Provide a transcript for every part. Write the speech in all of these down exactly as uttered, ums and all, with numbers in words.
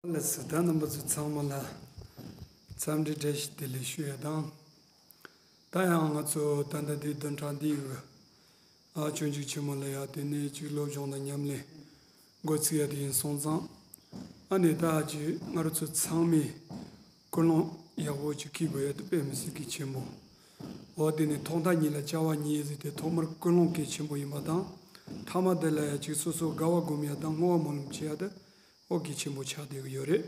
ལགས་སོ། ད་རྣམ་པ་ཚོ་ཚང་མ་ལ་འཚམས་འདྲི་བཀྲ་ཤིས་བདེ་ལེགས་ཞུ་ཡ་དང་། ད་ཡང་ང་ཚོ་ད་ལྟ་འདི་བདུན་ཕྲག་འདིའི་གི་ཨ་སྤྱོད་འཇུག་ཆེན་མོ་ལ་ཡ་དེ་ནས་ཅིག་སློབ་སྦྱོང་དང་ཉམས་ལེན་འགོ་ཚུགས་ཡ་དེ་ཡིན་སོང་ཙང་། ཨ་ནི་ད་ཅིག་ང་རང་ཚོ་ཚང་མས་ཀུན་སློང་ཡག་པོ་ཅིག་འཁྱེར་དགོས་ཡ་དེ་དཔེ་མི་སྲིད་གལ་ཆེན་པོ། འོ་དེ་ནས་ཐོག་མཐའ་གཉིས་ལ་བྱ་བ་གཉིས་ཟེར་ཏེ་ཐོག་མར་ཀུན་སློང་གལ་ཆེན་པོ་ཡིན་པ་དང་། ཐ་མ་དེ་ལ་ཡ་ཅིག་སོ་སོ་དགའ་བ་སྒོམ་ཡ་དང་བསྔོ་བ་སྨོན་ལམ་བྱེད་ཡ་དེ་ཨོ་གལ་ཆེན་པོ་ཆགས་བསྡད་ཀྱི་ཡོད་རེད།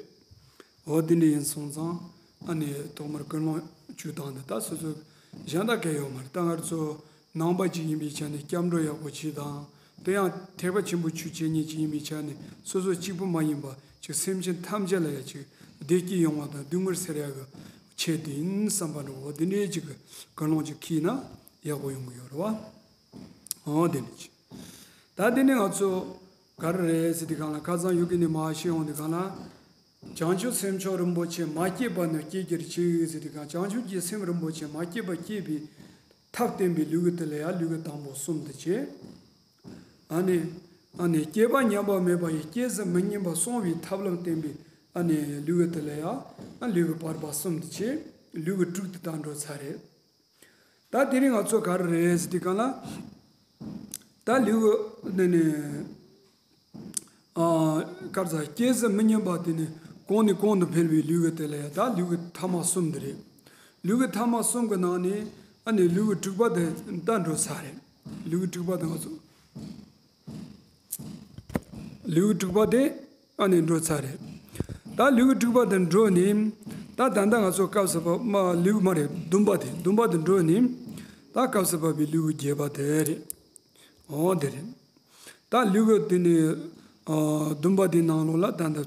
འོ་དེ་འདྲ་ཡིན་སོང་ཙང་ཨ་ནི་ཐོག་མར་ཀུན་སློང་བཅུ་དང་དེ་ད་སོ་སོ་གཞན་དག་གལ་ཡོད་མ་རེད། ད་ང་ཚོ་ནང་པ་ཅིག་ཡིན་པའི་ཆ་ནས་སྐྱབས་འགྲོ་ཡག་པོ་བྱེད་དང་། དེ་ཡང་ཐེག་པ་ཆེན་པོའི་ཆོས་བྱེད་མཁན་ཅིག་ཡིན་པའི་ཆ་ནས་སོ་སོ་གཅིག་པུ་མ་ཡིན་པ་ཅིག་སེམས་ཅན་ཐམས་ཅད་ལ་ཡ་ཅིག་བདེ་སྐྱིད་ཡོང་བ་དང་སྡུག་བསྔལ་སེལ་ཡག་གི་ཆེད་དུ་ཡིན་བསམ་པ་འདྲ་བོ་དེ་འདྲའི་ཅིག་གི་ཀུན་སློང་ཅིག་འཁྱེར་ན་ཡག་པོ་ཡོང་གི་ཡོད་རེད་བ། འོ་དེ་འདྲ་ཅིག་ད་དེ་ནས་ང་ཚོ་ག་རེ་རེད་ཟེར་དུས་སྒང་ལ་ཁ་སང་ཡུལ་གི་ནས་མར་ཤེས་ཡོང་དུས་སྒང་ལ། བྱང་ཆུབ་སེམས་མཆོག་རིན་པོ་ཆེ་མ་སྐྱེས་པ་ནི་སྐྱེ་གྱུར་ཅིག་ཟེར་དུས་སྒང་བྱང་ཆུབ་ཀྱི་སེམས་རིན་པོ་ཆེ་མ་སྐྱེས་པ་སྐྱེས་པའི་ཐབས་བསྟན་པའི་ལུས་ཀྱི་དེ་ལ་ཡང་ལུས་ཀྱི་དང་པོ་གསུམ་དུ་བྱས། ཨ་ནི། ཨ་ནི་སྐྱེས་པ་ཉམས་པ་མེད་པ་ཡི་སྐྱེས་སུ་མི་ཉན་པ་སྲུང་བའི་ཐབས་ལམ་བསྟན་པའི་ཨ་ནི་ལུས་ཀྱི་དེ་ལ་ཡང་ལུས་ཀྱི་བར་པ་གསུམ་དུ་བྱས། ལུས་ཀྱི་དྲུག་དེ་ད་འགྲོ་ཚར་རེད། ད་དེ་རིང་ང་ཚོ་ག་རེ་རེད་ཟེར་དུས་སྒང་ལ། ད་ལུས་ཀྱི་ནི་ནི། ཨ། ག་རེ་ཟེར་སྐྱེས་སུ་མི་ཉན་པ་དེ་ནི་གོང་ནས་གོང་དུ་འཕེལ་བའི་ལུས་ཀྱི་དེ་ལ་ཡང་ད་ལུས་ཀྱི་ཐ་མ་གསུམ་དེ་རེད། ལུས་ཀྱི་ཐ་མ་གསུམ་གྱི་ནང་ནས་ཨ་ནི་ལུས་ཀྱི་དྲུག་པ་དེ་ད་འགྲོ་ཚར་རེད། ལུས་ཀྱི་དྲུག་པ་དེ་ང་ཚོ། ལུས་དྲུག་པ་དེ་ཨ་ནི་འགྲོ་ཚར་རེད། ད་ལུས་དྲུག་པ་དེ་འགྲོ་ནས་ད་ད་ལྟ་ང་ཚོ་སྐབས་སུ་བབས་མ་ལུས་མ་རེད། བདུན་པ་དེ་བདུན་པ་དེ་འགྲོ་ནས་ད་སྐབས་སུ་བབས་པའི་ལུས་བརྒྱད་པ་དེ་རེད། འོ་དེ་རེད། ད་ལུས་དེ་ནི་ཨ་བདུན་པ་དེའི་ནང་ལོགས་ལ་ད་ལྟ།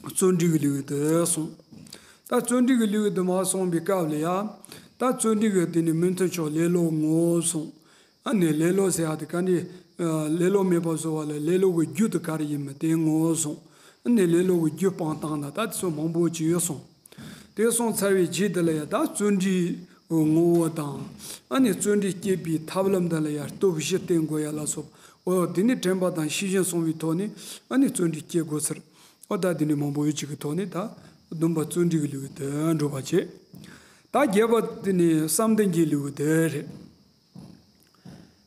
བརྩོན་འགྲུས་ཀྱི་ལུས་དེ་སོང་། ད་བརྩོན་འགྲུས་ཀྱི་ལུས་དེ་མར་སོང་བའི་སྐབས་ལ་ཡ། ད་བརྩོན་འགྲུས་ཀྱི་དེ་ནི་མི་མཐུན་ཕྱོགས་ལེ་ལོ་ངོ་སོང་། ཨ་ནི་ལེ་ལོ་ཟེར་ཡ་དེ་ག་ནི། ལེ་ལོ་མེད་པ་བཟོ་བ་ལ་ལེ་ལོ་གི་རྒྱུ་དེ་ག་རེ་ཡིན་མིན་དེ་ངོ་སོང་། ཨ་ནི་ལེ་ལོ་གི་རྒྱུ་སྤང་སྟངས་ན་ད་དེ་ཚོ་མང་པོ་ཅིག་ཡོད་སོང་། དེ་སོང་ཚར་བའི་རྗེས་དེ་ལ་ཡ་ད་བརྩོན་འགྲུས་ཀྱི་ངོ་བོ་དང་། ཨ་ནི་བརྩོན་འགྲུས་སྐྱེད་པའི་ཐབས་ལམ་དེ་ལ་ཡ་སྟོབས་བཞི་བསྟེན་དགོས་ཡ་ལ་སོགས། འོ་དེ་ནི་དྲན་པ་དང་ཤེས་བཞིན་སོང་བའི་ཐོག་ནས་ཨ་ནི་བརྩོན་འགྲུས་སྐྱེད་དགོས་ཚུལ། འོ་ད་དེ་ནི་མང་པོ་ཡོད་ཅིག་གི་ཐོག་ནས་ད་བདུན་པ་བརྩོན་འགྲུས་ཀྱི་ལུས་དེ་འགྲུབ་པ་བྱེད། ད་བརྒྱད་པ་དེ་ནི་བསམ་གཏན་གྱི་ལུས་དེ་རེད།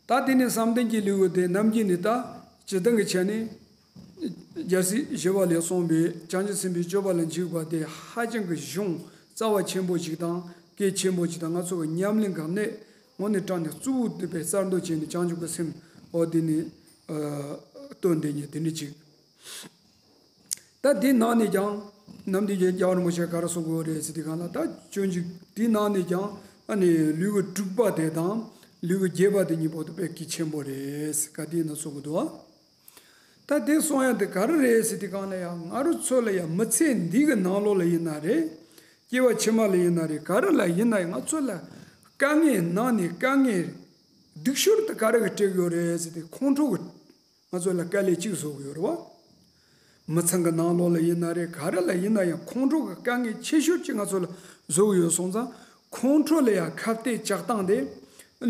ད་དེ་ནི་བསམ་གཏན་གྱི་ལུས་དེ་ནམ་རྒྱུན་ནི་ད་སྤྱིར་བཏང་གི་ཆ་ནས། རྒྱལ་སྲས་ཞི་བ་ལྷས་གསུངས་པའི་བྱང་ཆུབ་སེམས་དཔའི་སྤྱོད་པ་ལ་འཇུག་པ་དེ་ཧ་ཅང་གི་གཞུང་རྩ་བ་ཆེན་པོ་ཞིག་དང་གལ་ཆེན་པོ་ཞིག་དང་ང་ཚོ་གི་ཉམས་ལེན་གང་གནད་ངོ་ནས་དྲངས་ནས་གཙོ་བོ་དེ་པའི་གསར་འདོན་བྱས་ནས་བྱང་ཆུབ་ཀྱི་སེམས་འོ་དེ་ནི་སྟོན་དེ་ཉིད་དེ་འདྲ་ཅིག་ད་དེའི་ནང་ནས་ཀྱང་ནམ་དུས་ཀྱི་རྒྱལ་བ་རིན་པོ་ཆེ་ག་རེ་གསུང་གི་ཡོད་རེད་ཟེར་དུས་སྒང་ལ་ད་སྤྱོད་འཇུག་དེའི་ནང་ནས་ཀྱང་ཨ་ནི་ལུས་ཀྱི་དྲུག་པ་དེ་དང་ལུས་ཀྱི་བརྒྱད་པ་དེ་གཉིས་པོ་དེ་དཔེ་གལ་ཆེན་པོ་རེད་ཟེར་ག་དེ་ཡིན་ན་གསུང་གི་འདུག་ཨ། ད་དེ་གསུང་ཡ་དེ་ག་རེ་རེད་ཟེར་དུས་སྒང་ལ་ཡང་ང་རང་ཚོ་ལ་ཡང་མི་ཚེ་འདི་གི་ནང་ལོགས་ལ་ཡིན་ན་རེད། སྐྱེ་བ་ཕྱི་མ་ལ་ཡིན་ན་རེད། ག་རེ་ལ་ཡིན་ན་ཡང་ང་ཚོ་ལ་དཀའ་ངལ་ནང་ནས་དཀའ་ངལ་སྡུག་ཤོས་དེ་ག་རེ་གི་སྤྲད་ཡོད་རེད་ཟེར་དུས་ཁོང་ཁྲོ་གི་ང་ཚོ་ལ་དཀའ་ལས་གཅིག་བཟོ་གི་ཡོད་རེད་བ། མི་ཚང་གི་ནང་ལོགས་ལ་ཡིན་ན་རེད། ག་རེ་ལ་ཡིན་ན་ཡང་ཁོང་ཁྲོ་གི་དཀའ་ངལ་ཆེ་ཤོས་ཅིག་ང་ཚོ་ལ་བཟོ་གི་ཡོད་སོང་ཙང་ཁོང་ཁྲོ་ལ་ཡང་ཁ་གཏད་གཅོག་སྟངས་དེ་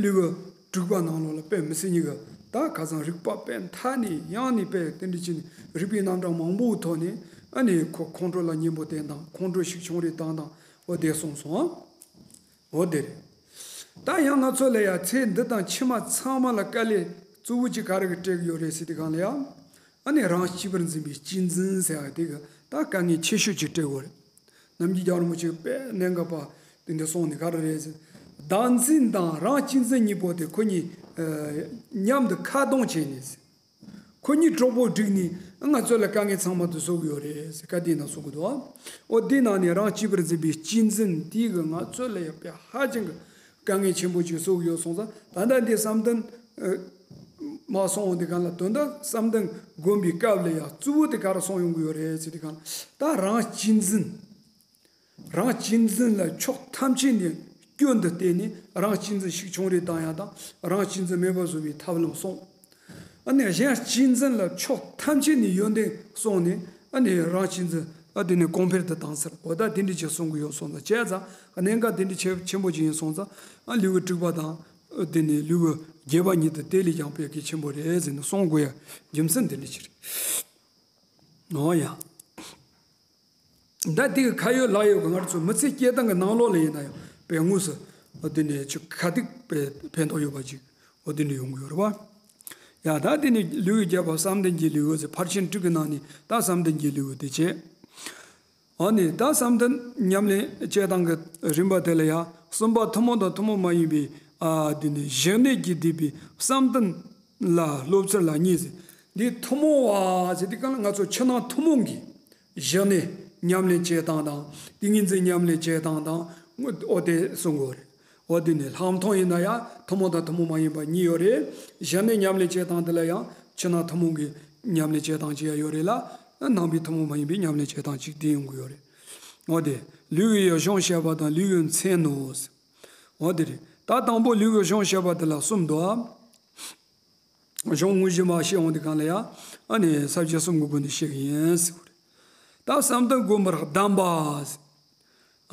ལུས་པོ་དྲུག་པ་ནང་ལོགས་ལ་དཔེ་མི་སྲིད་ཉིད་ཀྱི་ད་ཁ་སང་རིག་པ་དཔེ་མཐའ་ནས་ཡང་ནས་དཔེ་དེ་འདྲ་བྱས་ནས་རིག་པའི་རྣམ་གྲངས་མང་པོའི་ཐོག་ནས་ཨ་ནི་ཁོ་ཁོང་ཁྲོ་ལ་གཉེན་པོ་བསྟེན་སྟངས་ཁོང་ཁྲོ་ཤུགས་ཆུང་རེ་བཏང་སྟངས་འོ་དེ་གསུངས་སོང་ཨ། འོ་དེ་རེད། ད་ཡང་ང་ཚོ་ལ་ཡང་ཚེ་འདི་དང་ཕྱི་མ་ཚང་མ་ལ་དཀའ་ལས་གཙོ་བོ་གཅིག་ག་རེ་གི་སྤྲད་གི་ཡོད་རེད་ཟེར་དུས་སྒང་ལ་ཡང་། ཨ་ནི་རང་གཅེས་པར་འཛིན་པའི་གཅེས་འཛིན་ཟེར་བ་དེ་གི་ད་དཀའ་ངལ་ཆེ་ཤོས་གཅིག་སྤྲད་གི་ཡོད་རེད། ནམ་རྒྱུན་རྒྱལ་བ་རིན་པོ་ཆེ་དཔེ་གནད་འགག་པ་དེ་འདྲ་གསུངས་ནས་ག་རེ་རེད་ཟེར། བདག་འཛིན་དང་རང་གཅེས་འཛིན་གཉིས་པོ་དེ་ཁོ་གཉིས་མཉམ་དུ་ཁ་རྡུང་བྱས་ནས་ཟེར། ཁོ་གཉིས་གྲོགས་པོ་བསྒྲིགས་ནས་ང་ཚོ་ལ་དཀའ་ངལ་ཚང་མ་དེ་བཟོ་གི་ཡོད་རེད་ཟེར་བཀའ་དེའི་ནང་གསུང་གི་འདུག་ཨ། འོ་དེའི་ནང་ནས་རང་གཅེས་པར་འཛིན་པའི་གཅེས་འཛིན་དེ་གི་ང་ཚོ་ལ་ཡང་དཔེ་ཧ་ཅང་གི་དཀའ་ངལ་ཆེན་པོ་ཅིག་བཟོ་གི་ཡོད་སོང་ཙང་ད་ལྟ་འདི་བསམ་གཏན་མ་སོང་འོང་དེ་གང་ལ་དོན་དག་བསམ་གཏན་སྒོམ་པའི་སྐབས་ལ་ཡང་གཙོ་བོ་དེ་ག་རེ་སོང་ཡོང་གི་ཡོད་རེད་ཟེར་དུས་གང་ལ་ད་རང་གཅེས་འཛིན། རང་གཅེས་འཛིན་ལ་ཕྱོགས་ཐམས་ཅད་ནས་སྐྱོན་དུ་བལྟས་ནས་རང་གཅེས་འཛིན་ཤུགས་ཆུང་རེ་བཏང་ཡ་དང་རང་གཅེས་འཛིན་མེད་པར་བཟོ་བའི་ཐབས་ལམ་གསུངས། ཨ་ནི་གཞན་གཅེས་འཛིན་ལ་ཕྱོགས་ཐམས་ཅད་ནས་ཡོན་ཏན་གསུངས་ནས་ཨ་ནི་རང་གཅེས་འཛིན་ཨ་དེ་ནས་གོང་འཕེལ་དུ་བཏང་ཚར། འོ་ད་དེ་འདྲ་ཅིག་གསུང་གི་ཡོད་སོང་ཙང་བྱས་ཙང་གནད་འགག་དེ་འདྲ་ཆེ་ཆེན་པོ་ཅིག་ཡིན་སོང་ཙང་ཨ་ལུས་པོ་དྲུག་པ་དང་དེ་ནས་ལུས་པོ་བརྒྱད་པ་གཉིས་དེ་དེ་ལས་ཀྱང་དཔེ་གལ་ཆེན་པོ་རེད་ཟེར་ནས་གསུང་དགོས་ཡ་རྒྱུ་མཚན་དེ་འདྲ་ཅིག་རེད། འོ་ཡ། ད་དེ་གི་ཁ་ཡོད་ལག་ཡོད་གི་ང་རང་ཚོ་མི་ཚེ་སྐྱེལ་སྟངས་ཀྱི་ནང་ལོགས་ལ་ཡིན་ན་ཡང་དཔེ་དངོས་སུ་འོ་དེ་ནས་ཆུ་ཁ་ཐུག་དཔེ་ཕན་ཐོགས་ཡོད་པ་ཅིག་འོ་དེ་འདྲ་ཡོང་གི་ཡོད་རེད་བ། ཡ་ད་དེ་ནས་ལེའུ་བརྒྱད་པ་བསམ་གཏན་གྱི་ལེའུ་ཟེར། ཕར་ཕྱིན་དྲུག་གི་ནང་ནས་ད་བསམ་གཏན་གྱི་ལེའུ་དེ་བྱས། འོ་ནས་ད་བསམ་གཏན་ཉམས་ལེན་བྱེད་སྟངས་ཀྱི་རིམ་པ་དེ་ལ་ཡང་གསུམ་པ་ཐུན་མོང་དང་ཐུན་མོང་མ་ཡིན་པའི་ཨ་དེ་ནས་གཞི་གནས་ཀྱིས་བསྡུས་པའི་བསམ་གཏན་ལ་སློབ་ཚུལ་ལ་གཉིས་ཟེར། འདི་ཐུན་མོང་བ་ཟེར་དུས་གང་ལ་ང་ཚོ་ཕྱི་ནང་ཐུན་མོང་གི་གཞི་གནས་ཉམས་ལེན་བྱེད་སྟངས་དང་ཏིང་ངེ་འཛིན་ཉམས་ལེན་བྱེད་སྟངས་དང་འོ་དེ་གསུང་དགོས་རེད། འོ་དེ་ནས་ལྷག་མཐོང་ཡིན་ན་ཡང་ཐུན་མོང་དང་ཐུན་མོང་མ་ཡིན་པ་གཉིས་ཡོད་རེད། གཞི་གནས་ཉམས་ལེན་བྱེད་སྟངས་དེ་ལ་ཡང་ཕྱི་ནང་ཐུན་མོང་གི་ཉམས་ལེན་བྱེད་སྟངས་གཅིག་ཡང་ཡོད་རེད་ལ། ནང་པའི་ཐུན་མོང་མ་ཡིན་པའི་ཉམས་ལེན་བྱེད་སྟངས་གཅིག་དེ་ཡོང་གི་ཡོད་རེད། འོ་དེ་ལུས་ཀྱི་གཞུང་བཤད་པ་དང་ལུས་ཀྱི་མཚན་ནོ། འོ་དེ་རེད། ད་དང་པོ་ལུས་ཀྱི་གཞུང་བཤད་པ་དེ་ལ་གསུམ་འདུག་ཨ། གཞུང་དངོས་གཞི་མ་བཤད་འོང་དུས་གང་ལ་ཡང་ཨ་ནི་ས་བཅད་གསུམ་གྱི་སྒོ་ནས་བཤད་ཀྱི་ཡིན་ཟེར་བ་རེད། ད་བསམ་གཏན་བསྒོམ་པར་གདམས་པ་ཟེར།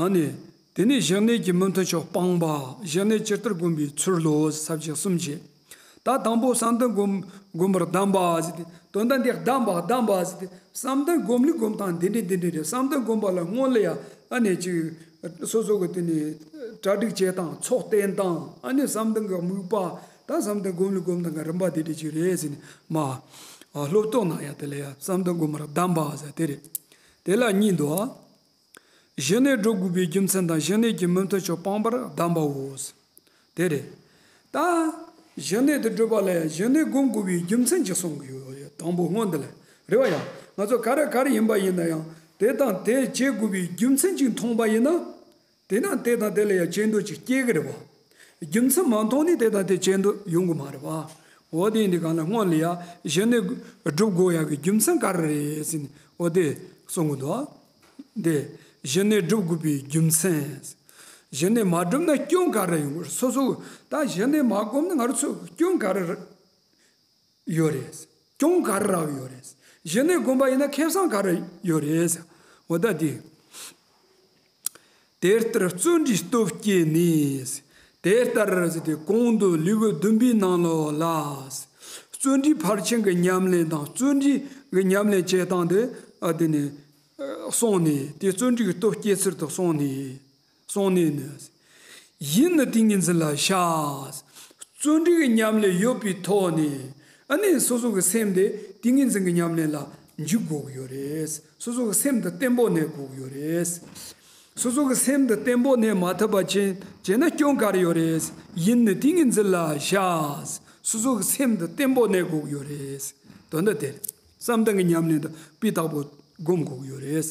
ཨ་ནི། དེ་ནས་གཞི་གནས་ཀྱི་མི་མཐུན་ཕྱོགས་སྤངས་པ། གཞི་གནས་ཇི་ལྟར་བསྒོམ་པའི་ཚུལ་ལོ། ས་བཅད་གསུམ་བྱས། ད་དང་པོ་བསམ་གཏན་བསྒོམ་བསྒོམ་པར་གདམས་པ་ཟེར་ཏེ། དོན་དག་འདི་གདམས་པ་གདམས་པ་ཟེར་ཏེ། བསམ་གཏན་བསྒོམ་ལུགས་བསྒོམ་སྟངས་འདི་འདྲ་འདི་འདྲ་རེད། བསམ་གཏན་བསྒོམ་པ་ལ་སྔོན་ལ་ཡང་ཨ་ནི་ཅིག་སོ་སོ་གི་དེ་ནས་གྲ་སྒྲིག་བྱེད་སྟངས་ཚོགས་བསྟེན་སྟངས་ཨ་ནི་བསམ་གཏན་གྱི་དམིགས་པ། ད་བསམ་གཏན་བསྒོམ་ལུགས་བསྒོམ་སྟངས་ཀྱི་རིམ་པ་འདི་འདྲ་ཅིག་རེད་ཟེར་ནས་མ། སློབ་སྟོན་གནང་ཡ་དེ་ལ་ཡང་བསམ་གཏན་བསྒོམ་པར་གདམས་པ་ཟེར་དེ་རེད། དེ་ལ་གཉིས་འདུག་ཨ། གཞི་གནས་སྒྲུབ་དགོས་པའི་རྒྱུ་མཚན་དང་གཞི་གནས་ཀྱི་མི་མཐུན་ཕྱོགས་སྤངས་པར་གདམས་པའོ། དེ་རེད། ད། གཞི་གནས་དེ་སྒྲུབ་པ་ལ་ཡང་གཞི་གནས་སྒོམ་དགོས་པའི་རྒྱུ་མཚན་ཅིག་གསུང་གི་ཡོད་རེད། དང་པོ་སྔོན་དེ་ལ། རེད་བ་ཡང་ང་ཚོ་ག་རེ་ག་རེ་ཡིན་པ་ཡིན་ན་ཡང་དེ་དང་དེ་བྱེད་དགོས་པའི་རྒྱུ་མཚན་ཅིག་མཐོང་པ་ཡིན་ན། དེ་ན་དེ་དང་དེ་ལ་ཡང་བྱེད་འདོད་ཅིག་སྐྱེ་གི་རེད་བ། རྒྱུ་མཚན་མ་མཐོང་ནས་དེ་དང་དེ་བྱེད་འདོད་ཡོང་གི་མ་རེད་བ། འོ་དེ་ཡིན་དུས་གང་ལ་སྔོན་ལ་ཡང་གཞི་གནས་སྒྲུབ་དགོས་ཡག་གི་རྒྱུ་མཚན་ག་རེ་རེད་ཟེར་ནས་འོ་དེ་གསུང་གི་འདུག་ཨ། འདི། གཞི་གནས་སྒྲུབ་དགོས་པའི་རྒྱུ་མཚན། གཞི་གནས་མ་སྒྲུབ་ན་སྐྱོན་ག་རེ་ཡོང་གི་རེད། སོ་སོ་ད་གཞི་གནས་མ་བསྒོམས་ན་ང་རང་ཚོ་སྐྱོན་ག་རེ་ཡོད་རེད། སྐྱོན་ག་རེ་རག་ཡོད་རེད། གཞི་གནས་བསྒོམས་པ་ཡིན་ན་ཁེ་བཟང་ག་རེ་ཡོད་རེད། འོ་ད་འདི། དེ་ལྟར་བརྩོན་འགྲུས་སྟོབས་བསྐྱེད་ནས། དེ་ལྟར་ཟེར་ཏེ་གོང་དུ་ལེའུ་བདུན་པའི་ནང་ལོགས་ལ། བརྩོན་འགྲུས་ཕར་ཕྱིན་གྱི་ཉམས་ལེན་དང་བརྩོན་འགྲུས་ཀྱི་ཉམས་ལེན་བྱེད་སྟངས་དེ་ཨ་དེ་ནས་གསུངས་ནས། དེ་བརྩོན་འགྲུས་ཀྱི་སྟོབས་བསྐྱེད་ཚུལ་དུ་གསུངས་ནས། གསུངས་ནས་ནི། ཡིད་ནི་ཏིང་ངེ་འཛིན་ལ་བྱ། བརྩོན་འགྲུས་ཀྱི་ཉམས་ལེན་ཡོད་པའི་ཐོག་ནས་ཨ་ནི་སོ་སོ་གི་སེམས་དེ་ཏིང་ངེ་འཛིན་གྱི་ཉམས་ལེན་ལ་འཇུག་དགོས་ཀྱི་ཡོད་རེད། སོ་སོ་གི་སེམས་དེ་བརྟན་པོ་གནས་དགོས་ཀྱི་ཡོད་རེད། སོ་སོ་གི་སེམས་དེ་བརྟན་པོ་གནས་མ་ཐུབ་པ་ཅན་བྱས་ན་སྐྱོན་ག་རེ་ཡོད་རེད། ཡིད་ནི་ཏིང་ངེ་འཛིན་ལ་བྱ། སོ་སོ་གི་སེམས་དེ་བརྟན་པོ་གནས་དགོས་ཀྱི་ཡོད་རེད། དོན་དག་དེ་རེད། བསམ་གཏན་གྱི་ཉམས་ལེན་དེ་སྤུས་དག་པོ་སྒོམ་དགོས་ཀྱི་ཡོད་རེད།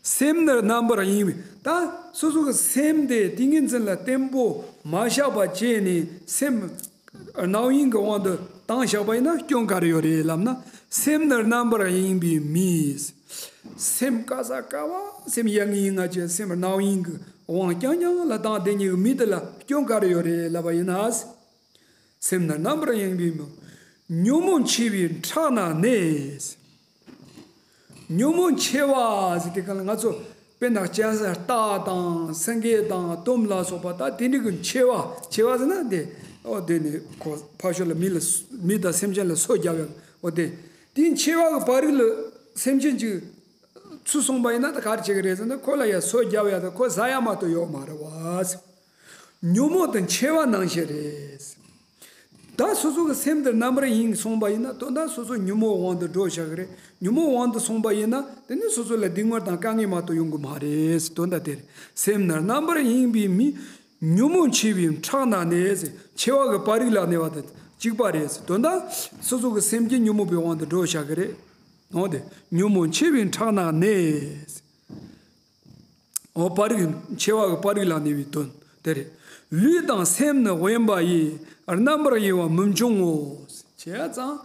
སེམས་ནི་རྣམ་པར་གཡེང་བའི། ད་སོ་སོ་གི་སེམས་དེ་ཏིང་ངེ་འཛིན་ལ་བརྟན་པོ་མ་བཞག་པ་བྱས་ནས་སེམས་རྣམ་གཡེང་གི་དབང་དུ་བཏང་བཞག་པ་ཡིན་ན་སྐྱོན་ག་རེ་ཡོད་རེད་ལབ་ན། སེམས་ནི་རྣམ་པར་གཡེང་བའི་མི། སེམས་ག་ས་ག་བ་སེམས་ཡ་ངི་ཡིན་ང་བྱས་སེམས་རྣམ་གཡེང་གི་དབང་རྐྱང་རྐྱང་ལ་བཏང་བསྡད་མཁན་གྱི་མི་དེ་ལ་སྐྱོན་ག་རེ་ཡོད་རེད་ལབ་པ་ཡིན་ན། སེམས་ནི་རྣམ་པར་གཡེང་བའི་མི། ཉོན་མོངས་ཆེ་བའི་ཁྲག་ན་གནས། ཉོན་མོངས་ཆེ་བ་ཟེར་དེ་ག་ལ་ང་ཚོ་དཔེར་ན་སྤྱན་ས་སྟག་དང་སེང་གེ་དང་དོམ་ལ་སོགས་པ་ད་དེ་འདྲ་གི་ཆེ་བ་ཆེ་བ་ཟེར་ན་དེ་ཨོ་དེ་ནི་ཁོ་ཕར་ཕྱོགས་ལ་མི་ལ་མི་དང་སེམས་ཅན་ལ་སོ་རྒྱབ་ཡག་ཨོ་དེ་དེ་ཆེ་བ་གི་བར་རིགས་ལ་སེམས་ཅན་གྱི་ཚུར་སོང་པ་ཡིན་ན་ད་ག་རེ་བྱེད་ཀྱི་རེད་ཟེར་ན་ཁོ་ལ་ཡ་སོ་རྒྱབ་ཡག་ད་ཁོ་ཟ་ཡག་མ་གཏོགས་ཡོད་མ་རེད་བ། ཉོན་མོངས་དང་འཆི་བ་ནང་བཞིན་རེད། ད་སོ་སོ་གི་སེམས་དེ་རྣམ་པར་གཡེང་སོང་པ་ཡིན་ན་དོན་དག་སོ་སོ་ཉོན་མོངས་དབང་དུ་འགྲོ་བཞག་གི་རེད། ཉོན་མོངས་དབང་དུ་སོང་པ་ཡིན་ན་དེ་ནི་སོ་སོ་ལ་སྡུག་བསྔལ་དང་དཀའ་ངལ་མ་གཏོགས་ཡོང་གི་མ་རེད། དོན་དག་དེ་རེད། སེམས་ནི་རྣམ་པར་གཡེང་བའི་མི། ཉོན་མོངས་ཆེ་བའི་ཁྲག་ན་གནས། འཆི་བ་གི་བར་རིགས་ལ་གནས་པ་དང་གཅིག་པ་རེད། དོན་དག་སོ་སོ་གི་སེམས་ཀྱི་ཉོན་མོངས་པའི་དབང་དུ་འགྲོ་བཞག་གི་རེད། འོ་དེ་ཉོན་མོངས་ཆེ་བའི་ཁྲག་ན་གནས། འོ་བར་རིགས་འཆི་བ་གི་བར་རིགས་ལ་གནས་པའི་དོན་དེ་རེད། ལུས་དང་སེམས་ནི་དབེན་པ་ཡིས། རྣམ་པར་གཡེང་བ་མི་འབྱུང་ངོ་། བྱས་ཙང་།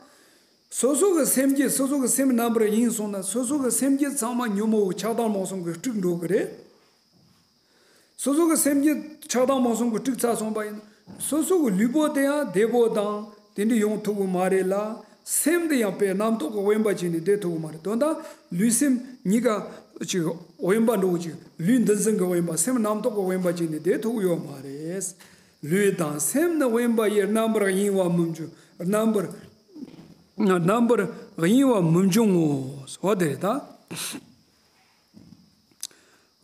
སོ་སོ་གི་སེམས་ཀྱི་སོ་སོ་གི་སེམས་རྣམ་པར་གཡེང་སོང་ན་སོ་སོ་གི་སེམས་ཀྱི་ཚང་མ་ཉོན་མོངས་ཆགས་སྡང་རྨོངས་གསུམ་གྱིས་དཀྲུགས་འགྲོ་གི་རེད། སོ་སོ་གི་སེམས་ཀྱི་ཆགས་སྡང་རྨོངས་གསུམ་གྱིས་དཀྲུགས་ཚར་སོང་པ་ཡིན་ན་སོ་སོ་གི་ལུས་པོ་དེ་ཡང་བདེ་པོ་དང་དེ་འདྲ་ཡོང་ཐུབ་ཀྱི་མ་རེད་ལ། སེམས་དེ་ཡང་དཔེ་རྣམ་རྟོག་གི་དབེན་པ་བྱས་ནས་བསྡད་ཐུབ་ཀྱི་མ་རེད། དོན་དག་ལུས་སེམས་གཉིས་ཀ་ཅིག་དབེན་པ་འགྲོ་གི་ཅིག་ལུས་འདུ་འཛི་གི་དབེན་པ་སེམས་རྣམ་རྟོག་གི་དབེན་པ་བྱས་ནས་བསྡད་ཐུབ་ཀྱི་ཡོད་མ་རེད། ལུས་དང་སེམས་ནི་དབེན་པ་ཡིས། རྣམ་པར་གཡེང་བ་མི་འབྱུང་། རྣམ་པར་རྣམ་པར་གཡེང་བ་མི་འབྱུང་ངོ་། འོ་དེ་རེད་ད།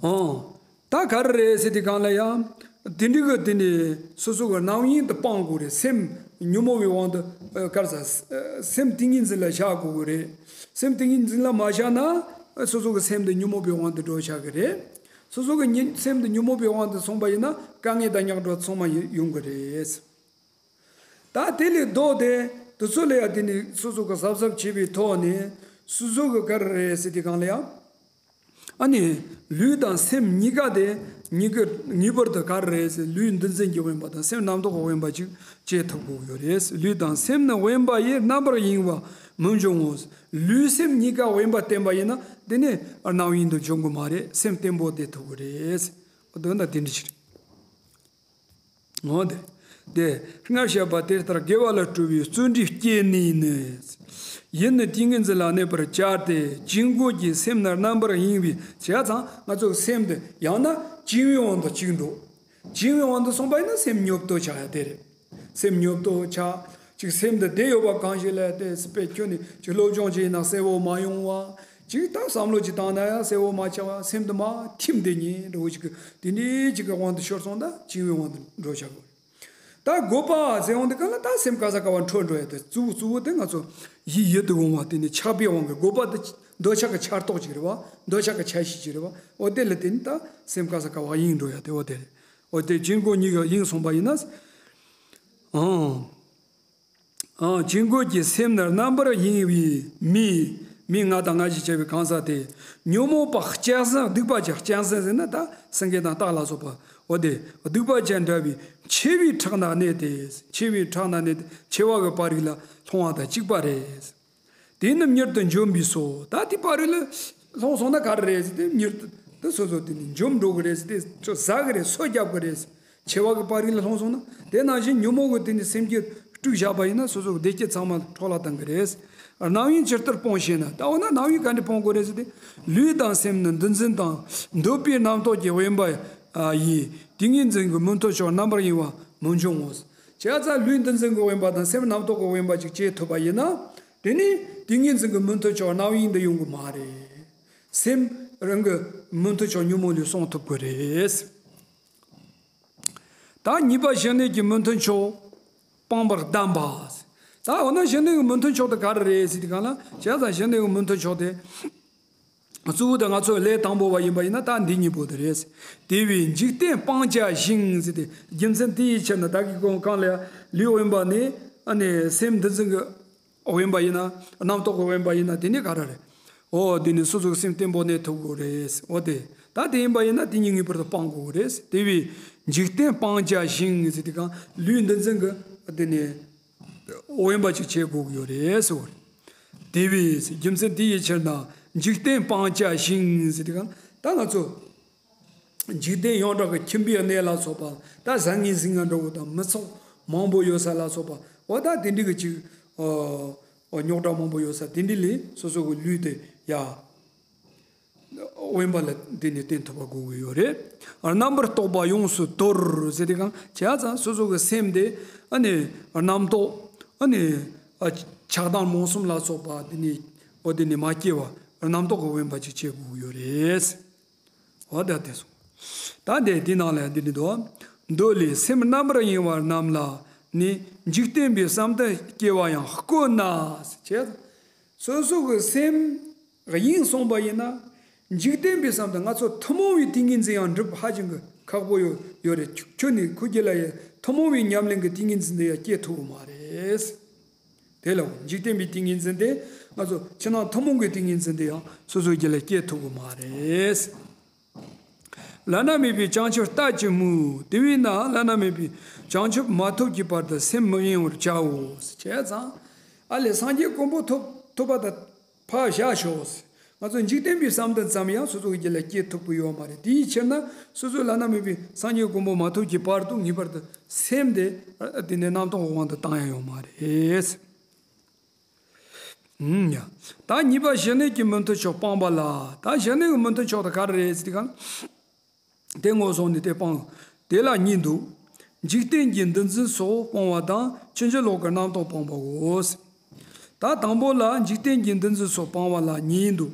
ཨང་། ད་ག་རེ་རེད་ཟེར་དུས་སྒང་ལ་ཡང་། དེ་འདྲ་གི་དེ་ནི་སོ་སོ་གི་རྣམ་གཡེང་དུ་སྤང་དགོས་རེད། སེམས་ཉོན་མོངས་པའི་དབང་དུ་ཨ་ག་རེ་ཟ། སེམས་ཏིང་ངེ་འཛིན་ལ་བཞག་དགོས་ཀྱི་རེད། སེམས་ཏིང་ངེ་འཛིན་ལ་མ་བཞག་ན་སོ་སོ་གི་སེམས་དེ་ཉོན་མོངས་པའི་དབང་དུ་འགྲོ་བཞག་གི་རེད། སོ་སོ་གི་ཉེ་སེམས་དེ་ཉོན་མོངས་པའི་དབང་དུ་སོང་པ་ཡིན་ན་དཀའ་ངལ་དང་ཉག་ཕྲ་ཚང་མ་ཡོང་གི་རེད། ད་དེ་ལས་ལྡོག་སྟེ་དེ་ཚོ་ལ་ཡང་དེ་ནི་སོ་སོ་གི་གཟབ་གཟབ་བྱེད་པའི་ཐོག་ནས་སོ་སོ་གི་ག་རེ་རེད་ཟེར་དུས་སྒང་ལ་ཡང་། ཨ་ནི། ལུས་དང་སེམས་གཉིས་ཀ་དེ་ངེས་ཀྱི་ངེས་པར་དུ་ག་རེ་རེད་ཟེར། ལུས་འདུ་འཛིན་གྱི་དབེན་པ་དང་སེམས་རྣམ་རྟོག་གི་དབེན་པ་ཅིག་བྱེད་ཐུབ་དགོས་ཡོད་རེད། ལུས་དང་སེམས་ནི་དབེན་པ་ཡི། རྣམ་པར་གཡེང་བ་མི་འབྱུང་ངོ་། ལུས་སེམས་གཉིས་ཀ་དབེན་པ་བསྟེན་པ་ཡིན་ན་དེ་ནི་རྣམ་གཡེང་དུ་འབྱུང་གི་མ་རེད། སེམས་བརྟན་པོ་བསྡད་ཐུབ་ཀྱི་རེད། དོན་དག་དེ་འདྲ་ཞིག་རེད། འོ་དེ། དེ་སྔར་བཤད་པ་དེ་ལྟར་དགེ་བ་ལ་སྤྲོ་བའི་བརྩོན་འགྲུས་བསྐྱེད་ནས་ནི། ཡིད་ནི་ཏིང་ངེ་འཛིན་ལ་གནས་པར་བྱ་སྟེ། ཅིང་གོ་གི་སེམས་ནི་རྣམ་པར་གཡེང་བའི། བྱས་ཙང་ང་ཚོ་སེམས་དེ་ཡང་ན་བྱིང་བའི་དབང་དུ་ཅིག་འགྲོ། བྱིང་བའི་དབང་དུ་སོང་པ་ཡིན་ན་སེམས་ཉོབ་ཏོ་ཆགས་ཡ་དེ་རེད། སེམས་ཉོབ་ཏོ་ཆགས། ཅིག་སེམས་འདི་བདེ་ཡོད་པ་གང་ཞིག་ལ་དེ་སྤེ་ཁྱོད་ནི་ཅིག་སློབ་སྦྱོང་བྱས་ན་གསལ་བོ་མ་ཡོང་བ། ཅིག་ད་བསམ་བློ་ཅིག་བཏང་ན་ཡང་གསལ་བོ་མ་ཆགས་པ། སེམས་འདི་མ་ཐིམ་དེ་ཉིད་འགྲོ་བོ་ཅིག་གི་དེ་འདྲའི་ཅིག་གི་དབང་དུ་ཤོར་སོང་ད་བྱིང་བའི་དབང་དུ་འགྲོ་བྱ་དགོས། ད་རྒོད་པ་ཟེར་འོང་དེ་ག་ལ་ད་སེམས་ག་ས་ག་བ་འཕྲོ་འགྲོ་ཡ་དེ་གཙོ་བོ་གཙོ་བོ་དེ་ང་ཚོ་ཡིད་ཡིད་དུ་འོང་བ་དེ་ནི་ཆགས་པའི་དབང་གི་རྒོད་པ་དེ་འདོད་ཆགས་ཀྱི་ཆགས་རྟོག་ཅིག་རེད་བ། འདོད་ཆགས་ཀྱི་ཆ་ཤས་ཅིག་རེད་བ། འོ་དེ་ལ་དེ་ནི་ད་སེམས་ག་ས་ག་བ་གཡེང་འགྲོ་ཡ་དེ་འོ་དེ་རེད། འོ་དེ་བྱིང་རྒོད་གཉིས་ཀ་གཡེང་སོང་པ་ཡིན་ན། ཨང་། ཨང་། བྱིང་རྒོད་ཀྱི་སེམས་ནི་རྣམ་པར་གཡེང་བའི་མི། མི་ང་དང་ང་ཞེས་བྱ་བའི་གང་ཟག་དེ། ཉོན་མོངས་པ་གཅན་གཟན་གདུག་པ་ཅན། གཅན་གཟན་ཟེར་ན་ད་སེང་གེ་དང་སྟག་ལ་སོགས་པ། འོ་དེ་གདུག་པ་ཅན་འདྲ་བའི་མཆེ་བའི་ཁྲག་ན་གནས་ཏེ། མཆེ་བའི་ཁྲག་ན་གནས་ཏེ་མཆེ་བ་གི་པར་རིས་ལ་ལྷུང་བ་དང་གཅིག་པ་རེད། དེ་ནི་མྱུར་དུ་འཇོམས་པས་སོ། ད་དེ་པར་རིས་ལ་ལྷུང་སོང་ན་ག་རེ་རེད་ཟེར་དེ་མྱུར་དུ་དེ་སོ་སོ་དེ་ནི་འཇོམས་འགྲོ་གི་རེད་ཟེར་དེ་ཚོ་ཟ་གི་རེད། སོ་རྒྱབ་གི་རེད། མཆེ་བ་གི་པར་རིས་ལ་ལྷུང་སོང་ན་དེ་ནང་བཞིན་ཉོན་མོངས་གི་དེ་ནི་སེམས་ཀྱི་དཀྲུགས་བཞག་པ་ཡིན་ན་སོ་སོ་གི་བདེ་སྐྱིད་ཚང་མ་འཕྲོ་བརླག་བཏང་གི་རེད། རྣམ་གཡེང་ཇི་ལྟར་སྤོང་ཞེ་ན། ད་འོ་ན་རྣམ་གཡེང་ག་འདྲ་སྤོང་དགོས་རེད་ཟེར་དེ། ལུས་དང་སེམས་ནི་འདུ་འཛི་དང་འདོད་པའི་རྣམ་རྟོག་གི་དབེན་པ་ཡི། ཏིང་ངེ་འཛིན་གྱི་མུ་མཐུད་ཕྱོགས་རྣམ་པར་གཡེང་བ་མི་འབྱུང་ངོ་། བྱས་ཙང་ལུས་འདུ་འཛི་གི་དབེན་པ་དང་སེམས་རྣམ་རྟོག་གི་དབེན་པ་ཅིག་བྱེད་ཐུབ་པ་ཡིན་ན། དེ་ནི་ཏིང་ངེ་འཛིན་གྱི་མུ་མཐུད་ཕྱོགས་རྣམ་གཡེང་དུ་ཡོང་གི་མ་རེད། སེམས་རང་གི་མུ་མཐུད་ཕྱོགས་ཉོན་མོངས་ལས་སྲུང་ཐུབ་ཀྱི་རེད། ད་གཉིས་པ་ཞི་གནས་ཀྱི་མུ་མཐུད་ཕྱོགས་སྤངས་པར་གདམས་པ། ད་འོ་ན་ཞི་གནས་ཀྱི་མུ་མཐུད་ཕྱོགས་དེ་ག་རེ་རེད་ཟེར་དུས་སྒང་ལ། བྱས་ཙང་ཞི་གནས་ཀྱི་མུ་མཐུད་ཕྱོགས་དེ། གཙོ་བོ་དེ་ང་ཚོ་ལས་དང་པོ་བ་ཡིན་པ་ཡིན་ན་ད་འདི་གཉིས་པོ་དེ་རེད། དེ་བས་འཇིག་རྟེན་སྤང་བྱ་ཞིང་ཟེར་ཏེ། རྒྱུ་མཚན་དེ་ཡི་ཕྱིར་ན་ད་གི་གོང་གང་ལས་ལུས་དབེན་པ་ནི་ཨ་ནི་སེམས་འདུ་འཛི་གི་དབེན་པ་ཡིན་ན། རྣམ་རྟོག་གི་དབེན་པ་ཡིན་ན་དེ་ནི་ག་རེ་རེད། འོ་དེ་ནི་སོ་སོ་གི་སེམས་བརྟན་པོ་གནས་ཐུབ་དགོས་རེད། འོ་དེ་ད་དེ་ཡིན་པ་ཡིན་ན་དེ་གཉིས་ངེས་པར་དུ་སྤང་དགོས་རེད། དེ་བས་འཇིག་རྟེན་སྤང་བྱ་ཞིང་ཟེར་དུས་སྒང་ལུས་འདུ་འཛི་གི་དེ་ནི་དབེན་པ་ཅིག་བྱེད་དགོས་ཀྱི་ཡོད་རེད་ཟེར་བ་རེད། དེ་བས་རྒྱུ་མཚན་དེ་ཡི་ཕྱིར་ན་འཇིག་རྟེན་སྤང་བྱ་ཞིང་ཟེར་དུས་སྒང་ད་ང་ཚོ་འཇིག་རྟེན་ཡོངས་གྲགས་ཀྱི་ཁྱིམ་པའི་གནས་ལ་སོགས་པ། ད་བཟང་ངན་ཟིང་ངན་འདྲ་བོ་དང་མི་ཚོགས་མང་པོ་ཡོད་ས་ལ་སོགས་པ། འོ་ད་དེ་འདྲ་གི་ཅིག་ཨོ་ཨོ་རྙོག་དྲ་མང་པོ་ཡོད་ས་དེ་འདྲ་ལས་སོ་སོ་གི་ལུས་དེ་ཡ་དབེན་པ་ལ་དེ་ནས་བརྟེན་ཐུབ་པ་དགོས་ཀྱི་ཡོད་རེད། རྣམ་པར་རྟོག་པ་ཡོངས་སུ་དོར་ཟེར་དུས་སྒང་བྱས་ཙང་སོ་སོ་གི་སེམས་དེ་ཨ་ནི་རྣམ་རྟོག་ཨ་ནི་ཨ་ཆགས་སྡང་རྨོངས་གསུམ་ལ་སོགས་པ་དེ་ནས་འོ་དེ་ནས་མ་སྐྱེ་བ་རྣམ་རྟོག་གི་དབེན་པ་ཅིག་བྱེད་དགོས་ཀྱི་ཡོད་རེད། འོ་ད་དེ་སོང་། ད་དེ་དེ་ནང་ལ་འདི་འདི་འདུག། མདོ་ལས་སེམས་རྣམ་པར་གཡེང་བ་རྣམས་ལ་ནི་འཇིག་རྟེན་པའི་བསམ་གཏན་སྐྱེ་བ་ཡང་དཀོན་ན་ཟེར། སོ་སོ་གི་སེམས་གཡེང་སོང་པ་ཡིན་ན། འཇིག་རྟེན་པའི་བསམ་གཏན་ང་ཚོ་ཐུན་མོང་བའི་ཏིང་ངེ་འཛིན་ཡང་འགྲུབ་ཧ་ཅང་གི་ཁག་པོ་ཡོད་ཡོད་རེད། ཁྱོད་ནི་ཁུ་རྒྱུད་ལ་ཡང་ཐུན་མོང་བའི་ཉམས་ལེན་གྱི་ཏིང་ངེ་འཛིན་དེ་ཡང་སྐྱེ་ཐུབ་ཀྱི་མ་རེད། དེ་ལ་འཇིག་རྟེན་པའི་ཏིང་ངེ་འཛིན་དེ་ང་ཚོ་ཕྱི་ནང་ཐུན་མོང་གི་ཏིང་ངེ་འཛིན་དེ་ཡང་སོ་སོའི་རྒྱུད་ལ་སྐྱེ་ཐུབ་ཀྱི་མ་རེད། བླ་ན་མེད་པའི་བྱང་ཆུབ་ལྟ་ཅི་སྨོས། དེ་བས་ན་བླ་ན་མེད་པའི་བྱང་ཆུབ་མ་ཐོབ་ཀྱི་བར་དུ་སེམས་མི་གཡེང་བར་བྱའོ། བྱས་ཙང་ཨ་ལས་སངས་རྒྱས་གོ་འཕང་ཐོབ་ཐོབ་པ་དང་ཕར་བཞག་ཤོག། ང་ཚོ་འཇིག་རྟེན་པའི་བསམ་གཏན་ཙམ་ཡང་སོ་སོ་གི་རྒྱུད་ལ་སྐྱེ་ཐུབ་ཀྱི་ཡོད་མ་རེད། དེའི་ཕྱིར་ན་སོ་སོའི་བླ་ན་མེད་པའི་སངས་རྒྱས་གོ་འཕང་མ་ཐོབ་ཀྱི་བར་དུ་ངེས་པར་དུ་སེམས་དེ་དེ་ནས་རྣམ་རྟོག་གི་དབང་དུ་བཏང་ཡ་ཡོད་མ་རེད། ཨུམ་ཡ། ད་གཉིས་པ་ཞི་གནས་ཀྱི་མུ་མཐུད་ཕྱོགས་སྤངས་པ་ལ། ད་ཞི་གནས་ཀྱི་མུ་མཐུད་ཕྱོགས་དེ་ག་རེ་རེད་ཟེར་དུས་སྒང་། དེ་ངོ་སོང་ནས་དེ་སྤངས། དེ་ལ་གཉིས་འདུག། འཇིག་རྟེན་གྱི་འདུ་འཛི་སོགས་སྤོང་བ་དང་ཕྱིན་ཅི་ལོག་གི་རྣམ་རྟོག་སྤངས་པའོ། ད་དང་པོ་ལ་འཇིག་རྟེན་གྱི་འདུ་འཛི་སོགས་སྤང་བ་ལ་གཉིས་འདུག།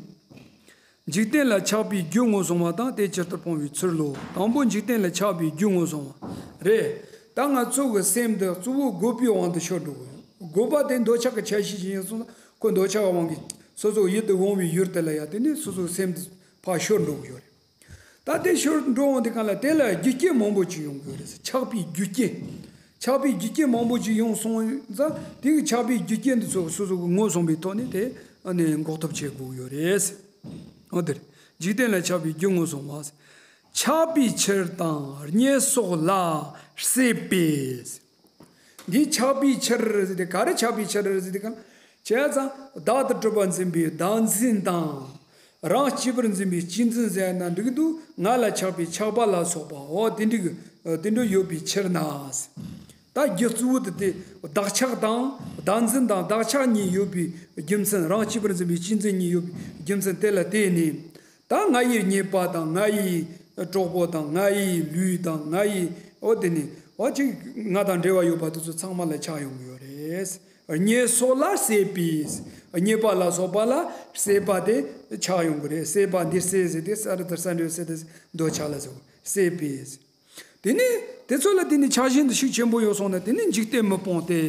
འཇིག་རྟེན་ལ་ཆགས་པའི་རྒྱུ་ངོས་བཟུང་བ་དང་དེ་ཇི་ལྟར་སྤོང་བའི་ཚུལ་ལོ། དང་པོ་འཇིག་རྟེན་ལ་ཆགས་པའི་རྒྱུ་ངོས་བཟུང་བ་རེད། ད་ང་ཚོ་གི་སེམས་འདི་གཙོ་བོ་རྒོད་པོའི་དབང་དུ་ཤོར་འགྲོ་གི་ཡོད། རྒོད་པ་དེ་འདོད་ཆགས་ཀྱི་ཆ་ཤས་ཤིག་ཡིན་སོང་ན་ཁོ་འདོད་ཆགས་ཀྱི་དབང་གིས་སོ་སོ་ཡིད་དུ་འོང་བའི་ཡུལ་དེ་ལ་ཡ་དེ་ནི་སོ་སོའི་སེམས་འདི་ཕར་ཤོར་འགྲོ་གི་ཡོད་རེད། ད་དེ་ཤོར་འགྲོ་འོང་དུས་སྒང་ལ་དེ་ལ་རྒྱུ་རྐྱེན་མང་པོ་ཅིག་ཡོང་གི་ཡོད་རེད། ཆགས་པའི་རྒྱུ་རྐྱེན། ཆགས་པའི་རྒྱུ་རྐྱེན་མང་པོ་ཅིག་ཡོང་སོང་ཙང་དེ་གི་ཆགས་པའི་རྒྱུ་རྐྱེན་འདི་ཚོ་སོ་སོ་གི་ངོས་བཟུང་བའི་ཐོག་ནས་དེ་ཨ་ནི་འགོག་ཐབས་བྱེད་དགོས་ཡོད་རེད། འོ་དེ་རེད། འཇིག་རྟེན་ལ་ཆགས་པའི་རྒྱུ་ངོས་བཟུང་བ། ཆགས་པའི་ཕྱིར་དང་རྙེད་སོགས་ལ་སྲེད་པས། འདི་ཆགས་པའི་ཕྱིར་ཟེར་ཏེ་ག་རེ་ཆགས་པའི་ཕྱིར་ཟེར་ཏེ་གང་། བྱས་ཙང་བདག་ཏུ་གྲུབ་པར་འཛིན་པའི་བདག་འཛིན་དང་། རང་གཅེས་པར་འཛིན་པའི་གཅེས་འཛིན་ཟེར་ན་འགྲིག་འདུག་ང་ལ་ཆགས་པའི་ཆགས་པ་ལ་སོགས་པ་འོ་དེ་འདྲའི་གི་དེ་འདྲ་ཡོད་པའི་ཕྱིར་ན། ད་རྒྱུ་གཙོ་བོ་དེ་དེ་བདག་ཆགས་དང་བདག་འཛིན་དང་བདག་ཆགས་གཉིས་ཡོད་པའི་རྒྱུ་མཚན། རང་གཅེས་པར་འཛིན་པའི་གཅེས་འཛིན་གཉིས་ཡོད་པའི་རྒྱུ་མཚན་དེ་ལ་བརྟེན་ནས། ད་ང་ཡི་རྙེད་པ་དང་ང་ཡི་གྲོགས་པོ་དང་ང་ཡི་ལུས་དང་ང་ཡི་འོ་དེ་ནི་འོ་ཅིག་ང་དང་འབྲེལ་བ་ཡོད་པ་དེ་ཚོ་ཚང་མ་ལ་ཆགས་ཡོང་གི་ཡོད་རེད། རྙེད་སོགས་ལ་སྲེད་པས། རྙེད་པ་ལ་སོགས་པ་ལ་སྲེད་པ་དེ་ཆགས་ཡོང་གི་རེད། སྲེད་པ་འདི་སྲེད་ཟེར་ཏེ་ས་རི་དང་ས་འདྲ་སྲེད་དེ་འདོད་ཆགས་ལ་སོགས་སྲེད་པས། དེ་ནས་དེ་ཚོ་ལ་དེ་ནི་ཆགས་ཞེན་དུ་ཤུགས་ཆེན་པོ་ཡོད་སོང་ན་དེ་ནི་འཇིག་རྟེན་མི་སྤོང་སྟེ།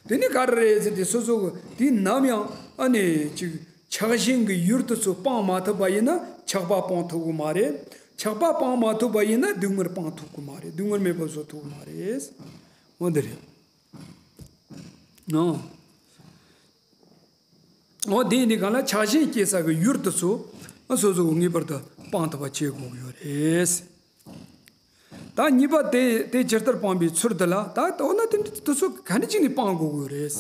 དེ་ནི་ག་རེ་རེད་ཟེར་ཏེ་སོ་སོ་གི་དེ་ནམ་ཡང་ཨ་ནི་ཅིག་ཆགས་ཞེན་གྱི་ཡུལ་དེ་ཚོ་སྤང་མ་ཐུབ་པ་ཡིན་ན་ཆགས་པ་སྤང་ཐུབ་ཀྱི་མ་རེད། ཆགས་པ་སྤང་མ་ཐུབ་པ་ཡིན་ན་སྡུག་བསྔལ་སྤང་ཐུབ་ཀྱི་མ་རེད། སྡུག་བསྔལ་མེད་པར་བཟོ་ཐུབ་ཀྱི་མ་རེད། འོ་འདི་རེད། ཨོ། འོ་དེ་ཡིན་དུས་སྒང་ལ་ཆགས་ཞེན་སྐྱེ་ས་གི་ཡུལ་དེ་ཚོ་སོ་སོ་གི་ངེས་པར་དུ་སྤང་ཐུབ་པ་བྱེད་དགོས་ཀྱི་ཡོད་རེད། ད་གཉིས་པ་དེ་དེ་ཇི་ལྟར་སྤང་བའི་ཚུལ་དེ་ལ་ད་འོ་ན་དེ་འདྲ་དེ་ཚོ་ག་འདྲ་བྱས་ནས་སྤང་དགོས་ཀྱི་ཡོད་རེད།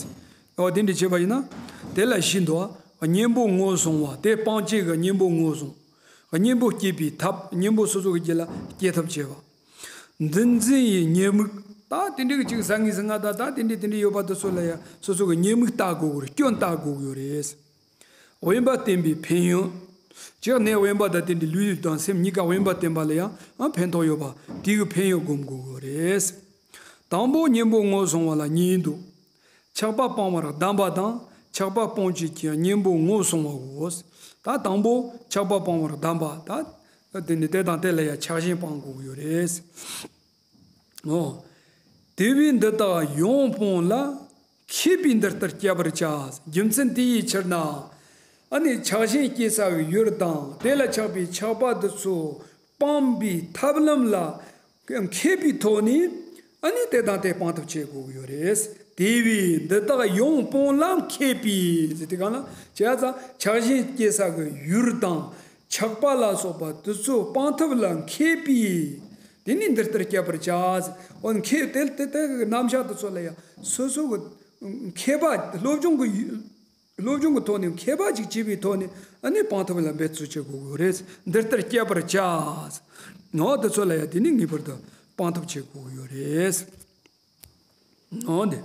འོ་དེ་འདྲ་བྱས་པ་ཡིན་ན་དེ་ལ་བཞི་འདུག་གཉེན་པོ་ངོས་བཟུང་བ་དེ་སྤང་བྱེད་ཀྱི་གཉེན་པོ་ངོས་བཟུང་། གཉེན་པོ་སྐྱེད་པའི་ཐབས། གཉེན་པོ་སོ་སོ་གི་རྒྱུད་ལ་སྐྱེ་ཐབས་བྱེད་པ། འདུ་འཛི་ཡི་ཉེས་དམིགས། ད་དེ་འདྲའི་གི་ཅིག་ཟ་ངེས་ཟ་ང་ད་ད་དེ་འདྲའི་དེ་འདྲའི་ཡོད་པ་དེ་ཚོ་ལ་ཡང་སོ་སོ་གི་ཉེས་དམིགས་བལྟ་དགོས་ཀྱི་རེད། སྐྱོན་བལྟ་དགོས་ཀྱི་ཡོད་རེད། དབེན་པ་བསྟེན་པའི་ཕན་ཡོན། ཅིག་གནས་དབེན་པ་དང་དེ་འདྲའི་ལུས་དང་སེམས་གཉིས་ཀ་དབེན་པ་བསྟེན་པ་ལ་ཡང་ཨ་ཕན་ཐོགས་ཡོད་པ་དེ་གི་ཕན་ཡོན་སྒོམ་དགོས་ཀྱི་ཡོད་རེད། དང་པོ་གཉེན་པོ་ངོས་བཟུང་བ་ལ་གཉིས་འདུག་ཆགས་པ་སྤང་བར་གདམས་པ་དང་ཆགས་པ་སྤོང་བྱེད་ཀྱི་གཉེན་པོ་ངོས་བཟུང་བའོ། ད་དང་པོ་ཆགས་པ་སྤང་བར་གདམས་པ་ད། དེ་ནི་དེ་དང་དེ་ལ་ཡང་ཆགས་ཞེན་སྤང་དགོས་ཀྱི་ཡོད་རེད། འོ། དེ་བས་འདི་དག་ཡོངས་སྤོང་ལ་མཁས་པས་འདི་ལྟར་བསྐྱེད་པར་བྱ། རྒྱུ་མཚན་དེ་ཡི་ཕྱིར་ན། ཨ་ནི་ཆགས་ཞེན་སྐྱེ་ས་གི་ཡུལ་དང་དེ་ལ་ཆགས་པའི་ཆགས་པ་འདི་ཚོ་སྤང་བའི་ཐབས་ལམ་ལ། མཁས་པའི་ཐོག་ནས་ཨ་ནི་དེ་དང་དེ་སྤང་ཐབས་བྱེད་དགོས་ཀྱི་ཡོད་རེད། དེ་བས་འདི་དག་ཡོངས་སྤོང་ལ་མཁས་པས་ཟེར་དུས་སྒང་ལ་བྱས་ཙང་ཆགས་ཞེན་སྐྱེ་ས་གི་ཡུལ་དང་ཆགས་པ་ལ་སོགས་པ་དེ་ཚོ་སྤང་ཐབས་ལ་མཁས་པས། དེ་ནི་འདི་ལྟར་བསྐྱེད་པར་བྱ། འོ་མཁས་དེ་དེ་དེ་གི་རྣམ་གཞག་དེ་ཚོ་ལ་ཡང་སོ་སོ་གི་མཁས་པ་སློབ་སྦྱོང་གི་ཡུལ། སློབ་སྦྱོང་གི་ཐོག་ནས་མཁས་པ་ཅིག་བྱས་པའི་ཐོག་ནས་ཨ་ནི་སྤང་ཐབས་ལ་འབད་རྩོལ་བྱེད་དགོས་ཀྱི་རེད། འདི་ལྟར་བསྐྱེད་པར་བྱ། ངོ་དེ་ཚོ་ལ་ཡང་དེ་ནི་ངེས་པར་དུ་སྤང་ཐབས་བྱེད་དགོས་ཀྱི་ཡོད་རེད། ངོ་འདི།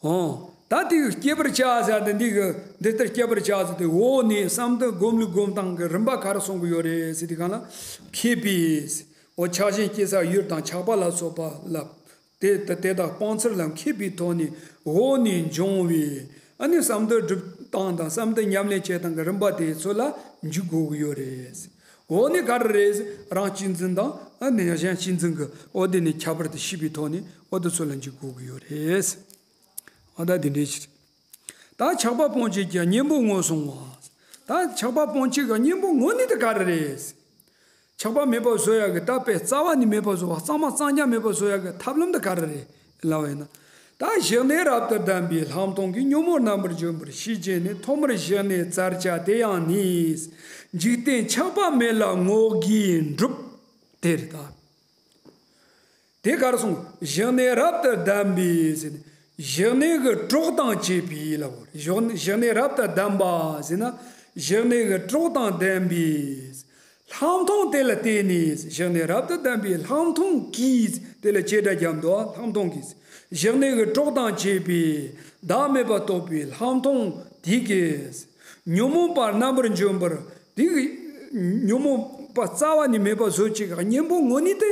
འོ། ད་དེ་བསྐྱེད་པར་བྱ་ཟེར་ཏེ་འདི་གི་འདི་ལྟར་བསྐྱེད་པར་བྱ་ཟེར་ཏེ་འོ་ནས་བསམ་གཏན་སྒོམ་ལུགས་སྒོམ་སྟངས་ཀྱི་རིམ་པ་ག་རེ་གསུང་གི་ཡོད་རེད་ཟེར་དུས་སྒང་ལ་མཁས་པས། འོ་ཆགས་ཞེན་སྐྱེ་ས་ཡུལ་དང་ཆགས་པ་ལ་སོགས་པ་ལ། དེ་དེ་དག་སྤང་ཚུལ་ལ་མཁས་པའི་ཐོག་ནས་འོ་ནས་འབྱུང་བའི་ཨ་ནི་བསམ་གཏན་སྒྲུབ་སྟངས་དང་བསམ་གཏན་ཉམས་ལེན་བྱེད་སྟངས་ཀྱི་རིམ་པ་དེ་ཚོ་ལ་འཇུག་དགོས་ཀྱི་ཡོད་རེད། འོ་ནི་ག་རེ་རེད། རང་གཅེས་འཛིན་དང་ཨ་ནི་གཞན་གཅེས་འཛིན་གྱི་འོ་དེ་ནི་ཁྱད་པར་དུ་ཤེས་པའི་ཐོག་ནས་འོ་དེ་ཚོ་ལ་འཇུག་དགོས་ཀྱི་ཡོད་རེད། འོ་ད་དེ་འདྲའི་ཕྱིར། ད་ཆགས་པ་སྤོང་བྱེད་ཀྱི་གཉེན་པོ་ངོས་བཟུང་བ། ད་ཆགས་པ་སྤོང་བྱེད་ཀྱི་གཉེན་པོ་ངོས་ནི་དེ་ག་རེ་རེད། ཆགས་པ་མེད་པར་བཟོ་ཡག་གི་ད་དཔེ་རྩ་བ་ནས་མེད་པར་བཟོ་བ། གཙང་མ་གཙང་རྐྱང་མེད་པར་བཟོ་ཡག་གི་ཐབས་ལམ་དེ་ག་རེ་རེད་ལབ་པ་ཡིན་ན། ད་བཞག་གནས་རབ་ཏུ་བསྡམས་པའི་ལྷག་མཐོང་གིས་ཉོན་མོངས་རྣམ་པར་འཇོམས་པར་ཤེས་བྱས་ནས་ཐོག་མར་བཞག་གནས་བཙལ་བྱ་དེ་ཡང་ནི། འཇིག་རྟེན་ཆགས་པ་མེད་ལ་ངོ་བགོས་འགྲུབ། དེ་རེད་ད། དེ་གར་སོང་བཞག་གནས་རབ་ཏུ་བསྡམས་པའི་ཟེར་ནས་བཞག་གནས་ཀྱི་གྲོགས་དང་བཅས་པའི་ལ་བོར། བཞག་གནས་རབ་ཏུ་བསྡམས་པ་ཟེར་ན་བཞག་གནས་ཀྱི་གྲོགས་དང་ལྡན་པའི། ལྷག་མཐོང་དེ་ལ་བརྟེན་ནས་བཞག་གནས་རབ་ཏུ་བསྡམས་པའི་ལྷག་མཐོང་གིས་དེ་ལ་ཅེ་སྒྲ་བརྒྱབ་འདུག་ལྷག་མཐོང་གིས། བཞག་གནས་ཀྱི་གྲོགས་དང་བཅས་པའི་བདག་མེད་པ་རྟོགས་པའི་ལྷག་མཐོང་དེ་གིས། ཉོན་མོངས་པ་རྣམ་པར་འཇོམས་པར་དེ་གི་ཉོན་མོངས་པ་རྩ་བ་ནས་མེད་པ་བཟོ་བྱེད་ཀྱི་གཉེན་པོ་ངོས་ནི་དེ།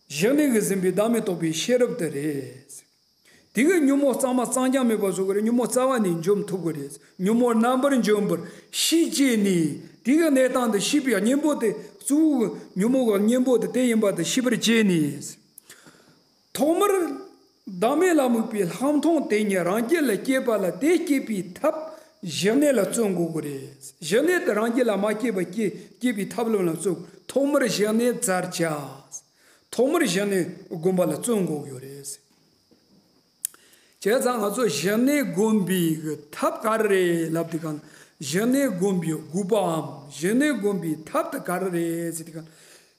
བཞག་གནས་ཀྱིས་ཟིན་པའི་བདག་མེད་རྟོགས་པའི་ཤེས་རབ་དེ་རེད། དེ་གི་ཉོན་མོངས་གཙང་མ་གཙང་རྐྱང་མེད་པ་བཟོ་གི་རེད། ཉོན་མོངས་རྩ་བ་ནས་འཇོམས་ཐུབ་གི་རེད། ཉོན་མོངས་རྣམ་པར་འཇོམས་པར་ཤེས་བྱས་ནས། དེ་གི་གནས་སྟངས་དེ་ཤེས་པའི་གཉེན་པོ་དེ། གཙོ་བོ་གི་ཉོན་མོངས་གི་གཉེན་པོ་དེ་དེ་ཡིན་པ་དེ་ཤེས་པར་བྱས་ནས། ཐོག་མར་བདག་མེད་ལ་དམིགས་པའི་ལྷག་མཐོང་དེ་ཉིད་རང་རྒྱུད་ལ་སྐྱེས་པ་ལ། དེ་སྐྱེད་པའི་ཐབས་ཞི་གནས་ལ་བརྩོན་དགོས་ཀྱི་རེད། ཞི་གནས་དེ་རང་རྒྱུད་ལ་མ་སྐྱེས་པ་སྐྱེ་སྐྱེད་པའི་ཐབས་ལམ་ལ་བརྩོན། ཐོག་མར་ཞི་གནས་བཙལ་བྱ། ཐོག་མར་ཞི་གནས་སྒོམ་པ་ལ་བརྩོན་དགོས་ཀྱི་ཡོད་རེད། བྱས་ཙང་ང་ཚོ་ཞི་གནས་སྒོམ་པའི་གི་ཐབས་ག་རེ་རེད་ལབ་དུས་སྒང་། ཞི་གནས་སྒོམ་པའི་དགོས་པའམ་ཞི་གནས་སྒོམ་པའི་ཐབས་དེ་ག་རེ་རེད་ཟེར་དུས་སྒང་།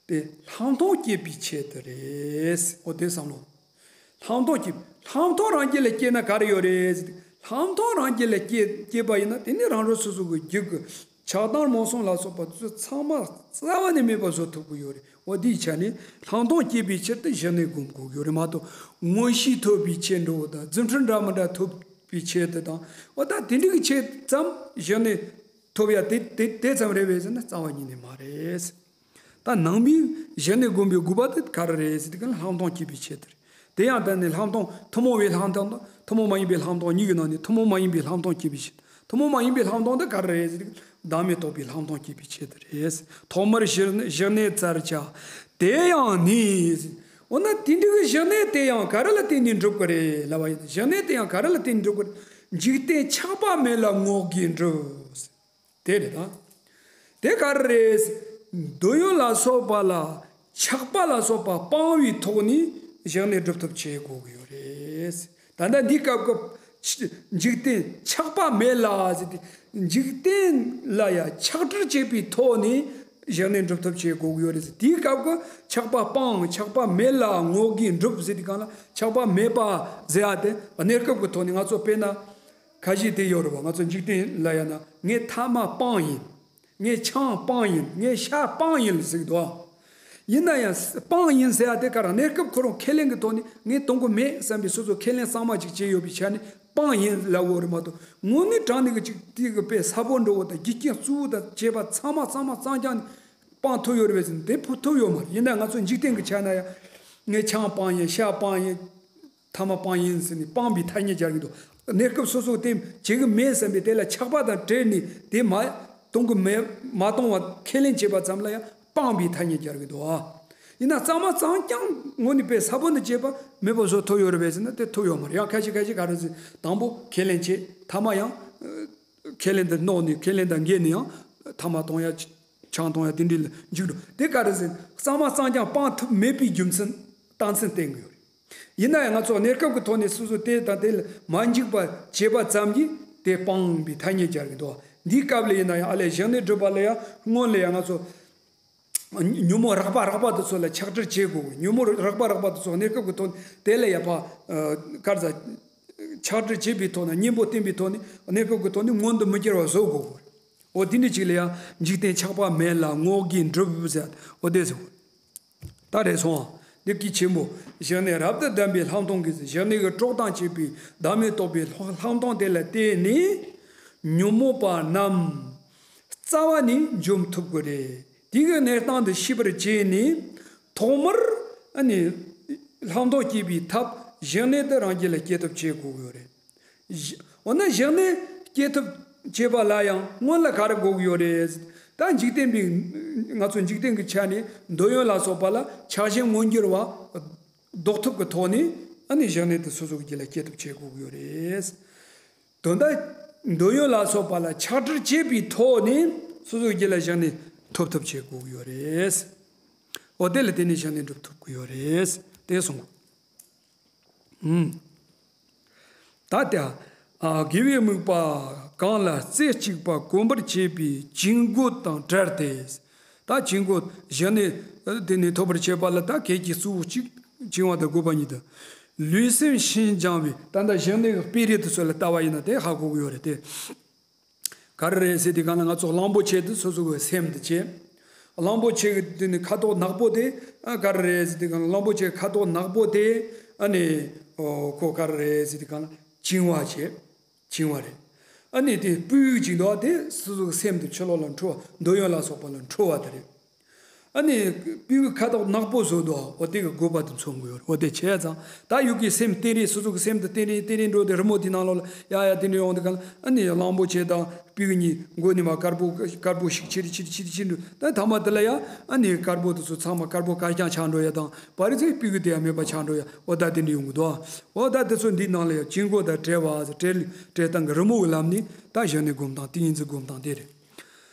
དེ་ལྷག་མཐོང་སྐྱེད་པའི་ཆེད་དུ་རེད། འོ་དེ་བསམ་བློ། ལྷག་མཐོང་སྐྱེད། ལྷག་མཐོང་རང་རྒྱུད་ལ་སྐྱེས་ན་ག་རེ་ཡོད་རེད་ཟེར་དུས། ལྷག་མཐོང་རང་རྒྱུད་ལ་སྐྱེས་སྐྱེས་པ་ཡིན་ན། དེ་ནི་རང་རང་སོ་སོ་གི་རྒྱུད་ཀྱི་ཆགས་སྡང་རྨོངས་གསུམ་ལ་སོགས་པ་དེ་ཚོ་ཚང་མ་རྩ་བ་ནས་མེད་པ་བཟོ་ཐུབ་ཀྱི་ཡོད་རེད། འོ་དེའི་ཆ་ནས་ལྷག་མཐོང་སྐྱེད་པའི་ཕྱིར་དུ་ཞི་གནས་སྒོམ་དགོས་ཀྱི་ཡོད་རེད་མ་གཏོགས། མངོན་ཤེས་ཐོབ་པའི་ཆེད་འགྲོ་བ་དང་། རྫུ་འཕྲུལ་འདྲ་མི་འདྲ་ཐོབ་པའི་ཆེད་དུ་དང་། འོ་ད་དེ་འདྲ་གི་ཆེད་ཙམ་ཞི་གནས་ཐོབ་ཡ་དེ་དེ་དེ་ཙམ་རེད་པས་ཟེར་ན་རྩ་བ་ཉིད་ནས་མ་རེད། ད་ནང་པའི་ཞི་གནས་སྒོམ་པའི་དགོས་པ་དེ་ག་རེ་རེད་ཟེར་དུས་སྒང་། ལྷག་མཐོང་སྐྱེད་པའི་ཆེད་དུ་རེད། དེ་ཡང་ད་ནི་ལྷག་མཐོང་ཐུན་མོང་བའི་ལྷག་མཐོང་དང་ཐུན་མོང་མ་ཡིན་པའི་ལྷག་མཐོང་གཉིས་ཀྱི་ནང་ནས་ཐུན་མོང་མ་ཡིན་པའི་ལྷག་མཐོང་སྐྱེད་པའི་ཕྱིར། ཐུན་མོང་མ་ཡིན་པའི་ལྷག་མཐོང་དེ་ག་རེ་རེད་ཟེར་དུས། བདག་མེད་རྟོགས་པའི་ལྷག་མཐོང་སྐྱེད་པའི་ཆེད་དུ་རེད། ཐོག་མར་ཞི་ཞི་གནས་བཙལ་བྱ། དེ་ཡང་ནི། འོ་ན་དེ་འདྲ་གི་ཞི་གནས་དེ་ཡང་ག་རེ་ལ་བརྟེན་ནས་འགྲུབ་ཀྱི་རེད་ལབ་པ་ཡིན་ན། ཞི་གནས་དེ་ཡང་ག་རེ་ལ་བརྟེན་ནས་འགྲུབ་ཀྱི་རེད། འཇིག་རྟེན་ཆགས་པ་མེད་ལ་ངོ་བགོས་འགྲུབ། དེ་རེད་ད། དེ་ག་རེ་རེད། འདོད་ཡོན་ལ་སོགས་པ་ལ་ཆགས་པ་ལ་སོགས་པ་སྤང་བའི་ཐོག་ནས་ཞི་གནས་སྒྲུབ་ཐབས་བྱེད་དགོས་ཀྱི་ཡོད་རེད། ད་ལྟ་འདི་སྐབས་ཀྱི་འཇིག་རྟེན་ཆགས་པ་མེད་ལ་ཟེར་ཏེ། འཇིག་རྟེན་ལ་ཡང་ཆགས་བྲལ་བྱེད་པའི་ཐོག་ནས་ཞི་གནས་སྒྲུབ་ཐབས་བྱེད་དགོས་ཀྱི་ཡོད་རེད་ཟེར། དེའི་སྐབས་ཀྱི་ཆགས་པ་སྤང་། ཆགས་པ་མེད་ལ་ངོ་བགོས་འགྲུབ་ཟེར་དུས་སྒང་ལ། ཆགས་པ་མེད་པ་ཟེར་ཡ་དེ་གནས་སྐབས་ཀྱི་ཐོག་ནས་ང་ཚོ་དཔེར་ན། ཁ་ཤས་དེ་ཡོད་རེད་བ། ང་ཚོ་འཇིག་རྟེན་ལ་ཡང་ན། ངས་ཐ་མག་སྤང་ཡིན། ངས་ཆང་སྤང་ཡིན། ངས་ཤ་སྤང་ཡིན་ཟེར་གི་འདུག། ཡིན་ན་ཡང་སྤང་ཡིན་ཟེར་ཡ་དེ་ག་རེ། གནས་སྐབས་ཁོ་རང་ཁས་ལེན་གྱི་ཐོག་ནས་ངས་གཏོང་གི་མེད་བསམ་པའི་སོ་སོ་ཁས་ལེན་གཙང་མ་ཅིག་བྱས་ཡོད་པའི་ཆ་ནས་སྤང་ཡིན་ལབ་ཡོད་རེད་མ་གཏོགས། དངོས་གནས་དྲང་གནས་ཀྱི་ཅིག་དེ་གི་དཔེ་ས་བོན་འདྲ་བོ་དང་རྒྱུ་རྐྱེན་གཙོ་བོ་དང་བཅས་པ་ཚང་མ་གཙང་མ་གཙང་རྐྱང་ནས་སྤང་ཐུབ་ཡོད་རེད་པས་ཟེར་ན། དེ་ཕུ་ཐུབ་ཡོད་མ་རེད། ཡིན་ན་ང་ཚོ་འཇིག་རྟེན་གྱི་ཆ་ན་ཡང་། ངས་ཆང་སྤང་ཡིན། ཤ་སྤང་ཡིན། ཐ་མག་སྤང་ཡིན་ཟེར་ནས་སྤང་བའི་ཐ་སྙད་སྦྱར་གྱི་འདུག། གནས་སྐབས་སོ་སོ་དེ་བྱེད་ཀྱི་མེད་བསམ་པའི་དེ་ལ་ཆགས་པ་དང་བྲལ་ནས་དེ་མ་གཏོང་གི་མེད། མ་གཏོང་བ་ཁས་ལེན་བྱེད་པ་ཙམ་ལ་ཡང་སྤང་བའི་ཐ་སྙད་སྦྱར་གྱི་འདུག། ཡིན་ན་གཙང་མ་གཙང་རྐྱང་དངོས་གནས་དཔེ་ས་བོན་དང་བཅས་པ་མེད་པ་བཟོ་ཐུབ་ཡོད་རེད་པས་ཟེར་ན། དེ་ཐུབ་ཡོད་མ་རེད། ཡང་ཁ་ཤས་ཁ་ཤས་ག་རེ་ཟེར། དང་པོ་ཁས་ལེན་བྱེད། ཐ་མ་ཡང་ཁས་ལེན་དུ་མནོ་ནས། ཁས་ལེན་དང་འགལ་ནས་ཡང་ཐ་མག་གཏོང་ཡ། ཆང་གཏོང་ཡ་དེ་འདྲའི་ལ་འཇུག་འགྲོ། དེ་ག་རེ་ཟེར། གཙང་མ་གཙང་རྐྱང་སྤང་ཐུབ་མེད་པའི་རྒྱུ་མཚན་རྟགས་མཚན་བསྟན་གྱི་ཡོད་རེད། ཡིན་ན་ཡང་ང་ཚོ་གནས་སྐབས་ཀྱི་ཐོག་ནས་སོ་སོ་དེ་དང་དེ་ལ་མ་འཇིགས་པ་བྱེད་པ་ཙམ་གྱིས་དེ་སྤང་བའི་ཐ་སྙད་སྦྱར་གྱི་འདུག། འདིའི་སྐབས་ལ་ཡིན་ན་ཡང་ཨ་ལས་ཞི་གནས་སྒྲུབ་པ་ལ་ཡང་སྔོན་ལ་ཡང་ང་ཚོ་ཉོན་མོངས་རགས་པ་རགས་པ་དེ་ཚོ་ལ་ཆགས་བྲལ་བྱེད་དགོས། ཉོན་མོངས་རགས་པ་རགས་པ་དེ་ཚོ་གནས་སྐབས་ཀྱི་ཐོག་ནས་དེ་ལ་ཡང་ཕར་ག་རེ་ཟ། ཆགས་བྲལ་བྱེད་པའི་ཐོག་ནས། གཉེན་པོ་བསྟེན་པའི་ཐོག་ནས། གནས་སྐབས་ཀྱི་ཐོག་ནས་མངོན་དུ་མི་འགྱུར་བ་བཟོ་དགོས། འོ་དེ་འདྲ་ཅིག་ལ་ཡང་འཇིག་རྟེན་ཆགས་པ་མེད་ལ་ངོ་བགོས་འགྲུབ་ཟེར། འོ་དེ་ཟེར། ད་རེད་སོང་། འདི་གི་ཆེན་པོ། ཞི་གནས་རབ་ཏུ་ལྡན་པའི་ལྷག་མཐོང་གིས། ཞི་གནས་ཀྱི་གྲོགས་དང་བཅས་པའི་བདག་མེད་རྟོགས་པའི་ལྷག་ལྷག་མཐོང་དེ་ལ་བརྟེན་ནས་ཉོན་མོངས་པ་རྣམས་རྩ་བ་ནས་འཇོམས་ཐུབ་ཀྱི་རེད། དེ་གི་གནས་སྟངས་དེ་ཤེས་པར་བྱས་ནས་ཐོག་མར་ཨ་ནི་ལྷག་མཐོང་སྐྱེད་པའི་ཐབས་ཞི་གནས་དེ་རང་རྒྱུད་ལ་སྐྱེ་ཐབས་བྱེད་དགོས་ཀྱི་ཡོད་རེད། འོ་ན་ཞི་གནས་སྐྱེ་ཐབས་བྱེད་པ་ལ་ཡང་སྔོན་ལ་ག་རེ་དགོས་ཀྱི་ཡོད་རེད། ད་འཇིག་རྟེན་པའི་ང་ཚོ་འཇིག་རྟེན་གྱི་ཆ་ནས་འདོད་ཡོན་ལ་སོགས་པ་ལ་ཆགས་ཞེན་མངོན་གྱུར་བ་ལྡོག་ཐབས་ཀྱི་ཐོག་ནས་ཨ་ནི་ཞི་གནས་དེ་སོ་སོ་གི་རྒྱུད་ལ་སྐྱེ་ཐབས་བྱེད་དགོས་ཀྱི་ཡོད་རེད། དོན་དག་འདོད་ཡོན་ལ་སོགས་པ་ལ་ཆགས་བྲལ་བྱེད་པའི་ཐོག་ནས་སོ་སོ་གི་རྒྱུད་ལ་ཞི་གནས་ཐོབ་ཐབས་བྱེད་དགོས་ཀྱི་ཡོད་རེད། འོ་དེ་ལ་བརྟེན་ནས་ཞི་གནས་འགྲུབ་ཐུབ་ཀྱི་ཡོད་རེད། དེ་གསུངས། ཨུམ། ད་ལྟ་ཨ་དགེ་བའི་དམིགས་པ་གང་ལ་རྩེ་གཅིག་པ་གོམས་པར་བྱེད་པའི་བྱིང་རྒོད་དང་བྲལ་ཏེ། ད་བྱིང་རྒོད་ཞི་གནས་དེ་ནས་ཐོབ་པར་བྱེད་པ་ལ་ད་གལ་གྱི་གཙོ་བོ་གཅིག་བྱིང་བ་དང་རྒོད་པ་གཉིས་དང་། ལུས་སེམས་ཤིན་སྦྱངས་པའི། ད་ལྟ་ཞི་གནས་ཀྱི་དཔེ་རིས་དེ་ཚོ་ལ་ལྟ་བ་ཡིན་ན་དེ་ཧ་གོ་གི་ཡོད་རེད་དེ། ག་རེ་རེད་ཟེར་དུས་སྒང་ལ་ང་ཚོ་གླང་པོ་ཆེ་དེ་སོ་སོ་གི་སེམས་དེ་བྱས། གླང་པོ་ཆེ་གི་དེ་ནི་ཁ་དོག་ནག་པོ་དེ་ཨ་ག་རེ་རེད་ཟེར་དུས་སྒང་ལ། གླང་པོ་ཆེ་ཁ་དོག་ནག་པོ་དེ་ཨ་ནི་ཨོ་ཁོ་ག་རེ་རེད་ཟེར་དུས་སྒང་ལ་བྱིང་བ་བྱས། བྱིང་བ་རེད། ཨ་ནི་དེ་སྤུའི་བྱིང་དོ་དེ་སོ་སོ་གི་སེམས་དེ་ཕྱི་ལོགས་ལ་འཁྲུལ་བ། འདོད་ཡོན་ལ་སོགས་པ་ལ་འཁྲུལ་བ་དེ་རེད། ཨ་ནི་སྤུ་གུ་ཁ་དོག་ནག་པོ་བཟོ་འདུག་འོ་དེ་གི་དགོས་པ་དེ་མཚོན་གི་ཡོད་རེད། འོ་དེ་བྱས་ཙང་ད་ཡུལ་གྱི་སེམས་གཏན་རིགས་སོ་སོ་གི་སེམས་དེ་གཏན་རིགས་གཏན་རིགས་འགྲོ་དེ་རི་མོ་དེ་ནང་ལོགས་ལ་ཡ་ཡ་དེ་འདྲ་ཡོང་དུས་གང་ལ་ཨ་ནི་གླང་པོ་ཆེ་དང་སྤུ་གུ་གཉིས་མགོ་ནས་མར་དཀར་པོ་དཀར་པོ་ཞིག་ཆེ་རི་ཆེ་རི་ཆེ་རི་ཆེ་རི་འགྲོ། ད་ཐ་མ་དེ་ལ་ཡ་ཨ་ནི་དཀར་པོ་དེ་ཚོ་ཚང་མ་དཀར་པོ་དཀར་རྐྱང་ཆགས་འགྲོ་ཡ་དང་བར་རི་ཚོའི་སྤུ་གུ་དེ་ཡ་མེད་པ་ཆགས་འགྲོ་ཡ། འོ་ད་དེ་འདྲ་ཡོང་གི་འདུག་འོ་ད་དེ་ཚོ་འདིའི་ནང་ལ་ཡ་དཀྱིལ་འཁོར་དང་བྲལ་བ་བྲལ་བྲལ་སྟངས་ཀྱི་རི་མོ་གི་ལམ་ནས་ད་གཞི་གནས་སྒོམ་སྟངས་ཏིང་ངེ་འཛིན་སྒོམ་སྟངས་དེ་རེད།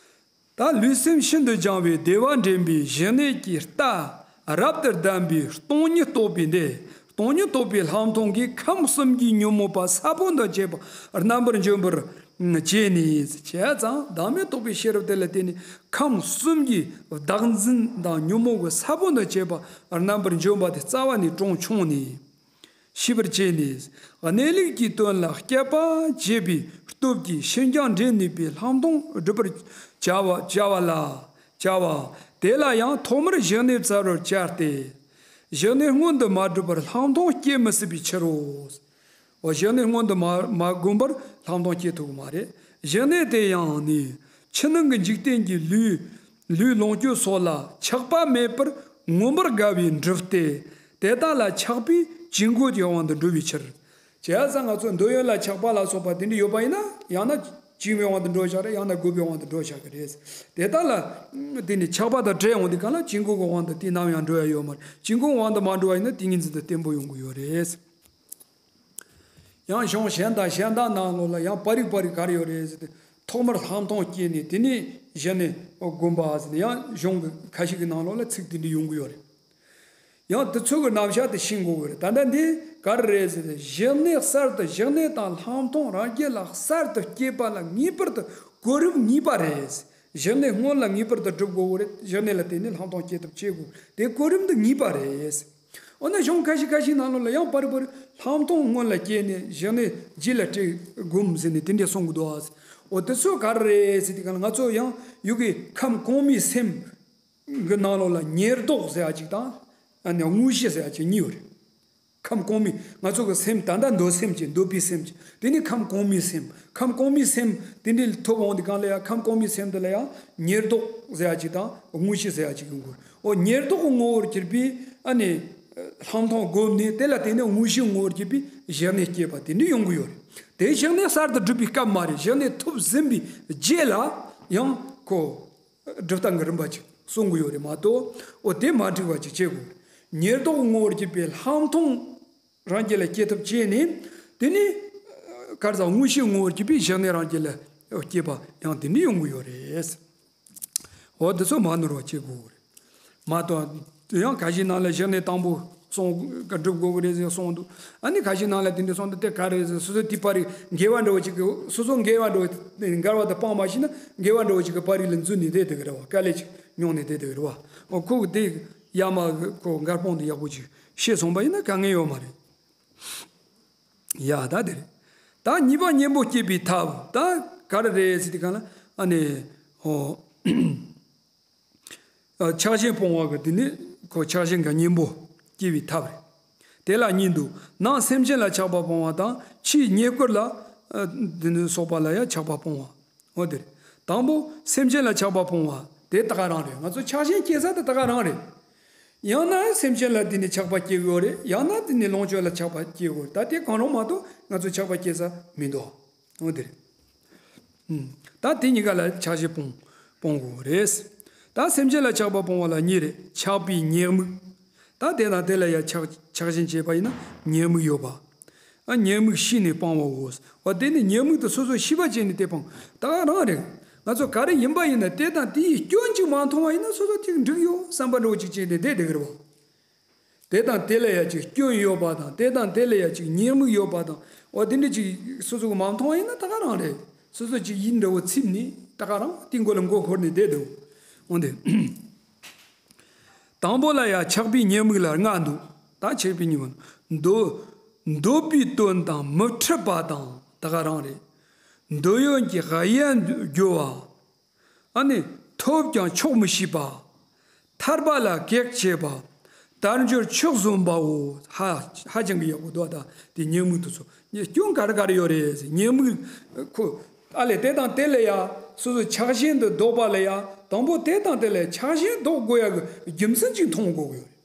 ད་ལུས་སེམས་ཤིན་ཏུ་སྦྱངས་པའི་བདེ་བ་འདྲེན་པའི་གཞི་གནས་ཀྱི་རྟ་རབ་ཏུ་བསྡམས་པའི་སྟོང་ཉིད་རྟོགས་པའི་འདི། སྟོང་ཉིད་རྟོགས་པའི་ལྷག་མཐོང་གིས་ཁམས་གསུམ་གྱི་ཉོན་མོངས་པ་ས་བོན་དང་བཅས་པ་རྣམ་པར་འཇོམས་པར་བྱས་ནས། བྱས་ཙང་བདག་མེད་རྟོགས་པའི་ཤེས་རབ་དེ་ལ་བརྟེན་ནས་ཁམས་གསུམ་གྱི་བདག་འཛིན་དང་ཉོན་མོངས་ཀྱི་ས་བོན་དང་བཅས་པ་རྣམ་པར་འཇོམས་པ་དེ་རྩ་བ་ནས་གྲོངས་ཆོངས་ནས། ཤེས་པར་བྱས་ནས། གནས་ལུགས་ཀྱི་དོན་ལ་དཔྱད་པ་བྱེད་པའི་སྟོབས་ཀྱིས་ཕྱིན་ཅི་ལོག་འདྲེན་ནུས་པའི་ལྷག་མཐོང་སྒྲུབ་པར་བྱ་བ་བྱ་བ་ལ། བྱ་བ། དེ་ལ་ཡང་ཐོག་མར་གཞི་གནས་བཙལ་བར་བྱ་སྟེ། གཞི་གནས་སྔོན་དུ་མ་གྲུབ་པར་ལྷག་མཐོང་སྐྱེ་མི་སྲིད་པའི་ཕྱིར་རོ། འོ་གཞི་གནས་སྔོན་དུ་མ་མ་བསྒོམས་པར་ལྷག་མཐོང་སྐྱེ་ཐུབ་ཀྱི་མ་རེད། གཞི་གནས་དེ་ཡང་ནི་ཕྱི་ནང་གི་འཇིག་རྟེན་གྱི་ལུས། ལུས་ལོངས་སྤྱོད་སོགས་ལ་ཆགས་པ་མེད་པར་མངོན་པར་དགའ་བའི་སྒྲུབ་སྟེ། དེ་དག་ལ་ཆགས་པས་ཅི་འགོད་ཀྱི་དབང་དུ་འགྲོ་བའི་ཕྱིར། བྱས་ཙང་ང་ཚོ་འདོད་ཡོན་ལ་ཆགས་པ་ལ་སོགས་པ་དེ་འདྲ་ཡོད་པ་ཡིན་ན་ཡང་ན་བྱིན་པའི་དབང་དུ་འགྲོ་བཞག་རེད། ཡང་ན་དགོས་པའི་དབང་དུ་འགྲོ་བཞག་གི་རེད། དེ་དག་ལ་དེ་ནི་ཆགས་པ་དང་བྲལ་ཡོང་དུས་གང་ལ་ཅི་འགོད་ཀྱི་དབང་དུ་དེ་ནམ་ཡང་འགྲོ་ཡ་ཡོད་མ་རེད། ཅི་འགོད་དབང་དུ་མ་འགྲོ་བ་ཡིན་ན་ཏིང་ངེ་འཛིན་དུ་བརྟན་པོ་ཡོང་གི་ཡོད་རེད། ཡང་གཞུང་གཞན་དང་གཞན་དག་ནང་ལོགས་ལ་ཡང་པར་རིས་པར་རིས་ག་རེ་ཡོད་རེད་ཟེར་ཏེ། ཐོག་མར་ལྷག་མཐོང་སྐྱེས་ནས་དེ་ནས་གཞི་གནས་སྒོམ་པ་ཟེར་ནས་ཡང་གཞུང་གི་ཁ་ཤས་ཀྱི་ནང་ལོགས་ལ་ཚིག་དེ་འདྲ་ཡོང་གི་ཡོད་རེད། ཡང་དེ་ཚོ་གི་རྣམ་གཞག་དེ་ཤེས་དགོས་ཀྱི་རེད། ད་ལྟ་འདི་ག་རེ་རེད་ཟེར་ཏེ། གཞི་གནས་གསར་དུ་གཞི་གནས་དང་ལྷག་མཐོང་རང་རྒྱུད་ལ་གསར་དུ་སྐྱེས་པ་ལ་ངེས་པར་དུ་གོ་རིམ་གཉིས་པ་རེད། གཞི་གནས་སྔོན་ལ་ངེས་པར་དུ་སྒྲུབ་དགོས་ཀྱི་རེད། གཞི་གནས་ལ་བརྟེན་ནས་ལྷག་མཐོང་སྐྱེ་ཐབས་བྱེད་དགོས། དེ་གོ་རིམ་དེ་ངེས་པ་རེད། འོ་ན་གཞུང་ཁ་ཤས་ཁ་ཤས་ནང་ལོགས་ལ་ཡང་པར་རིས་པར་རིས་ལྷག་མཐོང་སྔོན་ལ་སྐྱེས་ནས་གཞི་གནས་རྗེས་ལ་སྐྱེ་སྒོམ་ཟེར་ནས་དེ་འདྲ་གསུང་གི་འདུག་ཨ། འོ་དེ་ཚོ་ག་རེ་རེད་ཟེར་དུས་གང་ལ་ང་ཚོ་ཡང་ཡུལ་གྱི་ཁམས་གོང་མའི་སེམས་ཀྱི་ནང་ལོགས་ལ་ཉེར་བསྡོགས་ཟེར་ཡ་གཅིག་དང་། ཨ་ནི་དངོས་གཞི་ཟེར་ཡ་གཅིག་གཉིས་ཡོད་རེད། ཁམས་གོང་མའི་ང་ཚོ་གི་སེམས་ད་ལྟ་འདོད་སེམས་ཀྱི་འདོད་པའི་སེམས་ཀྱི་དེ་ནི་ཁམས་གོང་མའི་སེམས། ཁམས་གོང་མའི་སེམས་དེ་འདྲའི་ཐོབ་འོང་དུས་གང་ལ་ཡང་ཁམས་གོང་མའི་སེམས་དེ་ལ་ཡང་ཉེར་བསྡོགས་ཟེར་ཡ་གཅིག་དང་དངོས་གཞི་ཟེར་ཡ་གཅིག་ཡོང་གི་ཡོད། འོ་ཉེར་བསྡོགས་ཀྱི་ངོ་བོར་གྱུར་པའི་ཨ་ནི་ལྷག་མཐོང་བསྒོམས་ནས་དེ་ལ་བརྟེན་ནས་དངོས་གཞིའི་ངོ་བོར་གྱུར་པའི་གཞི་གནས་སྐྱེས་པ་དེ་འདྲ་ཡོང་གི་ཡོད་རེད། དེ་གཞི་གནས་གསར་དུ་གྲུབ་པའི་སྐབས་མ་རེད། གཞི་གནས་ཐོབ་ཟིན་པའི་རྗེས་ལ་ཡང་ཁོ། སྒྲུབ་སྟངས་ཀྱི་རིམ་པ་ཅིག་གསུང་གི་ཡོད་རེད་མ་གཏོགས། འོ་དེ་མ་འགྲིག་པ་ཅིག་བྱེད་དགོས། ཉེར་བསྡོགས་ངོ་བོར་གྱུར་པའི་ལྷག་མཐོང་རང་རྒྱུད་ལ་སྐྱེ་ཐབས་བྱས་ནས། དེ་ནས་གར་ཟག་དངོས་གཞི་ངོ་བོར་གྱུར་པའི་གཞི་གནས་རང་རྒྱུད་ལ་སྐྱེས་པ་ཡང་དེ་འདྲ་ཡོང་གི་ཡོད་རེད། འོ་དེ་ཚོ་མ་ནོར་བ་བྱེད་དགོས་རེད། མ་གཏོགས་ཡང་ཁ་ཤས་ནང་ལ་གཞི་གནས་དང་པོ་གསུང་སྒྲུབ་དགོས་ཀྱི་རེད་ཟེར་གསུངས་འདུག་ཨ་ནི་ཁ་ཤས་ནང་ལ་དེ་འདྲ་གསུངས་འདུག་དེ་ག་རེ་རེད་ཟེར། སོ་སོ་དེ་པར་རིས་འགལ་བ་འདྲ་བོ་ཅིག་གི་སོ་སོ་འགལ་བ་འདྲ་བོ་འགལ་བ་དེ་སྤང་མ་ཤེས་ན་འགལ་བ་འདྲ་བོ་ཅིག་གི་པར་རིས་ལ་འཛུལ་ནས་བསྡད་བསྡད་ཀྱི་རེད་བ། དཀའ་ལས་ཅིག་མྱོང་ནས་བསྡད་བསྡད་ཀྱི་རེད་བ། འོ་ཁོ་གི་དེ་ཡ་མ་ཁོ་འགལ་སྤོང་དེ་ཡག་པོ་ཅིག་ཤེས་སོང་པ་ཡིན་ན་དཀའ་ངལ་ཡོད་མ་རེད། ཡ་ད་དེ་རེད། ད་གཉིས་པ་གཉེན་པོ་སྐྱེད་པའི་ཐབས་ད་ག་རེ་རེད་ཟེར་དུས་གང་ལ་ཨ་ནི་ཨོ། ཆགས་ཞེན་སྤོང་བ་གི་དེ་ནི་ཁོ་ཆགས་ཞེན་གྱི་གཉེན་པོ་སྐྱེ་བའི་ཐབས་རེད། དེ་ལ་གཉིས་འདུག་ནང་སེམས་ཅན་ལ་ཆགས་པ་སྤོང་བ་དང་ཕྱིའི་རྙེད་བཀུར་ལ་དེ་ནི་སོགས་པ་ལ་ཡང་ཆགས་པ་སྤོང་བ། འོ་དེ་རེད། དང་པོ་སེམས་ཅན་ལ་ཆགས་པ་སྤོང་བ་དེ་ད་ག་རང་རེད། ང་ཚོ་ཆགས་ཞེན་སྐྱེ་ས་དེ་ད་ག་རང་རེད། ཡང་ན་སེམས་ཅན་ལ་དེ་ནི་ཆགས་པ་སྐྱེ་གི་ཡོད་རེད། ཡང་ན་དེ་ནི་ལོངས་སྤྱོད་ལ་ཆགས་པ་སྐྱེ་གི་ཡོད་རེད། ད་དེ་གང་རུང་མ་གཏོགས་ང་ཚོ་ཆགས་པ་སྐྱེ་ས་མི་འདུག་འོ་དེ་རེད། ད་དེ་གཉིས་ཀ་ལ་ཆགས་ཞེན་སྤོང་སྤོང་དགོས་རེད། ད་སེམས་ཅན་ལ་ཆགས་པ་སྤོང་བ་ལ་གཉིས་རེད། ཆགས་པའི་ཉེས་དམིགས། ད་དེ་དང་དེ་ལ་ཡང་ཆགས་ཆགས་ཞེན་བྱས་པ་ཡིན་ན་ཉེས་དམིགས་ཡོད་པ། ཨ་ཉེས་དམིགས་ཤེས་ནས་སྤང་བའོ། འོ་དེ་ནི་ཉེས་དམིགས་དེ་སོ་སོས་ཤེས་པ་བྱས་ནས་དེ་སྤང་ད་ག་རང་རེད། ང་ཚོ་ག་རེ་ཡིན་པ་ཡིན་ན་དེ་དང་དེ་ཡི་སྐྱོན་གཅིག་མ་མཐོང་བ་ཡིན་ན་སོ་སོ་ཅིག་འགྲིག་ཡོད་བསམ་པ་འདྲ་བོ་ཅིག་བྱས་ནས་བསྡད་བསྡད་ཀྱི་རེད་བ། དེ་དང་དེ་ལ་ཡ་ཅིག་སྐྱོན་ཡོད་པ་དང་དེ་དང་དེ་ལ་ཡ་ཅིག་ཉེས་དམིགས་ཡོད་པ་དང་། འོ་དེ་འདྲ་ཅིག་སོ་སོ་གི་མ་མཐོང་བ་ཡིན་ན་ད་ག་རང་རེད། སོ་སོ་ཅིག་ཡིད་འདྲ་བོ་ཚིམ་ནས་ད་ག་རང་དེ་མགོ་ལ་མགོ་འཁོར་ནས་བསྡད་འདུག་འོ་དེ། དང་པོ་ལ་ཡ་ཆགས་པའི་ཉེས་དམིགས་ལ་ལྔ་འདུག་ད་ཆགས་པའི་ཉེས་དམིགས། འདོད་འདོད་པའི་དོན་དང་མི་འཕྲད་པ་དང་ད་ག་རང་རེད། འདོད་ཡོན་གྱི་གཡན་སྦྱོར་བ། ཨ་ནི་ཐོབ་ཀྱང་ཆོག་མི་ཤེས་པ། ཐར་པ་ལ་གེགས་བྱེད་པ། དལ་འབྱོར་ཆོས་བཟུང་བའོ། ཧ་ཧ་ཅང་གི་ཡག་པོ་འདུག་ད་དེ་ཉེས་དམིགས་དེ་ཚོ་སྐྱོན་ག་རེ་ག་རེ་ཡོད་རེད་ཟེར། ཉེས་དམིགས་ཁོ་ཨ་ལས་དེ་དང་དེ་ལས་ཡ་ སོ་སོའི་ཆགས་ཞེན་དེ་ལྡོག་པ་ལ་ཡ་དང་པོ་དེ་དང་དེ་ལ་ཆགས་ཞེན་ལྡོག་དགོས་ཡ་གི་རྒྱུ་མཚན་ཅིག་མཐོང་དགོས་ཀྱི་ཡོད་རེད།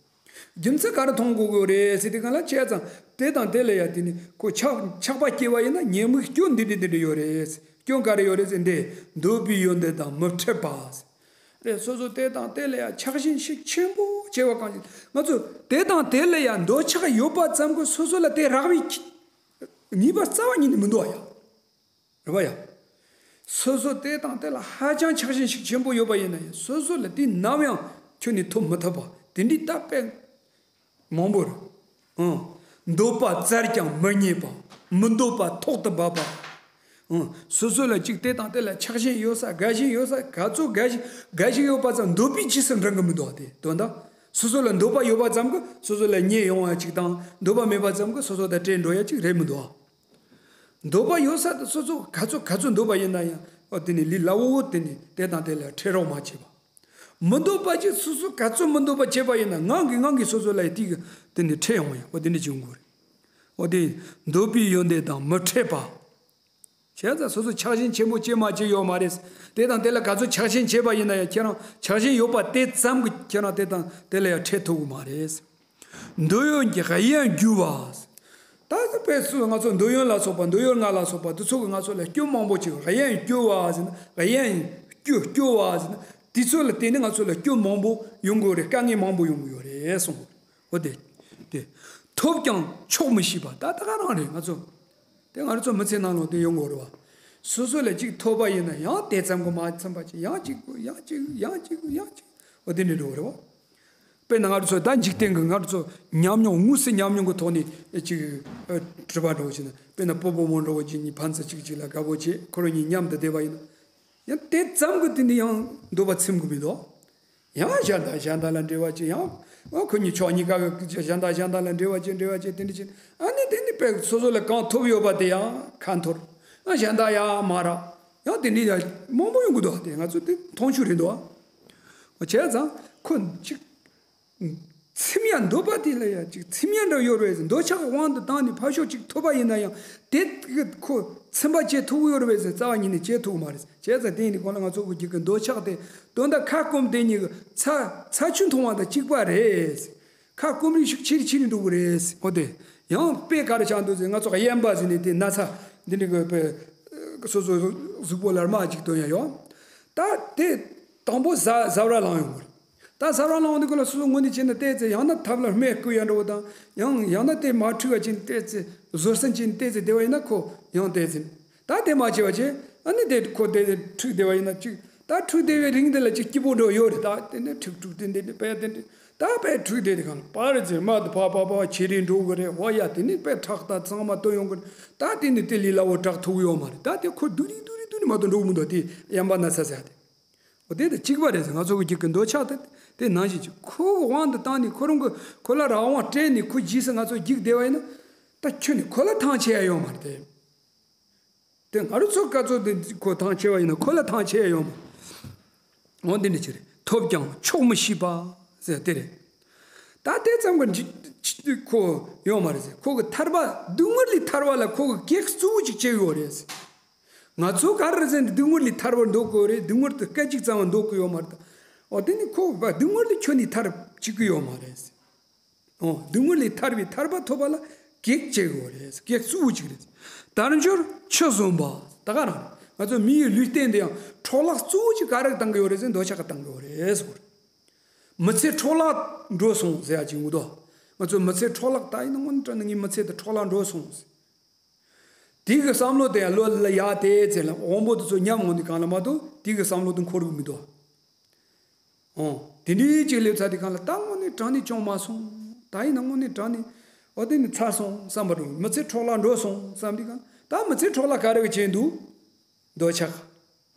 རྒྱུ་མཚན་ག་རེ་མཐོང་དགོས་ཀྱི་ཡོད་རེད་ཟེར་དུས་གང་ལ་བྱས་ཙང་དེ་དང་དེ་ལ་ཡ་དེ་ནི་ཁོ་ཆགས་ཆགས་པ་སྐྱེ་བ་ཡིན་ན་ཉོན་མོངས་སྐྱོན་འདི་འདྲ་འདི་འདྲ་ཡོད་རེད། སྐྱོན་ག་རེ་ཡོད་རེད་ཟེར་འདི་འདོད་པའི་ཡོན་ཏན་དང་མི་འཕྲད་པ། རེད། སོ་སོ་དེ་དང་དེ་ལ་ཡ་ཆགས་ཞེན་ཤུགས་ཆེན་པོ་བྱེད་པ་གང་ཞིག་ང་ཚོ་དེ་དང་དེ་ལ་ཡ་འདོད་ཆགས་ཡོད་པ་ཙམ་གྱིས་སོ་སོ་ལ་དེ་རག་པའི་ངེས་པ་རྩ་བ་ཉིད་ནས་མི་འདུག་ཡ། རེད་པ་ཡ། སོ་སོ་དེ་དང་དེ་ལ་ཧ་ཅང་ཆགས་ཞེན་ཤུགས་ཆེན་པོ་ཡོད་པ་ཡིན་ན་ཡང་སོ་སོ་ལ་དེ་ནམ་ཡང་ཁྱོན་ནས་ཐོབ་མི་ཐུབ་པ་དེ་འདྲའི་རྟགས་དཔེ་མང་པོ་རེད། ཨང་། འདོད་པ་བཙལ་ཀྱང་མི་རྙེད་པ། མི་འདོད་པ་ཐོག་ཏུ་འབབ་པ། ཨང་། སོ་སོ་ལ་གཅིག་དེ་དང་དེ་ལ་ཆགས་ཞེན་ཡོད་ས་དགའ་ཞེན་ཡོད་ས་ག་ཚོད་དགའ་ཞེན་དགའ་ཞེན་ཡོད་པ་ཙམ་འདོད་པའི་རྗེས་སུ་འབྲང་གི་མི་འདུག་དེ་དོན་དག་སོ་སོ་ལ་འདོད་པ་ཡོད་པ་ཙམ་གྱིས་སོ་སོ་ལ་རྙེད་ཡོང་བ་གཅིག་དང་འདོད་པ་མེད་པ་ཙམ་གྱིས་སོ་སོ་དང་བྲལ་འགྲོ་ཡ་གཅིག་རེད་མི་འདུག་འདོད་པ་ཡོད་ས་དེ་སོ་སོ་ག་ཚོད་ག་ཚོད་འདོད་པ་ཡིན་ན་ཡང་ཨོ་དེ་ནི་ལས་སླ་བོ་དེ་ནི་དེ་དང་དེ་ལ་འཕྲད་རོགས་མ་བྱེད་པ། མི་འདོད་པ་ཅིག་སོ་སོ་ག་ཚོད་མི་འདོད་པ་བྱེད་པ་ཡིན་ན་ངང་གིས་ངང་གིས་སོ་སོ་ལ་དེ་གི་དེ་ནི་འཕྲད་ཡོང་ཡ་ཨོ་དེ་ནི་བྱུང་དགོས་རེད། ཨོ་དེ་འདོད་པའི་ཡོན་ཏན་དང་མི་འཕྲད་པ། བྱས་ཙང་སོ་སོ་ཆགས་ཞེན་ཆེན་པོ་བྱེད་མ་བྱེད་ཡོད་མ་རེད། དེ་དང་དེ་ལ་ག་ཚོད་ཆགས་ཞེན་བྱེད་པ་ཡིན་ན་ཡང་ཁྱེད་རང་ཆགས་ཞེན་ཡོད་པ་དེ་ཙམ་གྱིས་ཁྱེད་རང་དེ་དང་དེ་ལ་ཡང་འཕྲད་ཐུབ་ཀྱི་མ་རེད། འདོད་ཡོན་གྱི་གཡེང་རྒྱུ་བ། ད་ལྟ་དཔེ་སུ་ང་ཚོ་འདོད་ཡོན་ལ་སོགས་པ་འདོད་ཡོན་ལྔ་ལ་སོགས་པ་འདི་ཚོ་གིས་ང་ཚོ་ལ་སྐྱོན་མང་པོ་བྱེད་གཡེང་རྒྱུ་བ་ཟེར་ན་གཡེང་རྒྱུ་སྐྱོ་བ་ཟེར་ན་དེ་ཚོ་ལ་བརྟེན་ནས་ང་ཚོ་ལ་སྐྱོན་མང་པོ་ཡོང་གི་ཡོད་རེད། དཀའ་ངལ་མང་པོ་ཡོང་གི་ཡོད་རེད་གསུངས། འོ་དེ་དེ་ཐོབ་ཀྱང་ཆོག་མི་ཤེས་པ་ད་ད་ག་རང་རེད། ང་ཚོ་དེ་ང་རང་ཚོ་མི་ཚེ་ནང་ལོགས་དེ་ཡོང་གི་ཡོད་རེད་བ། སོ་སོ་ལ་གཅིག་ཐོབ་པ་ཡིན་ན་ཡང་དེ་ཙམ་གྱིས་མ་ཚིམ་པ་ཅིག་ཡང་གཅིག་ཡང་གཅིག་ཡང་གཅིག་ཡང་གཅིག་འོ་དེ་འདྲ་འགྲོ་གི་རེད་བ། དཔེར་ན་ང་རང་ཚོ་ད་འཇིག་རྟེན་གྱི་ང་རང་ཚོ་ཉམས་མྱོང་དངོས་སུ་ཉམས་མྱོང་གི་ཐོག་ནས་ཅིག་ཨ་དྲི་བ་འདྲ་བོ་བྱས་ན་དཔེར་ན་སྤོ་བོ་མོ་འདྲ་བོ་ཅིག་གཉིས་ཕན་ཚུན་གཅིག་གཅིག་ལ་དགའ་པོ་བྱས་ཁོ་རང་གཉིས་མཉམ་དུ་བསྡད་པ་ཡིན་ན་ཡང་དེ་ཙམ་གྱིས་དེ་འདི་ཡང་འདོད་པ་ཚིམ་གི་མི་འདུག་ཡང་གཞན་དང་གཞན་དང་ལ་འབྲེལ་བ་བྱས་ཡང་ཨ་ཁོ་གཉིས་ཕྱོགས་གཉིས་ཀ་གི་གཞན་དང་གཞན་དང་ལ་འབྲེལ་བ་བྱས་འབྲེལ་བ་བྱས་དེ་འདྲ་བྱས་ཨ་ནི་དེ་ནི་དཔེ་སོ་སོ་ལ་གང་ཐོབ་ཡོད་པ་དེ་ཡང་ཁ་འཐོར་ཨ་གཞན་དང་ཡང་མ་རག་ཡང་དེ་འདྲ་ཡང་མང་པོ་ཡོང་གི་འདུག་དེ་ང་ཚོ་དེ་མཐོང་ཆོས་རེད་འདུག་བྱས་ཙང་ཁོ་གཅིག་ཚིམ་ཡ་འདོད་པ་དེ་ལ་ཡ་ཅིག་ཚིམ་ཡ་འདྲ་ཡོད་རེད་ཟེར། འདོད་ཆགས་དབང་དུ་བཏང་ནས་ཕར་ཕྱོགས་ཅིག་ཐོབ་པ་ཡིན་ན་ཡང་དེ་ཁོ་ཚིམ་པ་བྱེད་ཐུབ་ཀྱི་ཡོད་རེད་ཟེར་རྩ་བ་ཉིད་ནས་བྱེད་ཐུབ་ཀྱི་མ་རེད། བྱས་ཙང་དེ་ཡིན་དུས་གང་ལ་ང་ཚོ་གི་རྒྱུད་ཀྱི་འདོད་ཆགས་དེ་དོན་དག་ཁ་སྐོམ་དེ་གཉིས་ཀྱི་ཚ་ཚ་ཆུ་འཐུང་བ་དང་གཅིག་པ་རེད། ཁ་སྐོམ་རིགས་ཤུགས་ཆེ་རུ་ཆེ་རུ་འགྲོ་གི་རེད། འོ་དེ་ཡང་དཔེ་ག་རེ་ཆགས་འདུག་ཟེར་ང་ཚོ་གཡན་པ་ཟེར་ནས་དེ་ན་ཚ་འདི་འདྲ་གི་དཔེ་སོ་སོ་གཟུགས་པོ་ལ་རྨ་ཅིག་སྟོན་ཡ་ཡོད། ད་དེ་དང་པོ་ཟ་ཟ་བར་ལངས་ཡོང་གི་རེད། ད་ཟ་བར་ལངས་དུས་ཁོ་ལ་སོ་སོ་ངོས་ནས་བྱས་ན་བལྟས་ཚེ་ཡང་ན་ཐབ་ལ་རྨས་བསྐུ་ཡ་འདྲ་བོ་དང་ཡང་ཡང་ན་དེ་མ་འཁྲུད་པ་བྱས་ནས་བལྟས་ཚེ་ཟོར་སེམས་བྱས་ནས་བལྟས་ཚེ་བདེ་བ་ཡིན་ན་ཁོ་ཡང་བལྟས་ཚེ་ད་དེ་མ་བྱས་པ་བྱས་ཨ་ནི་དེ་ཁོ་དེ་འཁྲུད་བདེ་བ་ཡིན་ན་ཅིག་ད་འཁྲུད་བདེ་བའི་རིང་དེ་ལ་ཅིག་སྐྱིད་པོ་འདྲ་བོ་ཡོད་རེད། ད་དེ་ནས་འཁྲུད་འཁྲུད་དེ་འདི་ནས་པས་དེ་འདི་ད་པས་འཁྲུད་བདེ་དེ་གང་ལ་པར་རེ་ཚེ་མ་དུ་ཕ་ཕ་ཕ་ཆེ་རིང་འགྲོ་གི་རེད། འོ་ཡ་དེ་ནས་པས་ཁྲག་ད་ཚང་མ་བཏོན་ཡོང་གི་རེད། ད་དེ་ནས་དེ་ལས་སླ་བོ་དྲག་ཐུབ་ཡོད་མ་རེད། ད་དེ་ཁོ་སྡུག་རིང་སྡུག་རིང་སྡུག་རིང་མ་གཏོགས་འགྲོ་གི་མི་འདུག་དེ་གཡན་པ་ན་ཚ་ཟེར་ཡ་དེ། འོ་དེ་དང་གཅིག་པ་རེད་ཟེར། ང་ཚོ་གི་རྒྱུད་ཀྱི་འདོད་ཆགས་དེ་དེ་ནང་བཞིན་གྱི་ཁོ་གི་དབང་དུ་བཏང་ནས་ཁོ་རང་གི་ཁོ་ལ་རང་དབང་སྤྲད་ནས་ཁོ་རྗེས་སུ་ང་ཚོ་རྒྱུག་བསྡད་པ་ཡིན་ན་ད་ཁྱོད་ནི་ཁོ་ལ་ཐང་ཆད་ཡ་ཡོད་མ་རེད་དེ། དེ་ང་རང་ཚོ་སྐབས་ཚོ་དེ་ཁོ་ཐང་ཆད་པ་ཡིན་ན་ཁོ་ལ་ཐང་ཆད་ཡ་ཡོད་མ་རེད། འོ་འདི་འདྲ་ཅིག་རེད། ཐོབ་ཀྱང་ཆོག་མི་ཤེས་པ་ཟེར་དེ་རེད། ད་དེ་ཙམ་གྱིས་ཁོ་ཡོད་མ་རེད་ཟེར། ཁོ་གི་ཐར་པ་སྡུག་བསྔལ་ལས་ཐར་བ་ལ་ཁོ་གི་གེགས་གཙོ་བོ་ཅིག་བྱེད་ཡོད་རེད་ཟེར། ང་ཚོ་ག་རེ་ཟེར་ན་སྡུག་བསྔལ་ལས་ཐར་བར་འདོད་ཀྱི་ཡོད་རེད། སྡུག་བསྔལ་དེ་སྐད་ཅིག་ཙམ་པ་འདོད་ཀྱི་ཡོད་མ་རེད། འོ་དེ་ནི་ཁོ་སྡུག་བསྔལ་ལས་ཁྱོན་ནས་ཐར་བྱེད་ཀྱི་ཡོད་མ་རེད། འོ་སྡུག་བསྔལ་ལས་ཐར་བའི་ཐར་པ་ཐོབ་པ་ལ་གེགས་བྱེད་ཀྱི་ཡོད་རེད། གེགས་གཙོ་བོ་གཅིག་རེད། དལ་འབྱོར་ཆུ་བཟུམ་པ་ད་ག་རང་རེད། ང་ཚོ་མི་ཡི་ལུས་རྟེན་འདི་ཡང་འཕྲོ་བརླག་གཙོ་བོ་གཅིག་ག་རེ་བཏང་གི་ཡོད་རེད་ཟེར་ན་འདོད་ཆགས་ཀྱིས་བཏང་གི་ཡོད་རེད་ཟེར་གོ་རེད། མི་ཚེ་འཕྲོ་བརླག་འགྲོ་སོང་ཟེར་ཡ་གཅིག་ཡོང་གི་འདུག་ང་ཚོ་མི་ཚེ་འཕྲོ་བརླག་ད་ཡིན་ན་དངོས་གནས་དྲང་གནས་ངའི་མི་ཚེ་འདི་འཕྲོ་བརླག་འགྲོ་སོང་ཟེར། དེ་གི་བསམ་བློ་དེ་ཡང་བློ་ལ་ཡ་དེ་ཚེ་ལ་དབང་པོ་དེ་ཚོ་ཉམས་འོང་དུས་གང་ལ་མ་གཏོགས་དེ་གི་བསམ་བློ་དེ་འཁོར་གི་མི་འདུག་འོ། དེ་འདྲའི་ཅིག་སླེབས་ཚར་དུས་གང་ལ་ད་དངོས་གནས་དྲང་གནས་བྱུང་མ་སོང་། ད་ཡིན་ན་དངོས་གནས་དྲང་གནས་འོ་དེ་ནི་ཚར་སོང་བསམ་པ་འགྲོ། མི་ཚེ་འཕྲོ་བརླག་འགྲོ་སོང་བསམ་དུས་གང་ད་མི་ཚེ་འཕྲོ་བརླག་ག་རེ་གི་བྱས་འདུག་འདོད་ཆགས།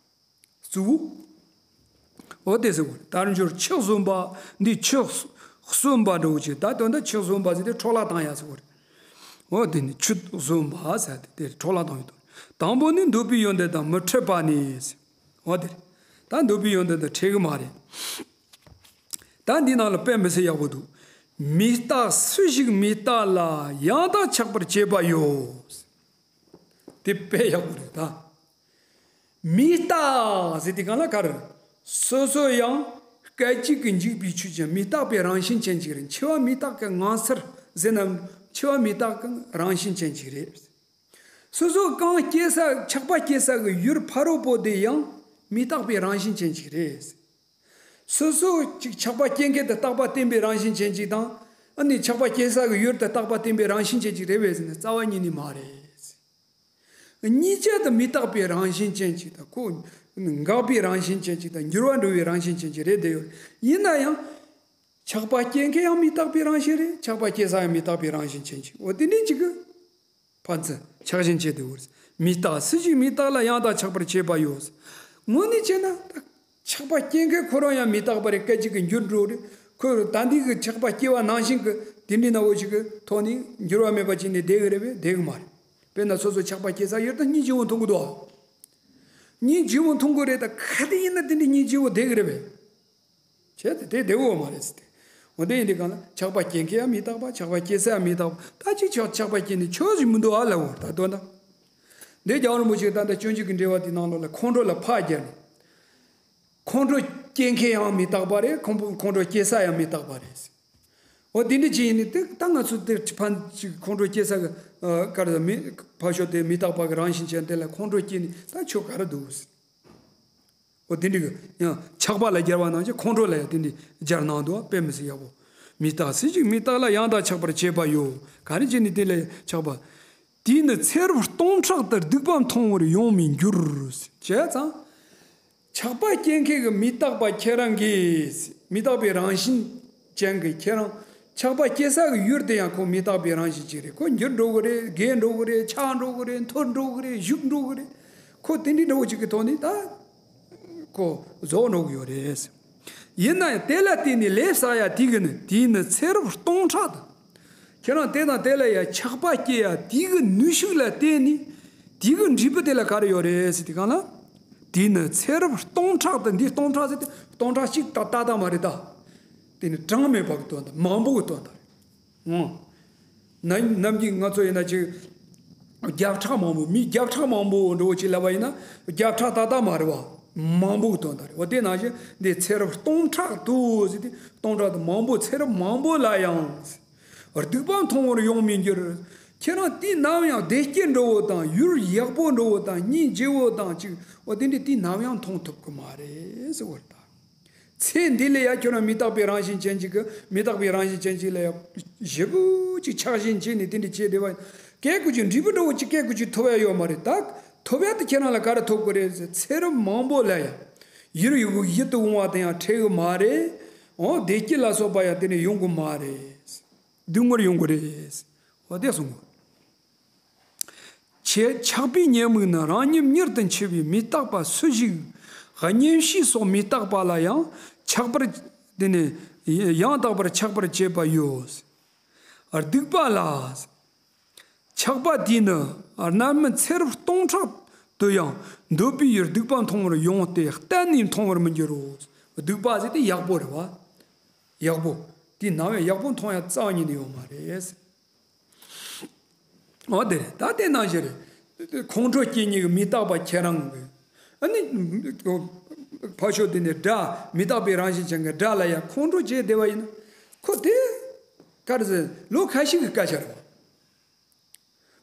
གཙོ་བོ། འོ་དེ་ཟེར་བ་རེད། དལ་འབྱོར་ཆུ་བཟུམ་པ་འདི་ཆུ་གསུམ་པ་འདྲ་བོ་ཅིག་ད་དོན་དག་ཆུ་བཟུམ་པ་ཟེར་དེ་འཕྲོ་བརླག་བཏང་ཡ་ཟེར་བ་རེད། འོ་དེ་ནི་ཆུ་བཟུམ་པ་ཟེར་དེ་དེ་འཕྲོ་བརླག་བཏང་ཡོད་དོ། དང་པོ་ནི་འདོད་པའི་ཡོན་ཏན་དང་མི་འཕྲད་པ་ནི་ཟེར། འོ་དེ་རེད། ད་འདོད་པའི་ཡོན་ཏན་དང་འཕྲད་གི་མ་རེད། ད་འདི་ནང་ལ་དཔེ་མི་སྲིད་ཡག་པོ་འདུག་མི་རྟག་སུ་ཞིག་མི་རྟག་ལ་ཡང་དག་ཆགས་པར་བྱེད་པ་ཡོད། དེ་དཔེ་ཡག་པོ་རེད་ད། མི་རྟག་ཟེར་དུས་སྒང་ལ་ག་རེ། སོ་སོ་ཡང་སྐད་ཅིག་གིས་འཇིག་པའི་ཆོས་ཅན། མི་རྟག་པའི་རང་བཞིན་ཅན་ཅིག་རེད། འཆི་བ་མི་རྟག་གི་ངང་ཚུལ་ཟེར་ན། འཆི་བ་མི་རྟག་གི་རང་བཞིན་ཅན་ཅིག་རེད། སོ་སོ་གང་སྐྱེ་ས། ཆགས་པ་སྐྱེ་ས་གི་ཡུལ་ཕ་རོལ་པོ་དེ་ཡང་མི་རྟག་པའི་རང་བཞིན་ཅན་ཅིག་རེད། སོ་སོ་ཅིག་ཆགས་པ་སྐྱེ་མཁན་དེ་རྟག་པ་བརྟན་པའི་རང་བཞིན་ཅན་ཅིག་དང་། ཨ་ནི་ཆགས་པ་སྐྱེ་ས་གི་ཡུལ་དེ་རྟག་པ་བརྟན་པའི་རང་བཞིན་ཅན་ཅིག་རེད་པས་ཟེར་ན། རྩ་བ་ཉིད་ནས་མ་རེད། གཉིས་ཆ་དེ་མི་རྟག་པའི་རང་བཞིན་ཅན་ཅིག་དང་། ཁོ་འགག་པའི་རང་བཞིན་ཅན་ཅིག་དང་། འགྱུར་བ་འགྲོ་བའི་རང་བཞིན་ཅན་ཅིག་རེད་བསྡད་ཡོད། ཡིན་ན་ཡང་། ཆགས་པ་སྐྱེ་མཁན་ཡང་མི་རྟག་པའི་རང་བཞིན་རེད། ཆགས་པ་སྐྱེ་ས་ཡང་མི་རྟག་པའི་རང་བཞིན་ཅན་ཅིག་འོ་དེ་འདྲའི་ཅིག་གི་ཕན་ཚུན་ཆགས་ཞེན་བྱེད་དེ་བོར། མི་རྟག་སུ་ཞིག་མི་རྟག་ལ་ཡང་དག་ཆགས་པར་བྱེད་པ་ཡོད། དངོས་གནས་བྱས་ན་ད་ཆགས་པ་སྐྱེ་མཁན་ཁོ་རང་ཡང་མི་རྟག་པ་རེད། སྐད་ཅིག་གིས་འགྱུར་འགྲོ་རེད། ཁོས་ད་འདི་གི་ཆགས་པ་སྐྱེ་བ་ནང་བཞིན་གི་དེ་འདྲའི་ནང་བོ་ཞིག་གི་ཐོག་ནས་འགྱུར་བ་མེད་པ་ཅིག་ནས་བསྡད་གི་རེད་པས། བསྡད་གི་མ་རེད། དཔེར་ན་སོ་སོ་ཆགས་པ་སྐྱེ་ས་ཡོད་ད་སྙིང་རྗེ་བོ་མཐོང་གི་འདུག་ཨ། སྙིང་རྗེ་བོ་མཐོང་གི་རེད། ད་ག་དེ་ཡིན་ན་དེ་འདྲའི་སྙིང་རྗེ་བོ་བསྡད་གི་རེད་པས། བྱས་ཏེ་དེ་བདེ་བོ་མ་རེད་ཟེར་ཏེ། འོ་དེ་ཡིན་དུས་སྒང་ལ་ཆགས་པ་སྐྱེ་མཁན་ཡང་མི་རྟག་པ། ཆགས་པ་སྐྱེ་ས་ཡང་མི་རྟག་པ། ད་ཅིག་ཆགས་ཆགས་པ་སྐྱེ་ནས་ཆོག་ཞིག་མི་འདུག་ཨ་ལབ་འོ། ད་དོན་དག་འདི་རྒྱལ་བ་རིན་པོ་ཆེས་ད་ལྟ་སྤྱོད་འཇུག་གི་འགྲེལ་པ་དེའི་ནང་ལོགས་ལ་ཁོང་ཁྲོ་ལ་ཕར་བརྒྱབ་ནས། ཁོང་ཁྲོ་སྐྱེ་མཁན་ཡང་མི་རྟག་པ་རེད། ཁོང་ཁོང་ཁྲོ་སྐྱེ་ས་ཡང་མི་རྟག་པ་རེད། འོ་དེ་འདྲ་ཅིག་ཡིན་ནི་དེ་ད་ང་ཚོ་དེ་ཕན་ཅིག་ཁོང་ཁྲོ་སྐྱེ་ས་གི་ཨ་ག་རེ་མི་ཕར་ཕྱོགས་དེ་མི་རྟག་པ་གི་རང་བཞིན་ཅན་དེ་ལ་ཁོང་ཁྲོ་སྐྱེ་ནི་ད་ཆོག་ག་རེ་འདུག་འོ་དེ་འདྲ་གི་ཡང་ཆགས་པ་ལ་སྦྱར་བ་ནང་བཞིན་ཁོང་ཁྲོ་ལ་ཡང་དེ་འདྲ་སྦྱར་གནང་འདུག་དཔེ་མི་སྲིད་ཡག་པོ། མི་རྟག་སུ་ཞིག་མི་རྟག་ལ་ཡང་དག་ཆགས་པར་བྱེད་པ་ཡོད། ག་རེ་བྱས་ནས་དེ་ལ་ཆགས་པ། དེས་ནི་ཚེ་རབས་སྟོང་ཕྲག་ཏུ་སྡིག་པ་མཐོང་བར་ཡོང་མི་འགྱུར། བྱས་ཙང་། ཆགས་པ་སྐྱེ་མཁན་གྱི་མི་རྟག་པ་ཁྱེད་རང་གིས། མི་རྟག་པའི་རང་བཞིན་ཅན་གྱི་ཁྱེད་རང་། ཆགས་པ་སྐྱེ་ས་གི་ཡུལ་དེ་ཡང་ཁོ་མི་རྟག་པའི་རང་བཞིན་ཅིག་རེད། ཁོ་འགྱུར་འགྲོ་གི་རེད། རྒས་འགྲོ་གི་རེད། ཆག་འགྲོ་གི་རེད། འཐོར་འགྲོ་གི་རེད། ཞུགས་འགྲོ་གི་རེད། ཁོ་དེ་འདྲའི་འདྲ་བོ་ཅིག་གི་ཐོག་ནས་ད་ཁོ་རྫོགས་འགྲོ་གི་ཡོད་རེད། ཡིན་ན་ཡང་དེ་ལ་བརྟེན་ནས་ལས་བསགས་ཡ་དེ་གི་ནི་དེས་ནི་ཚེ་རབས་སྟོང་ཕྲག་ཏུ། ཁྱེད་རང་དེ་དང་དེ་ལ་ཡ་ཆགས་པ་སྐྱེ་ཡ་དེ་གི་ནུས་ཤུགས་ལ་བརྟེན་ནས་དེ་གི་འབྲས་བུ་དེ་ལ་ག་རེ་ཡོད་རེད་ཟེར་དུས་སྒང་ལ། དེས་ནི་ཚེ་རབས་སྟོང་ཕྲག་ཏུ། འདི་སྟོང་ཕྲག་ཟེར་དུས་སྟོང་ཕྲག་གཅིག་ཏག་ཏག་མ་རེད་ད། དེ་ནི་གྲངས་མེད་པ་གི་དོན་དག་མང་པོ་གི་དོན་དག་རེད། ཨང་། ནམ་ནམ་རྒྱུན་ང་ཚོ་ཡིན་ན་ཅིག་བརྒྱ་ཕྲག་མང་པོ། མི་བརྒྱ་ཕྲག་མང་པོ་འདྲ་བོ་ཅིག་ལབ་པ་ཡིན་ན་བརྒྱ་ཕྲག་ཏག་ཏག་མ་རེད་བ། མང་པོ་གི་དོན་དག་རེད་བ། དེ་ནང་བཞིན་འདི་ཚེ་རབས་སྟོང་ཕྲག་ཏུ་ཟེར་ཏེ་སྟོང་ཕྲག་ཏུ་མང་པོ། ཚེ་རབས་མང་པོ་ལ་ཡང་སྡིག་པ་མཐོང་བར་ཡོང་མི་འགྱུར། ཁྱེད་རང་དུས་ནམ་ཡང་བདེ་སྐྱིད་འདྲ་བོ་དང་། ཡུལ་ཡག་པོ་འདྲ་བོ་དང་། སྙིང་རྗེ་བོ་དང་ཅིག་འོ་དེ་འདྲ་དུས་ནམ་ཡང་མཐོང་ཐུབ་ཀྱི་མ་རེད་ཟེར་བ་རེད་ད། ཚེ་འདི་ལ་ཡ་ཁྱོད་རང་མི་རྟག་པའི་རང་བཞིན་ཅན་ཅིག་གི། མི་རྟག་པའི་རང་བཞིན་ཅན་ཅིག་ལ་ཡ་ཞེ་པོ་ཅིག་ཆགས་ཞེན་བྱས་ནས་དེ་འདྲ་བྱས་བསྡད་པ་ཡིན། སྐད་ཀོ་ཅིག་འབྲས་བུ་འདྲ་བོ་ཅིག་སྐད་ཀོ་ཅིག་ཐོབ་ཡ་ཡོད་མ་རེད་ད། ཐོབ་ཡ་དེ་ཁྱེད་རང་ལ་ག་རེ་ཐོབ་དགོས་རེད་ཟེར། ཚེ་རབས་མང་པོ་ལ་ཡ་ཡུལ་ཡུལ་དུ་འོང་བ་དེ་ཡང་འཕྲད་གི་མ་རེད། འོ་བདེ་སྐྱིད་ལ་སོགས་པ་ཡང་དེ་ནས་ཡོང་གི་མ་རེད། སྡུག་བསྔལ་ཡོང་གི་རེད། འོ་དེ་གསུངས། ཆེ་ཆགས་པའི་ཉེས་དམིགས་ནི། རང་ཉིད་མྱུར་དུ་འཆི་བའི་མི་རྟག་པ་སུ་ཞིག་གཉེན་བཤེས་སོགས་མི་རྟག་པ་ལ་ཡང་ཆགས་པར། དེ་ནས་ཡང་དག་པར་ཆགས་པར་བྱེད་པ་ཡོད། སྡིག་པ་ལ། ཆགས་པ་དེས་ནི་རྣམ་སྨིན་ཚེ་རབས་སྟོང་ཕྲག་ཏུ་ཡང་འདོད་པའི་ཡུལ་སྡིག་པ་མཐོང་བར་ཡོང་སྟེ་གཏན་ནས་མཐོང་བར་མི་འགྱུར་རོ། སྡིག་པ་ཟེར་དེ་ཡག་པོ་རེད་བ། ཡག་པོ། དེ་ནམ་ཡང་ཡག་པོ་མཐོང་ཡ་རྩ་བ་ཉིད་ནས་ཡོད་མ་རེད། འོ་དེ་རེད། ད་དེ་ནང་བཞིན་རེད། ཁོང་ཁྲོ་སྐྱེ་མཁན་གྱི་མི་རྟག་པ་ཁྱེད་རང་གི། ཨ་ནི། ཕར་ཕྱོགས་དེ་ནས་དགྲ། མི་རྟག་པའི་རང་བཞིན་ཅན་གྱི་དགྲ་ལ་ཡང་ཁོང་ཁྲོ་བྱས་བསྡད་པ་ཡིན་ན། ཁོ་དེ། ག་རེ་ཟེར། ལོ་ཁ་ཤས་ཀྱི་སྐད་ཆ་རེད་བ།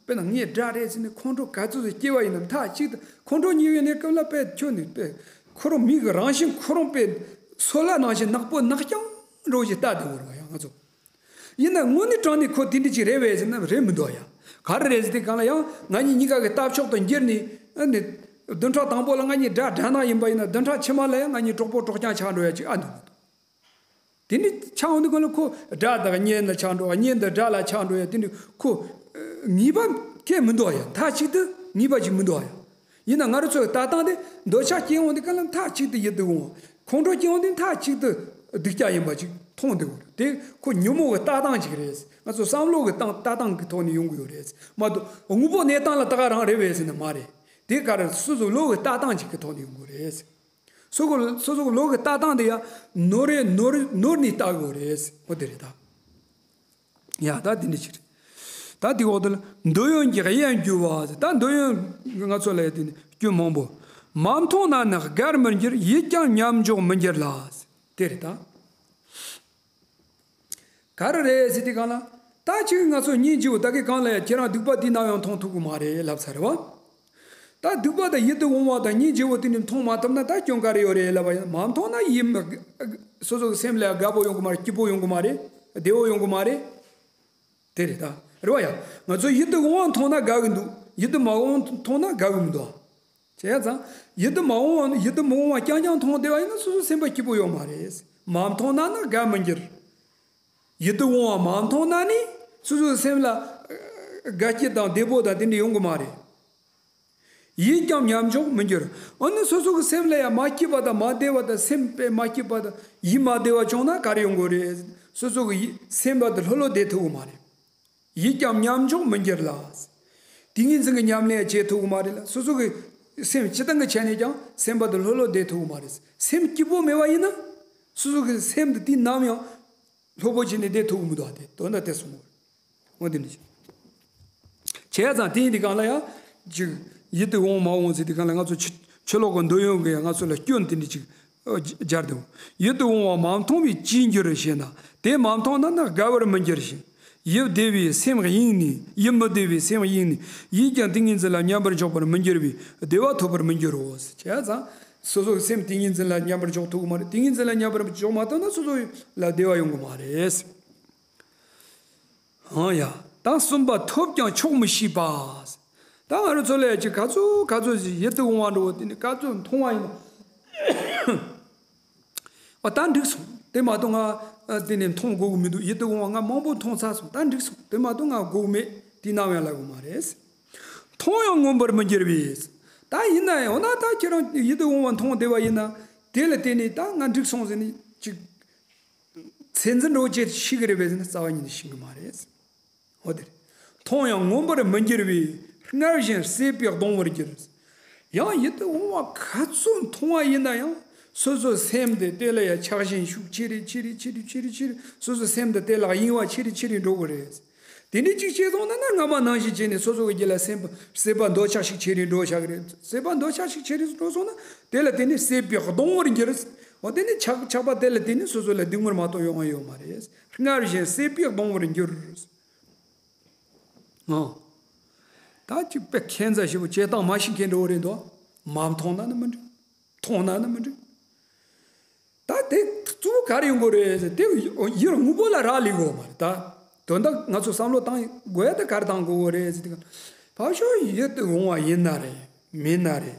དཔེར་ན་ངས་དགྲ་རེད་ཟེར་ནས་ཁོང་ཁྲོ་ག་ཚོད་ཟིག་སྐྱེ་བ་ཡིན་ན་མཐའ་གཅིག་ཏུ་ཁོང་ཁྲོ་སྐྱེ་བའི་གནས་སྐབས་ལ་དཔེ་ཁྱོད་ནི་དཔེ་ཁོ་རང་མི་གི་རང་བཞིན་ཁོ་རང་དཔེ་སོལ་བ་ནང་བཞིན་ནག་པོ་ནག་རྐྱང་འདྲ་བོ་ཞིག་ལྟ་བསྡད་ཡོད་རེད་བ་ཡ་ང་ཚོ། ཡིན་ན་དངོས་གནས་དྲང་གནས་ཁོ་དེ་འདྲ་ཅིག་རེད་པས་ཟེར་ན་རེད་མི་འདུག་ཡ། ག་རེ་རེད་ཟེར་དུས་སྒང་ལ་ཡང་ང་གཉིས་གཉིས་ཀ་གི་ལྟ་ཕྱོགས་དང་འགྱུར་ནས་ཨ་ནི། བདུན་ཕྲག་དང་པོ་ལ་ང་གཉིས་དགྲ་དགྲ་ནག་ཡིན་པ་ཡིན་ན་བདུན་ཕྲག་ཕྱི་མ་ལ་ཡང་ང་གཉིས་གྲོགས་པོ་གྲོགས་རྐྱང་ཆགས་འགྲོ་ཡ་ཅིག་ཨ་འདུག་མི་འདུག་དེ་ནི་ཆགས་འོང་དུས་སྒང་ལ་ཁོ་དགྲ་དང་གཉེན་ལ་ཆགས་འགྲོ་བ། གཉེན་དང་དགྲ་ལ་ཆགས་འགྲོ་ཡ་དེ་ནི་ཁོ་ངེས་པ་གང་མི་འདུག་ཡ། མཐའ་གཅིག་ཏུ་ངེས་པ་ཅིག་མི་འདུག་ཡ། ཡིན་ན་ང་རང་ཚོའི་ལྟ་སྟངས་དེ་འདོད་ཆགས་སྐྱེ་འོང་དུས་སྒང་ལ་མཐའ་གཅིག་ཏུ་ཡིད་དུ་འོང་། ཁོང་ཁྲོ་སྐྱེ་འོང་དུས་མཐའ་གཅིག་ཏུ་སྡུག་ཅག་ཡིན་པ་ཅིག་མཐོང་འདུག་དེ་ཁོ་ཉོན་མོངས་ཀྱི་ལྟ་སྟངས་ཅིག་རེད། ང་ཚོ་བསམ་བློ་གི་སྟངས་ལྟ་སྟངས་ཀྱི་ཐོག་ནས་ཡོང་གི་ཡོད་རེད་མ་གཏོགས་དངོས་པོ་གནས་སྟངས་ལ་ད་ག་རང་རེད་པས་ཟེར་ན་མ་རེད། དེ་ག་རེ་སོ་སོ་བློ་གི་ལྟ་སྟངས་ཅིག་གི་ཐོག་ནས་ཡོང་གི་རེད། སོ་སོ་སོ་སོ་བློ་གི་ལྟ་སྟངས་དེ་ཡང་ནོར་རེ་ནོར་ནོར་ནས་ལྟ་དགོས་རེད། འོ་དེ་རེད་ད། ཡ་ད་དེ་འདྲ་ཞིག་རེད། ད་དེ་འོག་ཏུ་ལ་འདོད་ཡོན་གྱི་དབྱེན་བསྒྱུར་བ་ཟེར། ད་འདོད་ཡོན་ང་ཚོ་ལ་ཡ་དེ་ནི་སྐྱོན་མང་པོ། མ་མཐོང་ན་ནི་དགའ་བར་མི་འགྱུར། ཡིད་ཀྱང་མཉམ་འཇོག་མི་འགྱུར་ལ། དེ་རེད་ད། ག་རེ་རེད་ཟེར་དུས་སྒང་ལ། ད་ཅིག་ང་ཚོ་སྙིང་རྗེ་བོ་ད་གི་སྒང་ལ་ཡ་ཁྱེད་རང་སྡིག་པ་དེ་ནམ་ཡང་མཐོང་ཐུབ་གི་མ་རེད་ལབ་ཚར་བ། ད་སྡིག་པ་དང་ཡིད་དུ་འོང་བ་དང་སྙིང་རྗེ་བོ་དེ་ནི་མཐོང་མ་ཐུབ་ན་ད་སྐྱོན་ག་རེ་ཡོད་རེད་ལབ་པ་ཡིན་ན། མ་མཐོང་ན་ཡིད་མི། སོ་སོ་གི་སེམས་ལ་དགའ་པོ་ཡོང་གི་མ་རེད། སྐྱིད་པོ་ཡོང་གི་མ་རེད། བདེ་བོ་ཡོང་གི་མ་རེད། དེ་རེད་ད། རེད་བ་ཡ། ང་ཚོ་ཡིད་དུ་འོང་བ་མཐོང་ན་དགའ་གི་འདུག་ཡིད་དུ་མ་འོང་བ་མཐོང་ན་དགའ་གི་མི་འདུག་བྱས་ཙང་། ཡིད་དུ་མ་འོང་བ། ཡིད་དུ་མི་འོང་བ་རྐྱང་རྐྱང་མཐོང་བསྡད་པ་ཡིན་ན་སོ་སོའི་སེམས་པ་སྐྱིད་པོ་ཡོད་མ་རེད། མ་མཐོང་ན་ནི་དགའ་མི་འགྱུར། ཡིད་དུ་འོང་བ་མ་མཐོང་ན་ནི་སོ་སོའི་སེམས་ལ་དགའ་སྐྱིད་དང་བདེ་པོ་དང་དེ་འདྲ་ཡོང་གི་མ་རེད། ཡིད་ཀྱང་མཉམ་འཇོག་མི་འགྱུར། ཨ་ནི་སོ་སོ་གི་སེམས་ལ་ཡང་མ་སྐྱིད་པ་དང་མ་བདེ་བ་དང་། སེམས་པས་མ་སྐྱིད་པ་དང་ཡིད་མ་བདེ་བ་བྱུང་ན་ག་རེ་ཡོང་གི་རེད། སོ་སོ་གི་ཡིད། སེམས་པ་དེ་ལྷོད་ལྷོད་བསྡད་ཐུབ་གི་མ་རེད། ཡིད་ཀྱང་མཉམ་འཇོག་མི་འགྱུར་ལ། ཏིང་ངེ་འཛིན་གྱི་ཉམས་ལེན་བྱེད་ཐུབ་ཀྱི་མ་རེད་ལ། སོ་སོ་གི་སེམས་སྤྱི་བཏང་གི་ཆ་ནས་ཀྱང་སེམས་པ་དེ་ལྷོད་ལྷོད་བསྡད་ཐུབ་ཀྱི་མ་རེད། སེམས་སྐྱིད་པོ་མེད་པ་ཡིན་ན། སོ་སོ་གི་སེམས་དེ་དུས་ནམ་ཡང་ལྷོད་པོ་བྱས་ནས་བསྡད་ཐུབ་ཀྱི་མི་འདུག་ཨ། དེ་དོན་དག་དེ་གསུངས་པ་རེད། འོ་དེ་འདྲ་ཞིག་བྱས་ཙང་དེ་ཡིན་དུས་སྒང་ལ་ཡང་ཅིག་ཡིད་དུ་འོང་མ་འོང་ཟེར་དུས་སྒང་ལ། ང་ཚོ་ཕྱི་ཕྱི་ལོགས་ཀྱི་འདོད་ཡོན་གྱིས་ང་ཚོ་ལ་སྐྱོན་དེ་འདྲ་ཅིག་སྦྱར་འདུག་ཡིད་དུ་འོང་བ་མ་མཐོང་བས་ཅིས་འགྱུར་ཞེ་ན། དེ་མ་མཐོང་ན་ནི་དགའ་བར་མི་འགྱུར་ཞིང་། ཡིད་བདེ་བའི་སེམས་གཡེངས་ནས། ཡིད་མི་བདེ་བའི་སེམས་གཡེངས་ནས། ཡིད་ཀྱང་ཏིང་ངེ་འཛིན་ལ་མཉམ་པར་འཇོག་པར་མི་འགྱུར་བས་བདེ་བ་ཐོབ་པར་མི་འགྱུར་རོ། བྱས་ཙང་སོ་སོའི་སེམས་ཏིང་ངེ་འཛིན་ལ་མཉམ་པར་འཇོག་ཐུབ་ཀྱི་མ་རེད། ཏིང་ངེ་འཛིན་ལ་མཉམ་པར་འཇོག་མ་ཐུབ་ན་སོ་སོ་ལ་བདེ་བ་ཡོང་གི་མ་རེད། ཨང་ཡ། ད་གསུམ་པ་ཐོབ་ཀྱང་ཆོག་མི་ཤེས་པ། ད་ང་རང་ཚོ་ལ་ཅིག་ག་ཚོད་ག་ཚོད་ཅིག་ཡིད་དུ་འོང་བ་འདྲ་བོ་དེ་ནི་ག་ཚོད་མཐོང་བ་ཡིན་ན། ཨ། ད་འགྲིག་སོང་། དེ་མ་གཏོགས་ང་ཨ་དེ་ནས་མཐོང་དགོས་ཀྱི་མི་འདུག་ཡིད་དུ་འོང་བ་ང་མང་པོ་མཐོང་ཚར་སོང་། ད་འགྲིག་སོང་། དེ་མ་གཏོགས་ང་དགོས་ཀྱི་མེད། དེ་ནམ་ཡང་ལབ་དགོས་མ་རེད། མཐོང་ཡང་ངོམས་པར་མི་འགྱུར་བས། ད་ཡིན་ན་ཡང་། འོ་ན་ད་ཁྱེད་རང་ཡིད་དུ་འོང་བ་མཐོང་བསྡད་པ་ཡིན་ན། དེ་ལ་བརྟེན་ནས་ད་ང་འགྲིག་སོང་ཟེར་ནས་ཅིག་ཚད་འཛིན་འདྲ་བོ་བྱེད་ཤེས་ཀྱི་རེད་པས་ཟེར་ན། རྩ་བ་ཉིད་ནས་ཤེས་ཀྱི་མ་རེད། འོ་དེ་རེད། མཐོང་ཡང་ངོམས་པར་མི་འགྱུར་བས། སྔར་བཞིན་སྲེད་པས་གདུང་བར་འགྱུར། ཡང་ཡིད་དུ་འོང་བ་ག་ཚོད་མཐོང་བ་ཡིན་ན་ཡང་། སོ་སོའི་སེམས་དེ་དེ་ལ་ཡང་ཆགས་ཞེན་ཤུགས་ཆེ་རུ་ཆེ་རུ་ཆེ་རུ་ཆེ་རུ་ཆེ་རུ། སོ་སོའི་སེམས་དེ་དེ་ལ་གཡེང་བ་ཆེ་རུ་ཆེ་རུ་འགྲོ་གི་རེད། དེ་འདྲ་ཅིག་བྱས་སོང་ན་ན། སྔ་མ་ནང་བཞིན་བྱས་ནས་སོ་སོ་གི་རྒྱུད་ལ་སེམས་པ། སྲེད་པ་འདོད་ཆགས་ཤིག་ཆེ་རུ་འགྲོ་བཞག་གི་རེད། སྲེད་པ་འདོད་ཆགས་ཤིག་ཆེ་རུ་འགྲོ་སོང་ན། དེ་ལ་བརྟེན་ནས་སྲེད་པས་གདུང་བར་འགྱུར། འོ་དེ་ནི་ཆགས་ཆགས་པ་དེ་ལ་བརྟེན་ནས་སོ་སོ་ལ་སྡུག་བསྔལ་མ་གཏོགས་ཡོང་བ་ཡོད་མ་རེད། སྔར་བཞིན་སྲེད་པས་གདུང་བར་འགྱུར། ཨང་། ད་ཅིག་དཔེ་ཁྱད་མཚར་ཞེ་པོ། བྱེད་སྟངས་མ་ཤེས་མཁན་འདྲ་བོ་རེད་འདུག་མ་མཐོང་ན་ནི་མི་འགྲིག་མཐོང་ན་ནི་མི་འགྲིག་ད་དེ་གཙོ་བོ་ག་རེ་ཡོང་གི་རེད་ཟེར། དེ་ཡུལ་དངོས་པོ་ལ་རག་ལས་དགོས་མ་རེད་ད། དོན་དག་ང་ཚོ་བསམ་བློ་བཏང་དགོས་ཡ་དེ་ག་རེ་བཏང་དགོས་གི་རེད་ཟེར་དུས། ཕར་ཕྱོགས་ཡིད་དུ་འོང་བ་ཡིན་ན་རེད། མིན་ན་རེད།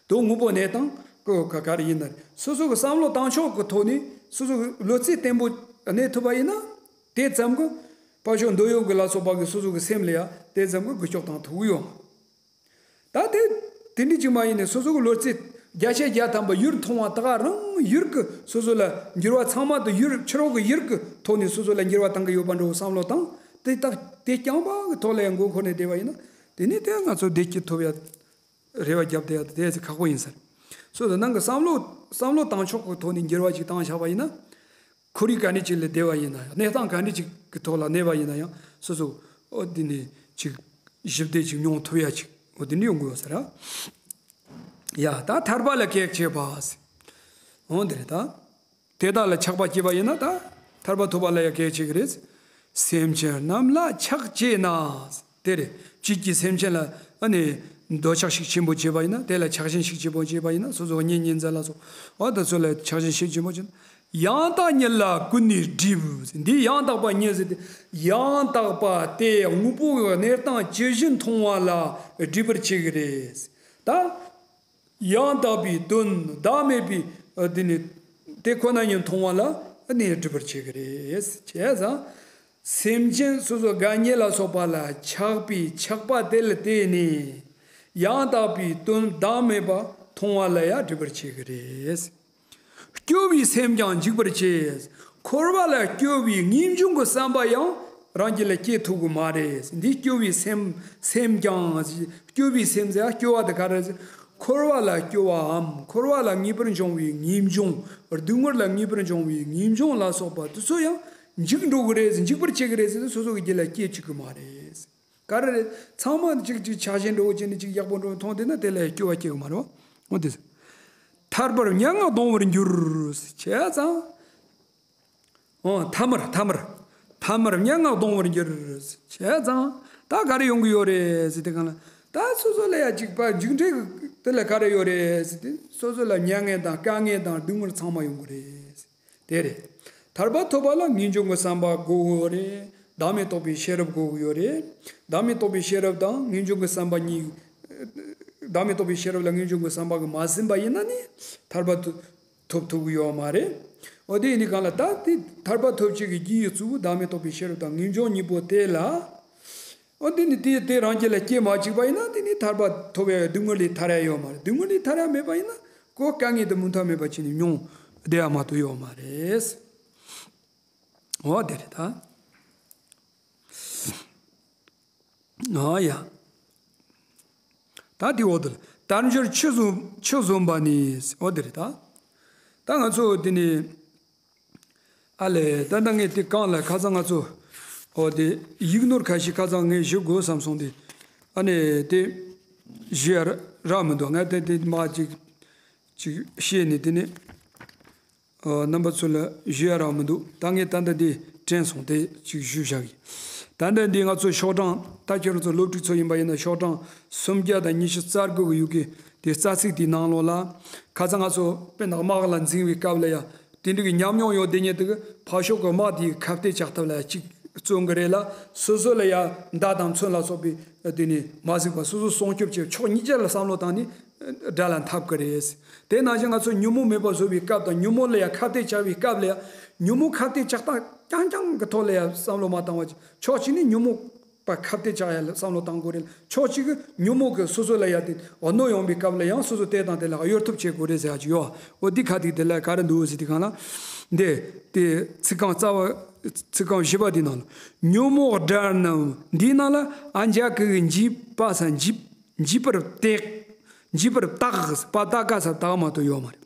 དོན་དངོས་པོ་གནས་སྟངས་གི་ག་ག་རེ་ཡིན་ན་རེད། སོ་སོ་གི་བསམ་བློ་བཏང་ཕྱོགས་ཀྱི་ཐོག་ནས་སོ་སོ་གི་བློ་རྩེ་བརྟན་པོ་གནས་ཐུབ་པ་ཡིན་ན། དེ་ཙམ་གྱིས་ཕར་ཕྱོགས་འདོད་ཡོན་གྱི་ལ་སོགས་པ་གིས་སོ་སོ་གི་སེམས་ལ་ཡ་དེ་ཙམ་གྱིས་འགུལ་སྐྱོད་བཏང་ཐུབ་ཀྱི་ཡོད། ད་དེ་དེ་འདྲ་ཅིག་མ་ཡིན་ནས། སོ་སོ་གི་བློ་རྩེ་བརྒྱ་ཆ་བརྒྱ་ཐམ་པ་ཡུལ་མཐོང་བ་ད་ག་རང་ཡུལ་གྱི་སོ་སོ་ལ་འགྱུར་བ་ཚང་མ་དེ་ཡུལ། ཕྱི་རོལ་གྱི་ཡུལ་གྱི་ཐོག་ནས་སོ་སོ་ལ་འགྱུར་བ་བཏང་གི་ཡོད་པ་འདྲ་བོ་བསམ་བློ་བཏང་། དེ་ད་དེ་རྐྱང་པ་གི་ཐོག་ལ་ཡང་མགོ་འཁོར་ནས་བསྡད་པ་ཡིན་ན། དེ་ནས་དེ་ང་ཚོ་བདེ་སྐྱིད་ཐོབ་ཡ་རེ་བ་རྒྱབ་བསྡད་ཡ་དེ་ཁག་པོ་ཡིན་ས་རེད། སོ་སོ་ནང་གི་བསམ་བློ་བསམ་བློ་བཏང་ཕྱོགས་ཀྱི་ཐོག་ནས་འགྱུར་བ་ཅིག་བཏང་བཞག་པ་ཡིན་ན། ཁོར་ཡུག་ག་འདྲ་ཅིག་ལ་བསྡད་པ་ཡིན་ན་ཡང་། གནས་སྟངས་ག་འདྲ་ཅིག་གི་ཐོག་ལ་གནས་པ་ཡིན་ན་ཡང་། སོ་སོ་འོ་དེ་ནས་ཅིག་ཞི་བདེ་ཅིག་མྱོང་ཐུབ་ཡ་ཅིག་འོ་དེ་འདྲ་ཡོང་དགོས་ས་རེད། ཡ། ད་ཐར་པ་ལ་གེགས་བྱེད་པ། འོ་དེ་རེད་ད། དེ་དག་ལ་ཆགས་པ་སྐྱེས་པ་ཡིན་ན་ད་ཐར་པ་ཐོབ་པ་ལ་ཡང་གེགས་བྱེད་ཀྱི་རེད། སེམས་ཅན་རྣམས་ལ་ཆགས་བྱེད་ན། དེ་རེད། བཅས་ཀྱི་སེམས་ཅན་ལ་ཨ་ནི་འདོད་ཆགས་ཤུགས་ཆེན་པོ་བྱེད་པ་ཡིན་ན། དེ་ལ་ཆགས་ཞེན་ཤུགས་ཆེན་པོ་བྱེད་པ་ཡིན་ན། སོ་སོ་གཉེན་ཉེ་ཚན་ལ་སོགས་པ་དེ་ཚོ་ལ་ཆགས་ཞེན་ཤུགས་ཆེན་པོ་བྱེད་ན། ཡང་དག་ཉིད་ལ་ཀུན་ནས་སྒྲིབ། འདི་ཡང་དག་པ་ཉིད་ཟེར་ཏེ། ཡང་དག་པ་དེ་དངོས་པོ་གི་གནས་སྟངས་ཇི་བཞིན་མཐོང་བ་ལ་སྒྲིབ་པར་བྱེད་ཀྱི་རེད། ད་ཡང་དག་པའི་དོན་བདག་མེད་པའི་ཨ་དེ་ནི་དེ་ཁོ་ན་ཉིད་མཐོང་བ་ལ་ནི་སྒྲིབ་པར་བྱེད་ཀྱི་རེད། བྱས་ཙང་སེམས་ཅན་སོ་སོ་དགའ་ཉེ་ལ་སོགས་པ་ལ་ཆགས་པའི་ཆགས་པ་དེ་ལ་བརྟེན་ནས་ཡང་དག་པའི་དོན་བདག་མེད་པ་མཐོང་བ་ལ་ཡང་སྒྲིབ་པར་བྱེད་ཀྱི་རེད། སྐྱོ་བའི་སེམས་ཀྱང་འཇིག་པར་བྱེད། འཁོར་བ་ལ་སྐྱོ་བའི་ངེས་འབྱུང་གི་བསམ་པ་ཡང་རང་རྒྱུད་ལ་སྐྱེ་ཐུབ་ཀྱི་མ་རེད། འདི་སྐྱོ་བའི་སེམས། སེམས་ཀྱང་། སྐྱོ་བའི་སེམས་ཟེར་ཡ་སྐྱོ་བ་དེ་ག་རེ་ཟེར། འཁོར་བ་ལ་སྐྱོ་བའམ་འཁོར་བ་ལ་ངེས་པར་འབྱུང་བའི་ངེས་འབྱུང་། སྡུག་བསྔལ་ལ་ངེས་པར་འབྱུང་བའི་ངེས་འབྱུང་ལ་སོགས་པ་དེ་ཚོ་ཡང་འཇིག་འགྲོ་གི་རེད་ཟེར། འཇིག་པར་བྱེད་ཀྱི་རེད་ཟེར་ཏེ་སོ་སོ་གི་རྒྱུད་ལ་སྐྱེ་བཅུག་གི་མ་རེད། ག་རེ་རེད། ཚང་མ་ཅིག་ཅིག་ཆགས་ཞེན་འདྲ་བོ་བྱས་ནས་ཅིག་ཡག་པོ་འདྲ་བོ་མཐོང་བསྡད་ན་དེ་ལ་སྐྱོ་བ་སྐྱེ་གི་མ་རེད་བ། འོ་དེ། ཐར་པར་སྙན་ངག་གཏོང་བར་འགྱུར། བྱས་ཙང་། འོ་ཐ་མར་ཐ་མར། ཐ་མར་སྙན་ངག་གཏོང་བར་འགྱུར། བྱས་ཙང་། ད་ག་རེ་ཡོང་གི་ཡོད་རེད་ཟེར་དུས་སྒང་ལ། ད་སོ་སོ་ལ་ཡ་གཅིག་པ་མཇུག་འབྲས་དེ་ལ་ག་རེ་ཡོད་རེད་ཟེར་དུས། སོ་སོ་ལ་མྱ་ངན་དང་དཀའ་ངལ་དང་སྡུག་བསྔལ་ཚང་མ་ཡོང་གི་རེད། དེ་རེད། ཐར་པ་ཐོབ་པ་ལ་ངེས་འབྱུང་གི་བསམ་པ་དགོས་ཡོད་རེད། བདག་མེད་རྟོགས་པའི་ཤེས་རབ་དགོས་ཀྱི་ཡོད་རེད། བདག་མེད་རྟོགས་པའི་ཤེས་རབ་དང་ངེས་འབྱུང་གི་བསམ་པ་གཉིས། བདག་མེད་རྟོགས་པའི་ཤེས་རབ་ལ་ངེས་འབྱུང་གི་བསམ་པ་གིས་མ་ཟིན་པ་ཡིན་ན་ནི་ཐར་པ་ཐོབ་ཐོབ་ཐུབ་ཀྱི་ཡོད་མ་རེད། འོ་དེ་ཡིན་དུས་སྒང་ལ། ད་དེ་ཐར་པ་ཐོབ་བྱེད་ཀྱི་རྒྱུ་ཡི་གཙོ་བོ་བདག་མེད་རྟོགས་པའི་ཤེས་རབ་དང་ངེས་འབྱུང་གཉིས་པོ་དེ་ལ། འོ་དེ་ནི་དེ་དེ་རང་རྒྱུད་ལ་སྐྱེས་མ་བཅུག་པ་ཡིན་ན། དེ་ནི་ཐར་པ་ཐོབ་པའི་སྡུག་བསྔལ་ལས་ཐར་ཡ་ཡོད་མ་རེད། སྡུག་བསྔལ་ལས་ཐར་ཡ་མེད་པ་ཡིན་ན། ཁོ་དཀའ་ངལ་དེ་མུ་མཐའ་མེད་པ་བྱས་ནས་མྱོང་བསྡད་ཡ་མ་གཏོགས་ཡོད་མ་རེད། འོ་དེ་རེད་ད། ཨ་ཡ། ད་དེ་འོ་དེ་ལ། དལ་འབྱོར་ཆུ་བཟུང་ཆུ་བཟུང་བ་ནི། འོ་དེ་རེད་ད། ད་ང་ཚོ་དེ་ནི། ཨ་ལས། ད་ལྟ་ངས་དེ་གང་ལ་ཁ་སང་ང་ཚོ། འོ་དེ་ཡིག་ནོར་ཁ་ཤས་ཁ་སང་ངས་ཞུ་དགོས་བསམ་སོང་སྟེ། ཨ་ནི་དེ་ཞུ་ཡ་རག་མི་འདུག་ང་དེ་དེ་མ་ཅིག་ཅིག་བཤད་ནས། དེ་ནི། ཨ། རྣམ་པ་ཚོ་ལ་ཞུ་ཡ་རག་མི་འདུག་ད་ངས་ད་ལྟ་འདི་དྲན་སོང་སྟེ་ཅིག་ཞུས་བཞག་གི། ད་ལྟ་འདི་ང་ཚོ་ཤོག་གྲངས། ད་ཁྱེད་རང་ཚོ་སློབ་ཕྲུག་ཚོ་ཡིན་པ་ཡིན་ན། ཤོག་གྲངས་སུམ་བརྒྱ་དང་ཉི་ཤུ་རྩ་དགུ་གི་ཡུ་གེ་དེ་རྩ་ཚིག་དེའི་ནང་ལོགས་ལ། ཁ་སང་ང་ཚོ་དཔེར་ན་དམག་ལ་འཛིང་བའི་སྐབས་ལ་ཡ། དེ་འདྲ་གི་ཉམས་མྱོང་ཡོད་དེ་ཉིད་དེ་གིས་ཕར་ཕྱོགས་ཀྱི་དམག་དེའི་ཁ་གཏད་བཅག་ཐབས་ལ་ཡ་ཅིག་བརྩོན་གི་རེད་ལ། སོ་སོ་ལ་ཡ་མདའ་དང་མཚོན་ལ་སོགས་པའི་དེ་ནི་མ་གཟིགས་པར། སོ་སོ་སྲུང་སྐྱོབ་བྱེད་ཕྱོགས་གཉིས་ཆ་ལ་བསམ་བློ་བཏང་ནས་དགྲ་ལ་འཐབ་ཀྱི་རེད། དེ་ནང་བཞིན་ང་ཚོ་ཉོན་མོངས་མེད་པར་བཟོ་བའི་སྐབས་དང་། ཉོན་མོངས་ལ་ཡ་ཁ་གཏད་བཅག་པའི་སྐབས་ལ་ཡ། ཉོན་མོངས་ཁ་གཏད་བཅག་སྟངས་རྐྱང་རྐྱང་གི་ཐོག་ལ་ཡ་བསམ་བློ་མ་བཏང་བ་ཅིག་ཕྱོགས་གཅིག་ནས་ཉོན་མོངས་པ་ཁ་གཏད་བཅག་ཡ་ལ་བསམ་བློ་བཏང་དགོས་རེད། ཕྱོགས་གཅིག་གིས་ཉོན་མོངས་ཀྱིས་སོ་སོ་ལ་ཡ་དེ་གནོད་ཡོང་བའི་སྐབས་ལ་ཡང་སོ་སོ་དེ་དང་དེ་ལ་གཡོལ་ཐབས་བྱེད་དགོས་རེད་ཟེར་ཡ་ཅིག་ཡོད། འོ་འདི་ཁ་ཐིག་དེ་ལ་ག་རེ་འདུག་ཟེར་དུས་སྒང་ལ། འདི་དེ་ཚིག་རྐང་རྩ་བ། ཚིག་རྐང་བཞི་པ་དེ་ནང་ལ། ཉོན་མོངས་དགྲ་རྣམས། འདིའི་ནང་ལ་ཨ་འཇའ་གི་འཇིགས་པ་ས་འཇིགས་འཇིགས་པར་བརྟག་འཇིགས་པར་བརྟག་པ་བཏགས་ག་ས་བཏགས་མ་གཏོགས་ཡོད་མ་རེད།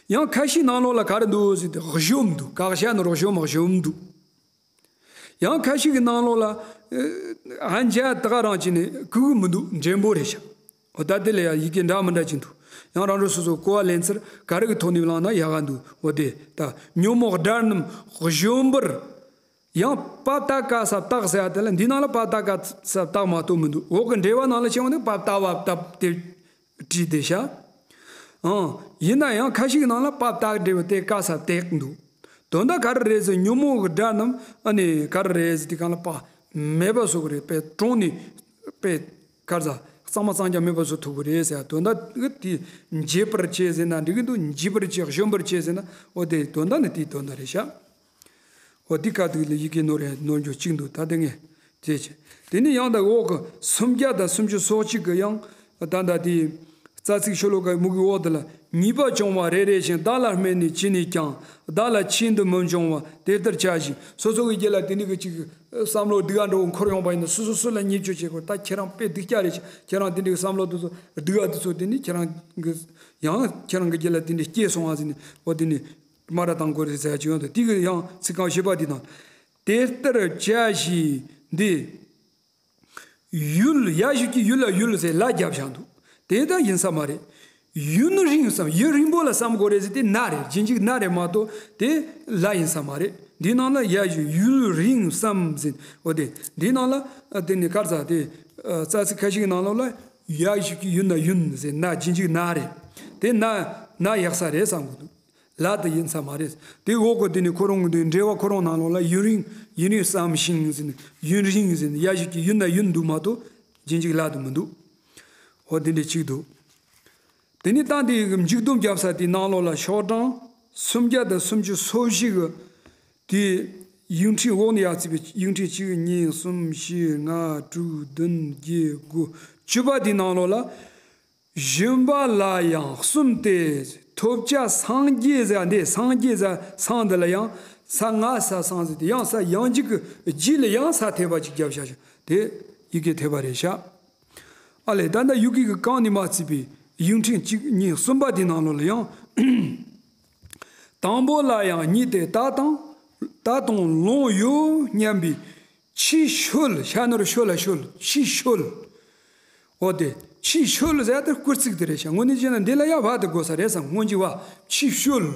ཡང་ཁ་ཤས་ནང་ལོགས་ལ་ག་རེ་འདུག་ཟེར་ཏེ། གཞོམ་འདུག་དགག་བྱ་ནོར་གཞོམ། གཞོམ་འདུག་ཡང་ཁ་ཤས་ཀྱི་ནང་ལོགས་ལ། ཨ་འཇའ་ད་ག་རང་བྱས་ནས་གུག་མི་འདུག་འདྲེན་པོ་རེད་ཤག་འོ་ད་དེ་ལ་ཡང་ཡི་གེ་འདྲ་མི་འདྲ་ཅིག་འདུག་ཡང་རང་རང་སོ་སོ་གོ་བ་ལེན་ཚུལ་ག་རེ་གི་ཐོག་ནས་བླངས་ན་ཡག་ག་འདུག་འོ་དེ་ད་ཉོན་མོངས་དགྲ་རྣམས་གཞོམ་པར། ཡང་པ་བཏགས་ག་ས་བཏགས་ཟེར་ཡ་དེ་ལ། འདིའི་ནང་ལ་པ་བཏགས་ག་ས་བཏགས་མ་གཏོགས་མི་འདུག་འོག་གི་འགྲེལ་པ་ནང་ལ་བྱས་པ་ནི་པ་བཏགས་པ་བཏགས་དེ་བྲིས་བསྡད་ཤག་ཨང་། ཡིན་ན་ཡང་ཁ་ཤས་ཀྱི་ནང་ལ་པ་བཏགས་འབྲས་བུ་སྟེ་ག་ས་བཏགས་འདུག་དོན་དག་ག་རེ་རེད་ཟེར། ཉོན་མོངས་ཀྱི་དགྲ་རྣམས་ཨ་ནི་ག་རེ་རེད་ཟེར་དུས་སྒང་ལ་པ་མེད་པ་བཟོ་གི་རེད། པས་གྲོངས་ནས་པས་ག་རེ་ཟ། གཙང་མ་གཙང་རྐྱང་མེད་པ་བཟོ་ཐུབ་ཀྱི་རེད་ཟེར། དོན་དག་གི་དེ་འབྱེད་པར་བྱེད་ཟེར་ན་འགྲིག་གི་འདུག་འཇིག་པར་བྱེད། གཞོམ་པར་བྱེད་ཟེར་ན། འོ་དེ་དོན་དག་ནི་དེའི་དོན་དག་རེད་ཤག་འོ་འདི་ཁ་ཐིག་ལ་ཡི་གེ་ནོར་ཡ་ནོར་འགྱོ་གཅིག་འདུག་ད་དེ་ངས་བྱས་བྱས། དེ་ནས་ཡང་ད་འོག་གི་སུམ་བརྒྱ་དང་སུམ་ཅུ་སོ་གཅིག་གི་ཡང་ད་ད་དེ་རྩ་ཚིག་ཤོ་ལོ་ཀ་མུ་གུའི་འོག་དེ་ལ། ཉེས་པ་བྱུང་བ་རེ་རེ་བཞིན། བདག་ལ་སྨད་ནས་ཅི་ནས་ཀྱང་། བདག་ལ་ཆོས་འདི་མི་འབྱུང་བ། དེ་ལྟར་བྱ་ཞིང་། སོ་སོ་གི་རྒྱུད་ལ་དེ་འདྲ་གི་ཅིག་བསམ་བློ་སྡུག་ག་འདྲ་བོ་འཁོར་ཡོང་པ་ཡིན་ན། སོ་སོ་སོ་ལ་བརྙས་བཅོས་བྱེད་དགོས། ད་ཁྱེད་རང་དཔེ་སྡུག་ཅག་རེད། ཁྱེད་རང་དེ་འདྲ་གི་བསམ་བློ་དེ་ཚོ་སྡུག་ག་དེ་ཚོ་དེ་ནི་ཁྱེད་རང་གི་ཡང་ཁྱེད་རང་གི་རྒྱུད་ལ་དེ་འདྲ་སྐྱེས་སོང་བ་ཟེར་ནས། འོ་དེ་ནི། མ་ར་དང་གོ་རེ་ཟེར་ཡ་ཅིག་ཡོང་དུས། དེ་གི་ཡང་ཚིག་རྐང་བཞི་པ་འདི་དང་། དེ་ལྟར་བྱ་ཞིང་འདི། ཡུལ། ཡ་ཞབས་ཀྱུ་ཡུ་ལ་ཡུལ་ཟེར་ལ་རྒྱབ་བཞག་འདུག་དེ་ད་ཡིན་ས་མ་རེད། ཡུན་རིང་བསམ། ཡུན་རིང་པོ་ལ་བསམ་དགོས་རེད་ཟེར་དེ་ན་རེད། རྗེས་འཇུག་ན་རེད་མ་གཏོགས་དེ་ལ་ཡིན་ས་མ་རེད། འདིའི་ནང་ལ་ཡ་ཞབས་ཀྱུ་ཡུལ་རིང་བསམ་ཟེར། འོ་དེ་འདིའི་ནང་ལ་དེ་ནི་ག་རེ་ཟ། དེ་རྩ་ཚིག་ཁ་ཤས་ཀྱི་ནང་ལོགས་ལ་ཡ་ཞབས་ཀྱུ་ཡུ་ན་ཡུན་ཟེར། ན། རྗེས་འཇུག་ན་རེད། དེ་ན་ན་ཡག་ས་རེད་བསམ་གི་འདུག་ལ་དེ་ཡིན་ས་མ་རེད། དེ་འོག་གི་དེ་ནི་ཁོ་རང་གི་འགྲེལ་པ་ཁོ་རང་ནང་ལོགས་ལ་ཡུན་རིང་། ཡུན་རིང་བསམ་ཞིང་ཟེར་ནས། ཡུན་རིང་ཟེར་ནས་ཡ་ཞབས་ཀྱུ་ཡུ་ན་ཡུན་འདུག་མ་གཏོགས་རྗེས་འཇུག་ལ་དེ་མི་འདུག་འོ་དེ་འདྲ་གཅིག་འདུག་དེ་ནས་ད་དེ་མཇུག་སྡོམ་རྒྱབ་ས་དེའི་ནང་ལོགས་ལ་ཤོག་གྲངས་སུམ་བརྒྱ་དང་སུམ་ཅུ་སོ་བཞི་གི་དེ་ཡིག་ཕྲེང་འོག་ནས་ཡར་བརྩིས་པའི་ཡིག་ཕྲེང་གཅིག་གཉིས་གསུམ་བཞི་ལྔ་དྲུག་བདུན་བརྒྱད་དགུ་བཅུ་པ་དེའི་ནང་ལོགས་ལ། བཞོན་པ་ལ་ཡང་གསུམ་སྟེ། ཐོབ་བྱ་སངས་རྒྱས་ཟེར། འདི་སངས་རྒྱས་ཟེར། སངས་འདི་ལ་ཡང་ས་ང་ས་སངས་ཟེར་ཏེ། ཡང་ས་ཡང་འཇུག་གི་རྗེས་ལ་ཡང་ས་ཐེབས་པ་ཅིག་རྒྱབ་བཞག་ཤག་དེ་ཡི་གེ་ཐེབས་པ་རེད་ཤག་ཨ་ལས། ད་ལྟ་ཡི་གེ་གི་རྐང་ནས་མར་བརྩིས་པའི་ཡིག་ཕྲེང་གཅིག་གཉིས་གསུམ་པ་དེའི་ནང་ལོགས་ལ་ཡང་། དང་པོ་ལ་ཡང་གཉིས་ཏེ། ད་དང་ད་དུང་ལོང་ཡོད་སྙམ་པའི་ཕྱིས་བཤོལ། ཤ་ནོར་ཤོ་ལ་བཤོལ། ཕྱིས་བཤོལ། འོ་དེ། ཕྱིས་བཤོལ་ཟེར་ཡ་དེ་སྐུལ་ཚིག་དེ་རེད་ཤག་དངོས་གནས་བྱས་ན་འདི་ལ་ཡ་བ་དེ་དགོས་ས་རེད་བསམ། སྔོན་གྱི་བ། ཕྱིས་བཤོལ།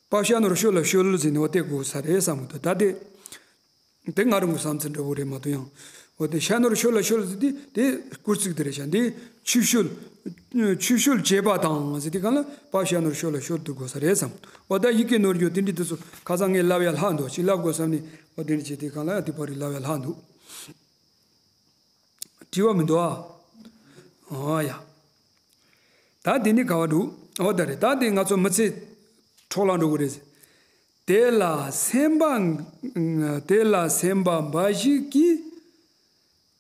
པ་ཤ་ནོར་བཤོལ་ལ་བཤོལ་ཟེར་ནས་འོ་དེ་དགོས་ས་རེད་བསམ་གི་འདུག་ད་དེ། དེ་ང་རང་གི་བསམ་ཚུལ་འདྲ་བོ་རེད་མ་གཏོགས་ཡང་། འོ་དེ་ཤ་ནོར་བཤོལ་ལ་བཤོལ་ཟེར་དེ་དེ་སྐུལ་ཚིག་དེ་རེད་ཤག་འདི་ཕྱིས་བཤོལ། ཕྱིས་བཤོལ་བྱས་པ་དང་ཟེར་དེ་གང་ལ་པ་ཤ་ནོར་བཤོལ་ལ་བཤོལ་དུ་དགོས་ས་རེད་བསམ། འོ་ད་ཡི་གེ་ནོར་རྒྱུ་དེ་འདྲའི་དུས་སུ་ཁ་སང་ངས་ལབ་ཡ་ལྷག་འདུག་ཅིག་ལབ་དགོས་བསམ་ནས་འོ་དེ་འདྲ་བྱས་དེ་གང་ལ་ཡ་དེ་པར་རིགས་ལབ་ཡ་ལྷག་འདུག་དྲི་བ་མི་འདུག་ཨ། ཨོ་ཡ། ད་དེ་ནི་ག་བ་འདུག་ཨོ་ད་རེད། ད་དེ་ང་ཚོ་མི་ཚེ་འཕྲོ་བརླག་འགྲོ་གི་རེད། དེ་ལ་སེམས་པ། དེ་ལ་སེམས་པ་འབའ་ཞིག་གིས།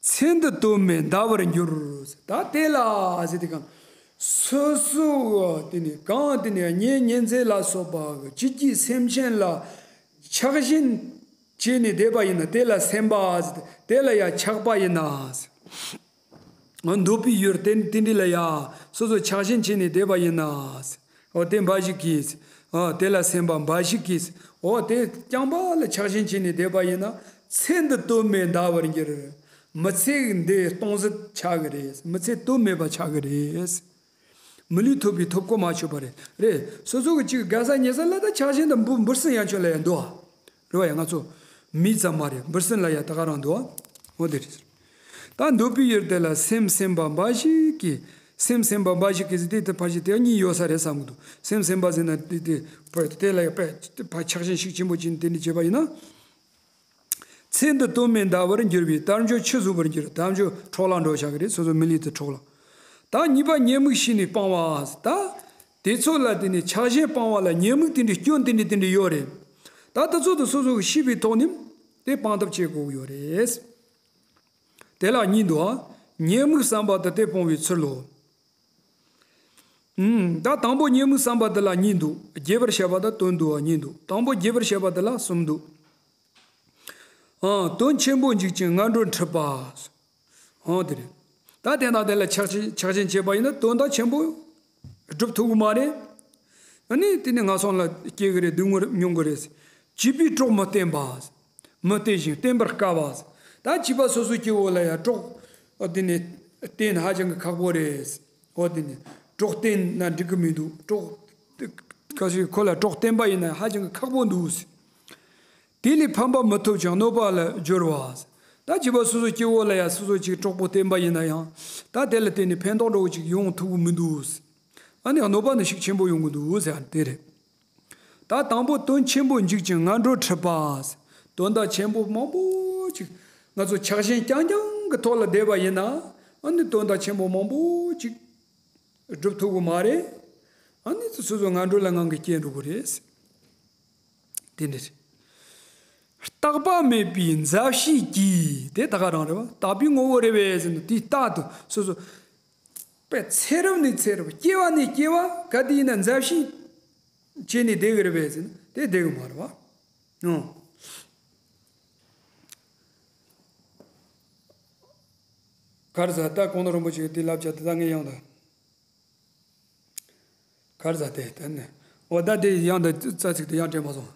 ཚེ་འདི་དོན་མེད་འདའ་བར་འགྱུར། ད་དེ་ལ་ཟེར་དེ་གང་། སོ་སོ་དེ་ནི་གང་དེ་ནི་གཉེན་ཉེ་ཚན་ལ་སོགས་པ་གི་ཅི་སྐྱིད་སེམས་ཅན་ལ་ཆགས་ཞེན་བྱས་ནས་བསྡད་པ་ཡིན་ན། དེ་ལ་སེམས་པ་ཟེར་དེ་ལ་ཡ་ཆགས་པ་ཡིན་ན། འདོད་པའི་ཡུལ་དེ་དེ་འདྲ་ལ་ཡ་སོ་སོ་ཆགས་ཞེན་བྱས་ནས་བསྡད་པ་ཡིན་ན། འོ་དེ་འབའ་ཞིག་གིས། འོ་དེ་ལ་སེམས་པ་འབའ་ཞིག་གིས། འོ་དེ་རྐྱང་པ་ལ་ཆགས་ཞེན་བྱས་ནས་བསྡད་པ་ཡིན་ན། ཚེ་འདི་དོན་མེད་འདའ་བར་འགྱུར། མི་ཚེ་འདི་སྟོང་ཟད་ཆགས་ཀྱི་རེད། མི་ཚེ་དོན་མེད་པ་ཆགས་ཀྱི་རེད། མི་ལུས་ཐོབ་པའི་ཐོབ་གོ་མ་ཆོད་པ་རེད། རེད། སོ་སོ་གི་ཅིག་དགའ་ས་ཉེ་ས་ལ་ད་ཆགས་ཞེན་དང་འབུ་འབུ་སྲིན་ཡ་ཆོད་ལ་ཡ་འདུག་ཨ། རེད་བ་ཡ། ང་ཚོ་མི་ཙམ་མ་རེད། འབུ་སྲིན་ལ་ཡ་ད་ག་རང་འདུག་ཨ། འོ་དེ་རེད། ད་འདོད་པའི་ཡུལ་དེ་ལ་སེམས་སེམས་པ་འབའ་ཞིག་གིས། སེམས་སེམས་པ་འབའ་ཞིག་གིས་ཟེར་དེ་དེ་ཕལ་ཆེར་དེ་གཉིས་ཡོད་ས་རེད་བསམ་གི་འདུག་སེམས་སེམས་པ་ཟེར་ན་དེ་དེ་ཕ་དེ་ལ་ཡ་པ་ཕ་ཆགས་ཞེན་ཤུགས་ཆེན་པོ་ཅན་དེ་འདྲ་བྱས་པ་ཡིན་ན། ཚེ་འདི་དོན་མེད་འདའ་བར་འགྱུར་བའི། དལ་འབྱོར་ཆུད་ཟོས་པར་འགྱུར། དལ་འབྱོར་འཕྲོ་བརླག་འགྲོ་བཞག་གི་རེད། སོ་སོ་མི་ལུས་དེ་འཕྲོ་བརླག་ད་གཉིས་པ་ཉེས་དམིགས་ཤེས་ནས་སྤང་བ། ད་དེ་ཚོ་ལ་དེ་ནས་ཆགས་ཞེན་སྤང་བ་ལ་ཉེས་དམིགས་དེ་འདྲའི་སྐྱོན་དེ་འདྲའི་དེ་འདྲའི་ཡོད་རེད། ད་དེ་ཚོ་དེ་སོ་སོ་གིས་ཤེས་པའི་ཐོག་ནས་དེ་སྤང་ཐབས་བྱེད་དགོས་ཀྱི་ཡོད་རེད། དེ་ལ་གཉིས་འདུག་ཉེས་དམིགས་བསམ་པ་དེ་དེ་སྤོང་བའི་ཚུལ་ལོ། ཨུམ། ད་དང་པོ་ཉེས་དམིགས་བསམ་པ་དེ་ལ་གཉིས་འདུག་རྒྱས་པར་བཤད་པ་དང་དོན་བསྡུ་བ་གཉིས་འདུག་དང་པོ་རྒྱས་པར་བཤད་པ་དེ་ལ་གསུམ་འདུག་ཨང་། དོན་ཆེན་པོ་འཇིག་ཅིང་ངན་འགྲོར་འཁྲིད་པ། ཨང་། དེ་རེད། ད་དེ་དང་དེ་ལ་ཆགས་ཆགས་ཞེན་བྱས་པ་ཡིན་ན་དོན་དག་ཆེན་པོ་སྒྲུབ་ཐུབ་ཀྱི་མ་རེད། ཨ་ནི་དེ་ནི་ངན་སོང་ལ་སྐྱེ་གི་རེད། སྡུག་བསྔལ་མྱོང་གི་རེད། བྱིས་པས་གྲོགས་མི་བརྟེན་པ། མི་བརྟེན་ཞིང་བརྟེན་པར་དཀའ་བ། ད་བྱིས་པ་སོ་སོ་སྐྱེ་བོ་ལ་ཡང་གྲོགས་དེ་ནི་བརྟེན་ཧ་ཅང་གི་ཁག་པོ་རེད། འོ་དེ་ནི་གྲོགས་བརྟེན་ན་འགྲིག་གི་མི་འདུག་གྲོགས་ཁ་ཤས་ཁོ་ལ་གྲོགས་བརྟེན་པ་ཡིན་ན་ཧ་ཅང་གི་ཁག་པོ་འདུག་དེ་ལས་ཕན་པ་མི་ཐོབ་ཅིང་གནོད་པ་ལ་སྦྱོར་བ། ད་བྱིས་པ་སོ་སོ་སྐྱེ་བོ་ལ་ཡང་སོ་སོ་ཅིག་གྲོགས་པོ་བརྟེན་པ་ཡིན་ན་ཡང་ད་དེ་ལ་བརྟེན་ནས་ཕན་ཐོགས་འདྲ་བོ་ཅིག་ཡོང་ཐུབ་ཀྱི་མི་འདུག་ཨ་ནི་གནོད་པ་ནི་ཤུགས་ཆེན་པོ་ཡོང་གི་འདུག་ཟེར་དེ་རེད། ད་དང་པོ་དོན་ཆེན་པོ་འཇིག་ཅིང་ངན་འགྲོར་འཁྲིད་པ། དོན་དག་ཆེན་པོ་མང་པོ་ཅིག་ང་ཚོ་ཆགས་ཞེན་རྐྱང་རྐྱང་གི་ཐོག་ལ་བསྡད་པ་ཡིན་ན། ཨ་ནི་དོན་དག་ཆེན་པོ་མང་པོ་ཅིག་སྒྲུབ་ཐུབ་ཀྱི་མ་རེད། ཨ་ནི་སོ་སོ་ངན་འགྲོ་ལ་ངང་གིས་སྐྱེལ་འགྲོ་གི་རེད། དེ་འདྲ་རེད། རྟག་པ་མེད་པའི་མཛའ་བཤེས་ཀྱིས། དེ་ད་ག་རང་རེད་བ། རྟག་པའི་ངོ་བོ་རེད་པས་ཟེར་ན་དེའི་རྟག་ཏུ་སོ་སོ་པའི་ཚེ་རབས་ནས་ཚེ་རབས། སྐྱེ་བ་ནས་སྐྱེ་བ་ག་དུས་ཡིན་ན་མཛའ་བཤེས་བྱས་ནས་བསྡད་ཀྱི་རེད་པས་ཟེར་ན་དེ་བསྡད་ཀྱི་མ་རེད་བ། ཨང་། ག་རེ་ཟེར། ད་གོང་ན་རིན་པོ་ཆེ་གིས་དེ་ལབ་བྱས་དེ་ད་ངས་ཡང་དང་། གར་ཟ་དེ་དེ་ནས། འོ་ད་དེ་ཡང་དུ་རྩ་ཚིག་དེ་ཡང་སྤྲད་མ་སོང་།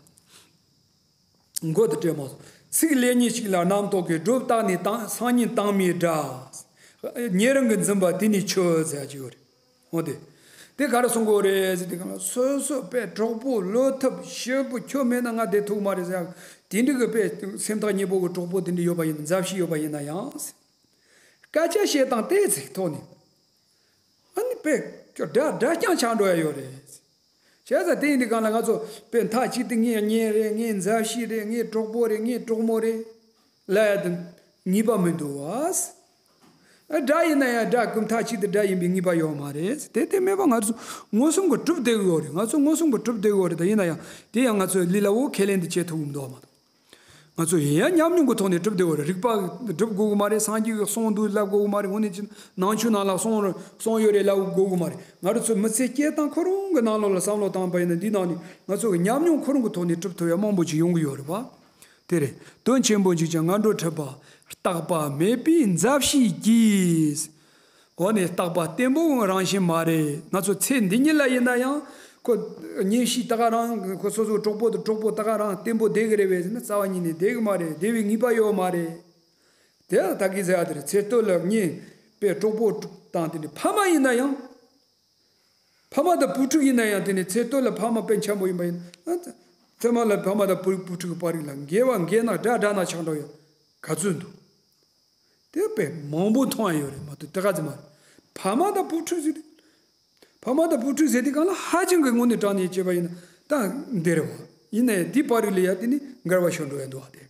མགོ་དེ་སྤྲད་མ་སོང་། ཚིག་ལེགས་ཉེས་གཅིག་ལ་རྣམ་རྟོག་གིས། སྒྲོ་བཏགས་ནས་དང་སང་ཉིན་དྭངས་མའི་སྒྲ། ཉེ་རིང་གི་འཛིན་པ་དེ་ནི་ཆོས་ཟེར་གྱི་ཡོད་རེད། འོ་དེ། དེ་ག་རེ་གསུང་གི་ཡོད་རེད་ཟེར་དུས་སྒང་ལ་སོ་སོ་པའི་གྲོགས་པོ་བློ་ཐུབ་ཞེ་པོ་ཁྱོད་མེད་ན་ང་བསྡད་ཐུབ་མ་རེད་ཟེར་ཡག་དེ་འདྲ་གི་པའི་སེམས་ཐག་ཉེ་པོ་གི་གྲོགས་པོ་དེ་འདྲ་ཡོད་པ་ཡིན་ན། མཛའ་བཤེས་ཡོད་པ་ཡིན་ན་ཡང་། སྐད་ཆ་བཤད་སྟངས་དེ་ཚིག་ཐོག་ནས། ཨ་ནི་དཔེ་སྒྲ་སྒྲ་རྐྱང་ཆགས་འགྲོ་ཡ་ཡོད་རེད། བྱས་ཙང་དེ་ཡིན་དུས་སྒང་ལ་ང་ཚོ་དཔེ་མཐའ་གཅིག་ཏུ་ངའི་གཉེན་རེད། ངའི་མཛའ་བཤེས་རེད། ངའི་གྲོགས་པོ་རེད། ངའི་གྲོགས་མོ་རེད་ལབ་ཡ་དེ་ངེས་པ་མི་འདུག་བ། ཨ་དགྲ་ཡིན་ན་ཡང་དགྲ་ཀུན་མཐའ་གཅིག་ཏུ་དགྲ་ཡིན་པའི་ངེས་པ་ཡོད་མ་རེད། དེ་དེ་མེད་པ་ང་ཚོ་མངོན་སུམ་གྱིས་གྲུབ་བསྡད་ཀྱི་ཡོད་རེད། ང་ཚོ་མངོན་སུམ་གྱིས་གྲུབ་བསྡད་ཀྱི་ཡོད་རེད། ད་ཡིན་ན་ཡང་དེ་ཡང་ང་ཚོས་ལས་སླ་བོ་ཁས་ལེན་དུ་བྱེད་ཐུབ་ཀྱི་མི་འདུག་བ་མ་གཏོགས། ང་ཚོ་ཡིན་ཡང་ཉམས་མྱོང་གི་ཐོག་ནས་གྲུབ་བསྡད་ཡོད་རེད། རིག་པ་སྒྲུབ་དགོས་ཀྱི་མ་རེད། སངས་རྒྱས་ཀྱི་གསུང་འདུག་ལབ་དགོས་ཀྱི་མ་རེད། དངོས་གནས་ཀྱི་ནང་ཆོས་ནང་ལ་གསུང་གསུང་ཡོད་རེད་ལབ་དགོས་ཀྱི་མ་རེད། ང་རང་ཚོ་མི་ཚེ་སྐྱེལ་སྟངས་ཁོ་རང་གི་ནང་ལོགས་ལ་བསམ་བློ་བཏང་པ་ཡིན་ན། འདི་ནང་ནས་ང་ཚོ་གི་ཉམས་མྱོང་ཁོ་རང་གི་ཐོག་ནས་གྲུབ་ཐུབ་ཡ་མང་པོ་ཅིག་ཡོང་གི་ཡོད་རེད་བ། དེ་རེད། དོན་ཆེན་པོ་འཇིག་ཅིང་ངན་འགྲོར་འཁྲིད་པ། རྟག་པ་མེད་པའི་མཛའ་བཤེས་ཀྱིས། འོ་ནི་རྟག་པ་བརྟན་པོའི་རང་བཞིན་མ་རེད། ང་ཚོ་ཚེ་འདི་ཉིད་ལ་ཡིན་ན་ཡང་ཁོ་གཉེན་བཤེས་ད་ག་རང་། ཁོ་སོ་སོའི་གྲོགས་པོ་དང་གྲོགས་པོ་ད་ག་རང་བརྟན་པོ་བསྡད་ཀྱི་རེད་པས་ཟེར་ན་རྩ་བ་ཉིད་ནས་བསྡད་ཀྱི་མ་རེད། བསྡད་པའི་ངེས་པ་ཡོད་མ་རེད། དེ་ལ་ད་གིན་ཟེར་ཡ་དེ་རེད། ཚེ་སྟོད་ལ་གཉེན་ པའི་གྲོགས་པོ་དང་དེ་ནི་ཕ་མ་ཡིན་ན་ཡང་། ཕ་མ་དང་བུ་ཕྲུག་ཡིན་ན་ཡང་དེ་ནི་ཚེ་སྟོད་ལ་ཕ་མ་དཔེ་འཆམ་པོ་ཡིན་པ་ཡིན་ན། ཚེ་མ་ལ་ཕ་མ་དང་བུ་བུ་ཕྲུག་གི་བར་རིགས་ལ་འགལ་བ་འགལ་ན་དགྲ་དགྲ་ན་ཆགས་འགྲོ་ཡང་ག་ཚོད་འདུག་དེ་དཔེ་མང་པོ་མཐོང་ཡ་ཡོད་རེད་མ་གཏོགས་དེ་ག་ཚོད་མ་རེད། ཕ་མ་དང་བུ་ཕྲུག་ཟེར་དུས། ཕ་མ་དང་བུ་ཕྲུག་ཟེར་དུས་གང་ལ་ཧ་ཅང་གི་དངོས་གནས་དྲང་གནས་བྱས་པ་ཡིན་ན་ད་འདི་རེད་བ། ཡིན་ནའི་འདི་བར་རིགས་ལ་ཡ་དེ་ནི་འགལ་བ་ཤོར་འགྲོ་ཡ་འདུག་བ་དེ།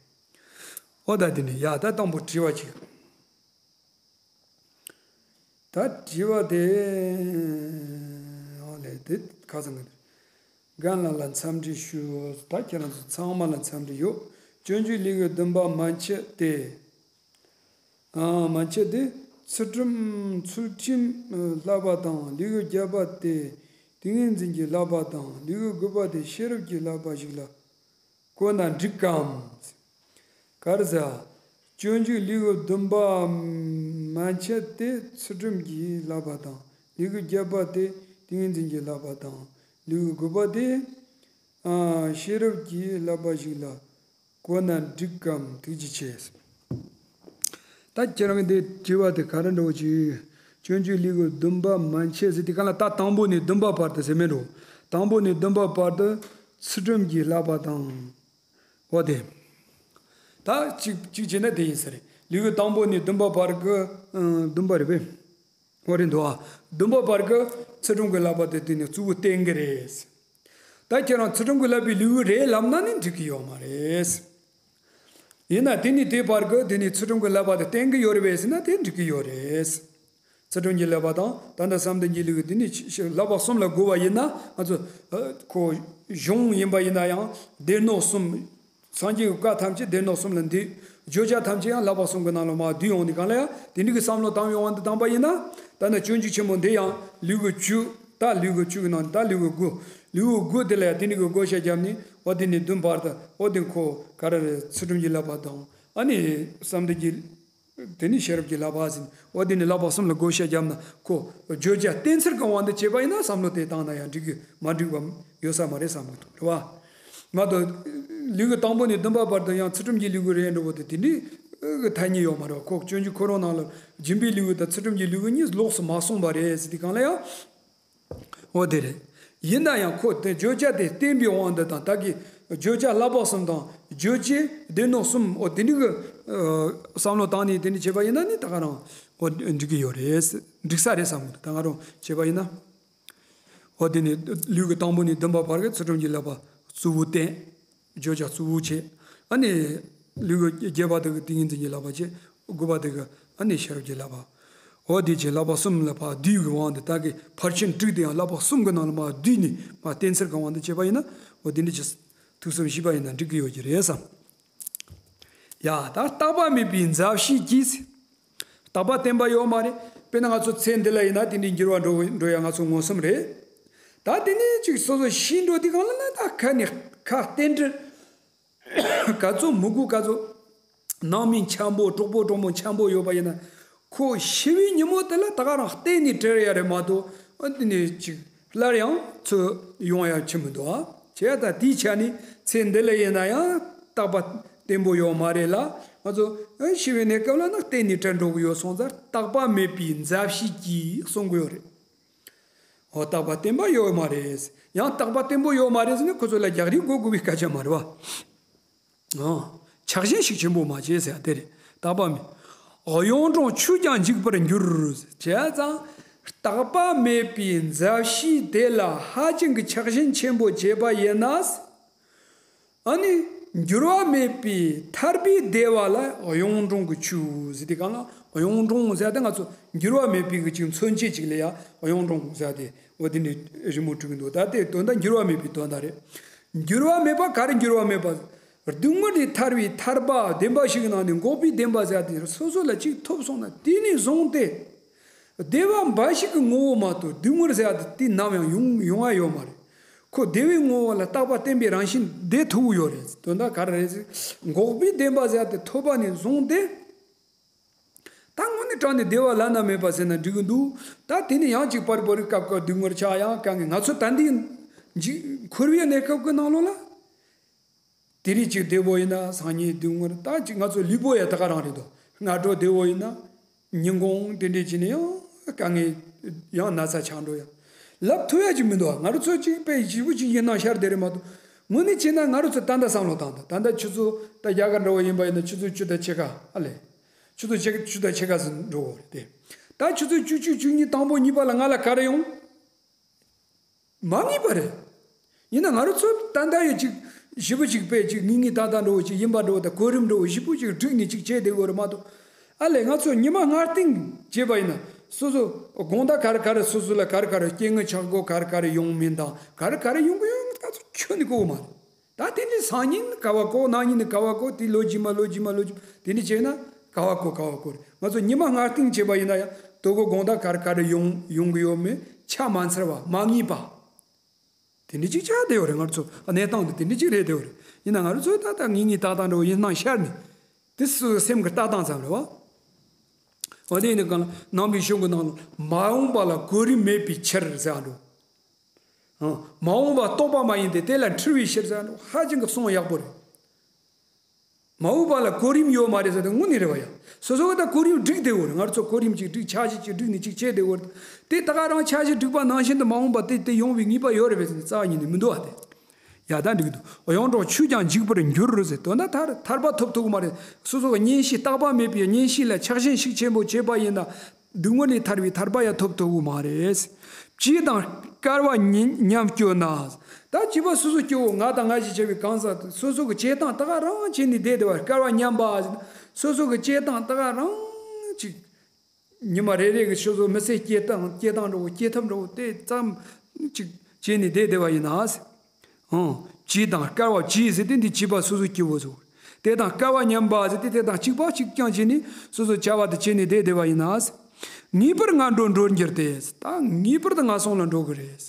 འོ་ད་དེ་ནི་ཡ་ད་དང་པོ་དྲི་བ་གཅིག་ད་དྲི་བ་དེ། ཨོ་ལེ་དེ་ཁ་སང་གི་རྒན་ལགས་ལ་འཚམས་འདྲི་ཞུ། ད་ཁྱེད་རང་ཚོ་ཚང་མ་ལ་འཚམས་འདྲི་ཡོད། སྤྱོད་འཇུག་ལེའུ་བདུན་པ་མན་ཆད་དེ། ཨ་མན་ཆད་དེ། ཚུལ་ཁྲིམས་ཚུལ་ཁྲིམས་བསླབ་པ་དང་ལེའུ་བརྒྱད་པ་དེ་ཏིང་ངེ་འཛིན་གྱི་བསླབ་པ་དང་ལེའུ་དགུ་པ་དེ་ཤེས་རབ་ཀྱི་བསླབ་པ་ཞིག་ལ། གོ་ན་འགྲིག་གམ། ག་རེ་ཟེར། སྤྱོད་འཇུག་ལེའུ་བདུན་པ་མན་ཆད་དེ་ཚུལ་ཁྲིམས་ཀྱི་བསླབ་པ་དང་ལེའུ་བརྒྱད་པ་དེ་ཏིང་ངེ་འཛིན་གྱི་བསླབ་པ་དང་ལེའུ་དགུ་པ་དེ་ཨ་ཤེས་རབ་ཀྱི་བསླབ་པ་ཞིག་ལ་གོ་ན་འགྲིག་གམ་ཐུགས་རྗེ་ཆེ། ད་ཁྱེད་རང་གི་འདི་དྲི་བ་དེ་ག་རེ་འདྲ་བོ་ཅིག་སྤྱོད་འཇུག་ལེའུ་བདུན་པ་མན་ཆད་ཟེར་དེ་ག་ལ་ད་དང་པོ་ནས་བདུན་པ་བར་དུ་ཟེར་མེད་འགྲོ། དང་པོ་ནས་བདུན་པ་བར་དུ་ཚུལ་ཁྲིམས་ཀྱི་བསླབ་པ་དང་། འོ་དེ། ད་གཅིག་གཅིག་བྱས་ན་དེ་ཡིན་ས་རེད། ལེའུ་དང་པོ་ནས་བདུན་པ་བར་གི་ཨ་བདུན་པ་རེད་པས། འོ་རེད་འདུག་ཨ། བདུན་པ་བར་གི་ཚུལ་ཁྲིམས་ཀྱི་བསླབ་པ་དེ་དེ་ནས་གཙོ་བོ་བསྟན་གི་རེད། ད་ཁྱེད་རང་ཚུལ་ཁྲིམས་ཀྱི་བསླབ་པའི་ལེའུ་རེད་ལབ་ན་ནི་འགྲིག་གི་ཡོད་མ་རེད། ཡིན་ན་དེ་ནས་དེ་བར་གི་དེ་ནས་ཚུལ་ཁྲིམས་ཀྱི་བསླབ་པ་དེ་བསྟན་གི་ཡོད་རེད་པས་ཟེར་ན་དེ་འགྲིག་གི་ཡོད་རེད། ཚུལ་ཁྲིམས་ཀྱི་བསླབ་པ་དང་ད་ལྟ་བསམ་གཏན་གྱི་ལེའུ་དེ་ནི་ཆ་བསླབ་པ་གསུམ་ལ་བགོ་བ་ཡིན་ན་ང་ཚོ་ཨ་ཁོ་གཞུང་ཡིན་པ་ཡིན་ན་ཡང་སྡེ་སྣོད་གསུམ། སངས་རྒྱས་ཀྱི་བཀའ་ཐམས་ཅད་སྡེ་སྣོད་གསུམ་ལ་འདུས། བརྗོད་བྱ་ཐམས་ཅད་ཡང་བསླབ་པ་གསུམ་གྱི་ནང་ལ་མར་བསྡུས་ཡོང་དུས་གང་ལ་ཡང་དེ་འདྲ་གི་བསམ་བློ་བཏང་ཡོང་བ་འདི་བཏང་པ་ཡིན་ན་ད་ནི་སྤྱོད་འཇུག་ཆེན་མོ་འདི་ཡང་ལེའུ་བཅུ། ད་ལེའུ་བཅུ་གི་ནང་ད་ལེའུ་དགུ། ལེའུ་དགུ་དེ་ལ་ཡང་དེ་འདྲ་གི་བགོ་བཤའ་བརྒྱབ་ནས་འོ་དེ་ནས་བདུན་བར་དུ་འོ་དེ་ཁོ་ག་རེ་རེད། ཚུལ་ཁྲིམས་ཀྱི་བསླབ་པ་དང་ཨ་ནི་བསམ་གཏན་གྱི། དེ་ནི་ཤེས་རབ་ཀྱི་བསླབ་པ་ཟིན། འོ་དེ་ནི་བསླབ་པ་གསུམ་ལ་བགོ་བཤའ་བརྒྱབ་ན་ཁོ་བརྗོད་བྱ་བསྟན་ཚུལ་གྱི་དབང་དུ་བྱས་པ་ཡིན་ན་བསམ་བློ་དེ་བཏང་ན་ཡང་འགྲིག་གི་མ་འགྲིག་པ་ཡོད་ས་མ་རེད་བསམ་གི་འདུག་རེད་བ། མ་གཏོགས་ལེའུ་དང་པོ་ནས་བདུན་པ་བར་དུ་ཡང་ཚུལ་ཁྲིམས་ཀྱི་ལེའུ་རེད་འགྲོ་བོ་དེ་དེ་འདྲའི་གི་ཐ་སྙད་ཡོད་མ་རེད་བ། ཁོ་སྤྱོད་འཇུག་ཁོ་རང་ནང་ལ་སྦྱིན་པའི་ལེའུ་དང་ཚུལ་ཁྲིམས་ཀྱི་ལེའུ་གཉིས་ལོགས་སུ་མ་སོང་བ་རེད་ཟེར་དུས་གང་ལ་ཡང་། འོ་དེ་རེད། ཡིན་ན་ཡང་ཁོ་དེ་བརྗོད་བྱ་དེ་བསྟན་པའི་དབང་དུ་དང་ད་གི་བརྗོད་བྱ་བསླབ་པ་གསུམ་དང་རྗོད་བྱེད་སྡེ་སྣོད་གསུམ་འོ་དེ་འདྲ་གི་བསམ་བློ་བཏང་ནས་དེ་འདྲ་བྱས་པ་ཡིན་ན་ནི་ད་ག་རང་འོ་འགྲིག་གི་ཡོད་རེད། འགྲིག་ས་རེད་བསམ་གི་འདུག་ད་ག་རང་བྱས་པ་ཡིན་ན། འོ་དེ་ནི་ལེའུ་གི་དང་པོ་ནས་བདུན་པ་བར་གི་ཚུལ་ཁྲིམས་ཀྱི་བསླབ་པ་གཙོ་བོ་བསྟན། བརྗོད་བྱ་གཙོ་བོ་བྱས། ཨ་ནི། ལེའུ་བརྒྱད་པ་དེ་གི་ཏིང་ངེ་འཛིན་གྱི་བསླབ་པ་བྱས། དགུ་པ་དེ་གི་ཨ་ནི་ཤེས་རབ་ཀྱི་བསླབ་པ། འོ་དེ་བྱས་བསླབ་པ་གསུམ་ལ་ཕར་བསྡུས་ཀྱི་དབང་དུ་ད་གི་ཕར་ཕྱིན་དྲུག་དེ་ཡང་བསླབ་པ་གསུམ་གྱི་ནང་ལ་མར་བསྡུས་ནས་མར་བསྟན་ཚུལ་གྱི་དབང་དུ་བྱས་པ་ཡིན་ན་འོ་དེ་འདྲ་ཅིག་ཐུགས་བསམ་བཞེས་པ་ཡིན་ན་འགྲིག་གི་ཡོད་ཀྱི་རེད་བསམ། ཡ་ད་རྟག་པ་མེད་པའི་མཛའ་བཤེས་ཀྱིས། རྟག་པ་བརྟན་པ་ཡོད་མ་རེད། དཔེར་ན་ང་ཚོ་ཚེ་འདི་ལ་ཡིན་ན་དེ་འདྲའི་འགྱུར་བ་འགྲོ་འགྲོ་ཡ་ང་ཚོ་མངོན་སུམ་རེད། ད་དེ་ནས་ཅིག་སོ་སོ་ཤི་འགྲོ་དུས་གང་ལ་ན་ད་ཁ་ནས་ཁ་རྟེན་འབྲེལ། ག་ཚོད་མི་དགོས་ག་ཚོད། ནང་མི་འཆམ་པོ་གྲོགས་པོ་གྲོགས་མོ་འཆམ་པོ་ཡོད་པ་ཡིན་ན། ཁོ་ཤི་བའི་ཉིན་མོ་དེ་ལ་ད་ག་རང་གཏན་ནས་བྲལ་ཡ་རེད་མ་གཏོགས་ཨ་དེ་ནས་ཅིག་སླར་ཡང་ཚུར་ཡོང་ཡ་ཆི་མི་འདུག་ཨ། བྱས་ད་དེའི་ཆ་ནས་ཚེ་འདི་ལ་ཡིན་ན་ཡང་རྟག་པ་བརྟན་པོ་ཡོད་མ་རེད་ལ། ང་ཚོ་ཨ་ཤི་བའི་གནས་སྐབས་ལ་ན་གཏན་ནས་བྲལ་འགྲོ་གི་ཡོད་སོང་ཙང་རྟག་པ་མེད་པའི་མཛའ་བཤེས་ཀྱིས་གསུང་གི་ཡོད་རེད། འོ་རྟག་པ་བརྟན་པ་ཡོད་མ་རེད། ཡང་རྟག་པ་བརྟན་པོ་ཡོད་མ་རེད་ཟེར་ན་ཁོ་ཚོ་ལ་རྒྱག་རེས་དགོས་དགོས་པའི་སྐད་ཆ་མ་རེད་བ། ཨང་། ཆགས་ཞེན་ཞིག་ཆེན་པོ་མ་བྱེད་ཟེར་ཡ་དེ་རེད། རྟག་པ་མེད། གཡུང་དྲུང་ཆོས་ཀྱང་འཇིག་པར་འགྱུར། བྱས་ཙང་རྟག་པ་མེད་པའི་མཛའ་བཤེས་དེ་ལ་ཧ་ཅང་གི་ཆགས་ཞེན་ཆེན་པོ་བྱས་པ་ཡིན་ན། ཨ་ནི། འགྱུར་བ་མེད་པའི་ཐར་པའི་བདེ་བ་ལ་གཡུང་དྲུང་གི་ཆོས་ཟེར་དུས་གང་ལ་གཡུང་དྲུང་ཟེར་ཏེ་ང་ཚོ་འགྱུར་བ་མེད་པའི་གི་ཅིག་མཚོན་བྱེད་ཅིག་ལ་ཡ་གཡུང་དྲུང་ཟེར་ཏེ་འོ་དེ་འདྲའི་རི་མོ་བྲིས་ཀྱི་འདུག་ད་དེ་དོན་དག་འགྱུར་བ་མེད་པའི་དོན་དག་རེད། འགྱུར་བ་མེད་པ་ག་རེ་འགྱུར་བ་མེད་པ། སྡུག་བསྔལ་དེ་ཐར་བའི་ཐར་པ་བདེན་པ་ཞིག་གི་ནང་ནས་འགོག་པའི་བདེན་པ་ཟེར་ཏེ་སོ་སོ་ལ་ཅིག་ཐོབ་སོང་ན་དེ་ནས་བཟུང་སྟེ། བདེ་བ་འབའ་ཞིག་གི་ངོ་བོ་མ་གཏོགས་སྡུག་བསྔལ་ཟེར་ཡ་དེ་དེ་ནམ་ཡང་ཡོང་ཡོང་ཡ་ཡོད་མ་རེད། ཁོ་བདེ་བའི་ངོ་བོ་ལ་རྟག་པ་བརྟན་པའི་རང་བཞིན་བདེ་ཐུབ་ཡོད་རེད། དོན་དག་ག་རེ་རེད་ཟེར། འགོག་པའི་བདེན་པ་ཟེར་ཡ་དེ་ཐོབ་པ་ནས་བཟུང་སྟེ། ད་དངོས་གནས་དྲང་ནས་བདེ་བ་བླ་ན་མེད་པ་ཟེར་ན་འགྲིག་གི་འདུག་ད་དེ་ནས་ཡང་ཅིག་པར་པར་སྐབས་སྐབས་སྡུག་བསྔལ་ཆགས་ཡང་དཀའ་ངལ་ང་ཚོ་ད་འདི་འཇིག་འཁོར་བའི་གནས་སྐབས་ཀྱི་ནང་ལོགས་ལ། དེ་རིགས་ཅིག་བདེ་བོ་ཡིན་ན་སང་ཉིན་སྡུག་བསྔལ་ད་ཅིག་ང་ཚོ་ལུས་པོ་ཡང་ད་ག་རང་རེད་དོ། སྔ་དྲོ་བདེ་བོ་ཡིན་ན། ཉིན་གུང་དེ་འདྲས་བྱས་ནས་ཡང་དཀའ་ངལ་ཡང་ན་ཚ་ཆགས་འགྲོ་ཡ། ལབ་ཐུབ་ཡ་ཅིག་མི་འདུག་ང་རང་ཚོ་ཅིག་དཔེ་ཞེ་པོ་ཅིག་ཡིན་ན་ཤར་བསྡད་རེད་མ་གཏོགས། དངོས་གནས་བྱས་ན་ང་རང་ཚོ་ད་ལྟ་བསམ་བློ་བཏང་དང་། ད་ལྟ་ཆུ་ཚོད་ད་རྒྱ་གར་འདྲ་བོ་ཡིན་པ་ཡིན་ན་ཆུ་ཚོད་བཅུ་དང་ཕྱེད་ཀ་ཨ་ལས། ཆུ་ཚོད་ཕྱེད་བཅུ་དང་ཕྱེད་ཀ་ཟིན་འགྲོ་གི་རེད་དེ། ད་ཆུ་ཚོད་བཅུ་གཅིག་བཅུ་གཉིས་དང་པོ་གཉིས་པ་ལ་ང་ལ་ག་རེ་ཡོང་། མ་ངེས་པ་རེད། ཡིན་ན་ང་རང་ཚོ་ད་ལྟ་ཡི་ཅིག་ཞེ་པོ་ཅིག་དཔེ་ཅིག་ངེས་ངེས་ཏག་ཏག་འདྲ་བོ་ཅིག་ཡིན་པ་འདྲ་བོ་དང་གོ་རིམ་འདྲ་བོ་ཞེ་པོ་ཅིག་བསྒྲིགས་ནས་ཅིག་བྱས་བསྡད་དགོས་རེད་མ་གཏོགས། ཨ་ལས་ང་ཚོ་ཉི་མ་སྔ་རྟིང་བྱས་པ་ཡིན་ན་སོ་སོ་དགོང་དག་ག་རེ་ག་རེ་སོ་སོ་ལ་ག་རེ་ག་རེ་སྐྱེ་དངོས་ཆག་སྒོ་ག་རེ་ག་རེ་ཡོང་མིན་དང་ག་རེ་ག་རེ་ཡོང་གི་ཡོད་མིན་ད་ཚོ་ཁྱོན་ནས་གོ་གི་མ་རེད། ད་དེ་ནི་སང་ཉིན་ག་བ་གོ་གནངས་ཉིན་ནི་ག་བ་གོ་དེ་ལོ་རྗེས་མ་ལོ་རྗེས་མ་ལོ་རྗེས་མ་དེ་འདྲ་བྱས་ན་ག་བ་གོ་ག་བ་གོ་རེད། ང་ཚོ་ཉི་མ་སྔ་རྟིང་བྱས་པ་ཡིན་ན་ཡང་དོ་གོ་དགོང་དག་ག་རེ་ག་རེ་ཡོང་ཡོང་གི་ཡོད་མེད་ཆ་མ་འཚལ་བ་མ་ངེས་པ། དེ་འདྲ་ཅིག་ཆགས་བསྡད་ཡོད་རེད། ང་ཚོ་གནས་སྟངས་དེ་དེ་འདྲ་ཅིག་རེད་བསྡད་ཡོད་རེད། ཡིན་ན་ང་རང་ཚོ་ད་ལྟ་ངེས་ངེས་ཏག་ཏག་འདྲ་བོ་ཡིན་སྣང་ཤར་ནས་དེ་སུ་སེམས་ཀྱི་ལྟ་སྟངས་ཙམ་རེད་བ། འོ་དེ་ཡིན་ནི་གང་ལ་ནང་པའི་གཞུང་གི་ནང་ལ་མ་འོངས་པ་ལ་གོ་རིམ་མེད་པའི་ཕྱིར་ཟེར་འགྲོ། ཨང་། མ་འོངས་པ་རྟོགས་པ་མ་ཡིན་ཏེ་དེ་ལ་འཁྲུལ་བའི་ཕྱིར་ཟེར་འགྲོ། ཧ་ཅང་གི་གསུང་ཡག་པོ་རེད། མ་འོངས་པ་ལ་གོ་རིམ་ཡོད་མ་རེད་ཟེར་ཏེ་དངོས་གནས་རེད་བ་ཡ། སོ་སོ་གི་ད་གོ་རིམ་བསྒྲིགས་བསྡད་ཡོད་རེད། ང་ཚོ་གོ་རིམ་ཅིག་བསྒྲིགས་འཆར་གཞི་ཅིག་བསྒྲིགས་ནས་ཅིག་བྱས་བསྡད་ཡོད་རེད། དེ་ད་ག་རང་འཆར་གཞི་བསྒྲིགས་པ་ནང་བཞིན་དུ་མ་འོངས་པ་དེ་དེ་ཡོང་བའི་ངེས་པ་ཡོད་རེད་པས་ཟེར་ནས་རྩ་བ་ཉིད་ནས་མི་འདུག་བ་དེ། ཡ་ད་འགྲིག་འདུག་གཡུང་དྲུང་ཆོས་ཀྱང་འཇིག་པར་འགྱུར་ཟེར་དོན་དག་ཐར་ཐར་པ་ཐོབ་ཐུབ་ཀྱི་མ་རེད། སོ་སོ་གི་གཉེན་བཤེས་རྟག་པ་མེད་པའི་གཉེན་བཤེས་ལ་ཆགས་ཞེན་ཤུགས་ཆེན་པོ་བྱས་པ་ཡིན་ན། སྡུག་བསྔལ་ལས་ཐར་བའི་ཐར་པ་ཡང་ཐོབ་ཐུབ་ཀྱི་མ་རེད། བྱས་དང་སྐལ་བ་ཉམ་སྐྱོ་ན། ད་བྱིས་པ་སོ་སོ་སྐྱེ་བོ་ང་དང་ང་ཞེས་བྱ་བའི་གང་ཟག་སོ་སོ་གི་བྱེད་སྟངས་ད་ག་རང་བྱས་ནས་བསྡད་བསྡད་པ་སྐལ་བ་ཉམས་པ། སོ་སོ་གི་བྱེད་སྟངས་ད་ག་རང་ཅིག་ཉི་མ་རེ་རེ་གི་སོ་སོ་མི་ཚེ་སྐྱེལ་སྟངས་སྐྱེལ་སྟངས་འདྲ་བོ་སྐྱེལ་ཐབས་འདྲ་བོ་དེ་ཙམ་ཅིག་བྱས་ནས་བསྡད་བསྡད་པ་ཡིན་ན། ཨང་། བྱས་དང་སྐལ་བ་བྱས་ཟེར་དེ་འདི་བྱིས་པ་སོ་སོ་སྐྱེ་བོ་ཟེར། དེ་དང་སྐལ་བ་ཉམས་པ་ཟེར་དེ་དེ་དང་གཅིག་པ་གཅིག་རྐྱང་བྱས་ནས་སོ་སོ་བྱ་བ་དེ་བྱས་ནས་བསྡད་བསྡད་པ་ཡིན་ན། ངེས་པར་ང་འགྲོ་འགྲོར་འགྱུར་ཏེ། ད་ངེས་པར་དུ་ངན་སོང་ལ་འགྲོ་གི་རེད།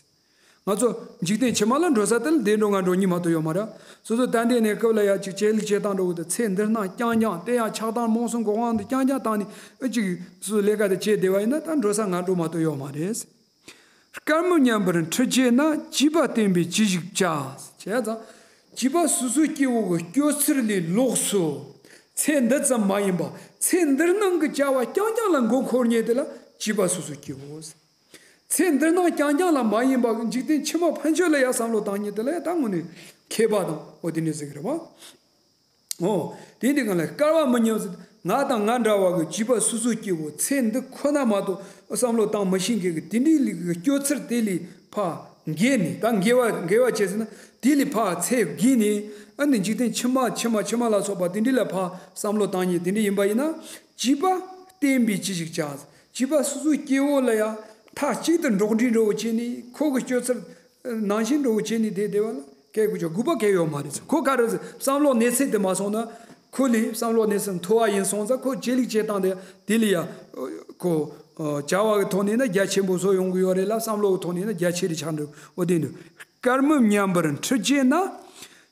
ང་ཚོ་འཇིག་རྟེན་ཕྱི་མ་ལ་འགྲོ་ས་དེ་ལ་བདེ་འགྲོ་ངན་འགྲོ་གཉིས་མ་གཏོགས་ཡོད་མ་རེད། སོ་སོ་ད་ལྟའི་གནས་སྐབས་ལ་ཡ་གཅིག་བྱེད་ལུགས་བྱེད་སྟངས་འདྲ་བོ་དེ་ཚེ་འདི་སྣང་རྐྱང་རྐྱང་དེ་ཡང་ཆགས་སྡང་རྨོངས་གསུམ་འགོག་དབང་དེ་རྐྱང་རྐྱང་བཏང་ནས་ཨ་ཅིག་སོ་སོ་ལས་ཀ་དེ་བྱས་བསྡད་པ་ཡིན་ན་ད་འགྲོ་ས་ངན་འགྲོ་མ་གཏོགས་ཡོད་མ་རེད། སྐར་མོ་མཉམ་པར་འཁྲིད་བྱེད་ན། བྱིས་པ་བསྟེན་པས་ཅི་ཞིག་བྱ། བྱས་ཙང་། བྱིས་པ་སོ་སོའི་སྐྱེ་བོ་གི་སྤྱོད་ཚུལ་ལས་ལོགས་སུ། ཚེ་འདི་ཙམ་མ་ཡིན་པ། ཚེ་འདིར་སྣང་གི་བྱ་བ་རྐྱང་རྐྱང་ལ་མགོ་འཁོར་མཁན་དེ་ལ་བྱིས་པ་སོ་སོའི་སྐྱེ་བོ། ཚེ་འདིར་སྣང་རྐྱང་རྐྱང་ལ་མ་ཡིན་པ་འཇིག་རྟེན་ཕྱི་མ་ཕན་ཆོད་ལ་ཡང་བསམ་བློ་བཏང་མཁན་དེ་ལ་ཡང་ད་དངོས་གནས་མཁས་པ་དང་འོ་དེ་འདྲ་ཟེར་གི་རེད་བ། འོ། དེ་འདི་གང་ལ་སྐལ་བ་མི་ཉམས་སུ་ང་དང་ང་འདྲ་བ་གི་བྱིས་པ་སོ་སོའི་སྐྱེ་བོ་ཚེ་འདི་ཁོ་ན་མ་གཏོགས་བསམ་བློ་བཏང་མི་ཤེས་མཁན་གྱི་དེ་འདྲའི་ལུགས་ཀྱི་སྤྱོད་ཚུལ་དེ་ལས་ཕར་འགལ་ནས་ད་འགལ་བ་འགལ་བ་བྱས་ཟིན་ན་དེ་ལས་ཕར་ཚེ་བརྒལ་ནས་ཨ་ནི་འཇིག་རྟེན་ཕྱི་མ་ཕྱི་མ་ཕྱི་མ་ལ་སོགས་པ་དེ་འདྲ་ལ་ཕར་བསམ་བློ་བཏང་མཁན་དེ་འདྲ་ཡིན་པ་ཡིན་ན་བྱིས་པ་བསྟེན་པས་ཅི་ཞིག་བྱ། བྱིས་པ་སོ་སོའི་སྐྱེ་བོ་ལ་ཡང་མཐའ་གཅིག་ཏུ་འགྲོགས་འདྲིས་འདྲ་བོ་བྱས་ནས་ཁོ་གི་སྤྱོད་ཚུལ་ནང་བཞིན་འདྲ་བོ་བྱས་ནས་བསྡད་བསྡད་པ་ལ། སྐད་དགུ་ཆ་དགུ་པ་གལ་ཡོད་མ་རེད། ཁོ་ག་རེ་ཟེར་བསམ་བློ་གནས་ཚད་དེ་མ་སོང་ན་ཁོ་ལས་བསམ་བློ་གནས་ཚད་མཐོ་བ་ཡིན་སོང་ཙང་ཁོ་བྱེད་ལུགས་བྱེད་སྟངས་དེ་དེ་ལས་ཡ་ཁོ་བྱ་བ་གི་ཐོག་ནས་ན་རྒྱ་ཆེན་པོ་བཟོ་ཡོང་གི་ཡོད་རེད་ལ་བསམ་བློ་གི་ཐོག་ནས་ན་རྒྱ་ཆེ་རེ་ཆགས་འགྲོ་འོ་དེ་འདུག་སྐར་མུ་མཉམ་པར་འཁྲིད་བྱེད་ན།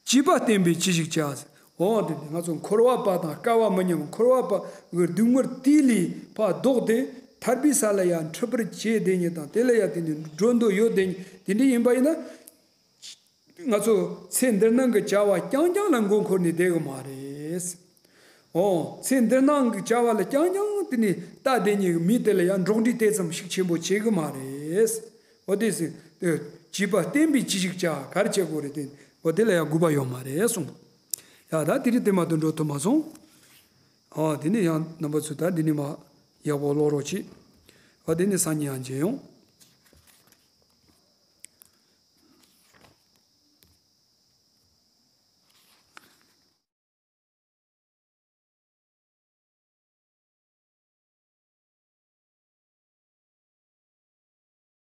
བྱིས་པ་བསྟེན་པས་ཅི་ཞིག་བྱ། འོ་དེ་ང་ཚོ་འཁོར་བ་པ་དང་སྐལ་བ་མི་ཉམས་འཁོར་བ་པ་གི་སྡུག་བསྔལ་དེ་ལས་ཕར་ལྡོག་སྟེ་ཐར་པའི་ས་ལ་ཡང་འཁྲིད་པར་བྱེད་དེ་ཉིད་དང་དེ་ལ་ཡང་དེ་ནི་འགྲོ་འདོད་ཡོད་དེ་ཉིད་དེ་འདྲ་ཡིན་པ་ཡིན་ན། ང་ཚོ་ཚེ་འདིར་སྣང་གི་བྱ་བ་རྐྱང་རྐྱང་ལ་མགོ་འཁོར་ནས་བསྡད་གི་མ་རེད། འོ། ཚེ་འདིར་སྣང་གི་བྱ་བ་ལ་རྐྱང་རྐྱང་དེ་ནི་ལྟ་བསྡད་ཉིད་ཀྱི་མི་དེ་ལ་ཡང་འགྲོགས་འདྲིས་དེ་ཙམ་ཤུགས་ཆེན་པོ་བྱེད་གི་མ་རེད། འོ་དེ་ཟེར་དེ་བྱིས་པ་བསྟེན་པས་ཅི་ཞིག་བྱ་ག་རེ་བྱེད་དགོས་རེད་དེ་འོ་དེ་ལ་ཡང་དགོས་པ་ཡོད་མ་རེད་གསུངས། ཡ་ད་དེ་རིང་དེ་མ་གཏོགས་འགྲོ་ཐུབ་མ་སོང་། འོ་དེ་ནི་ཡང་རྣམ་པ་ཚོ་ད་འདི་ནི་མ་ཡག་པོ་ཀློག་རོགས་གྱིས། འོ་དེ་ནི་སང་ཉིན་ཡང་མཇལ་ཡོང་།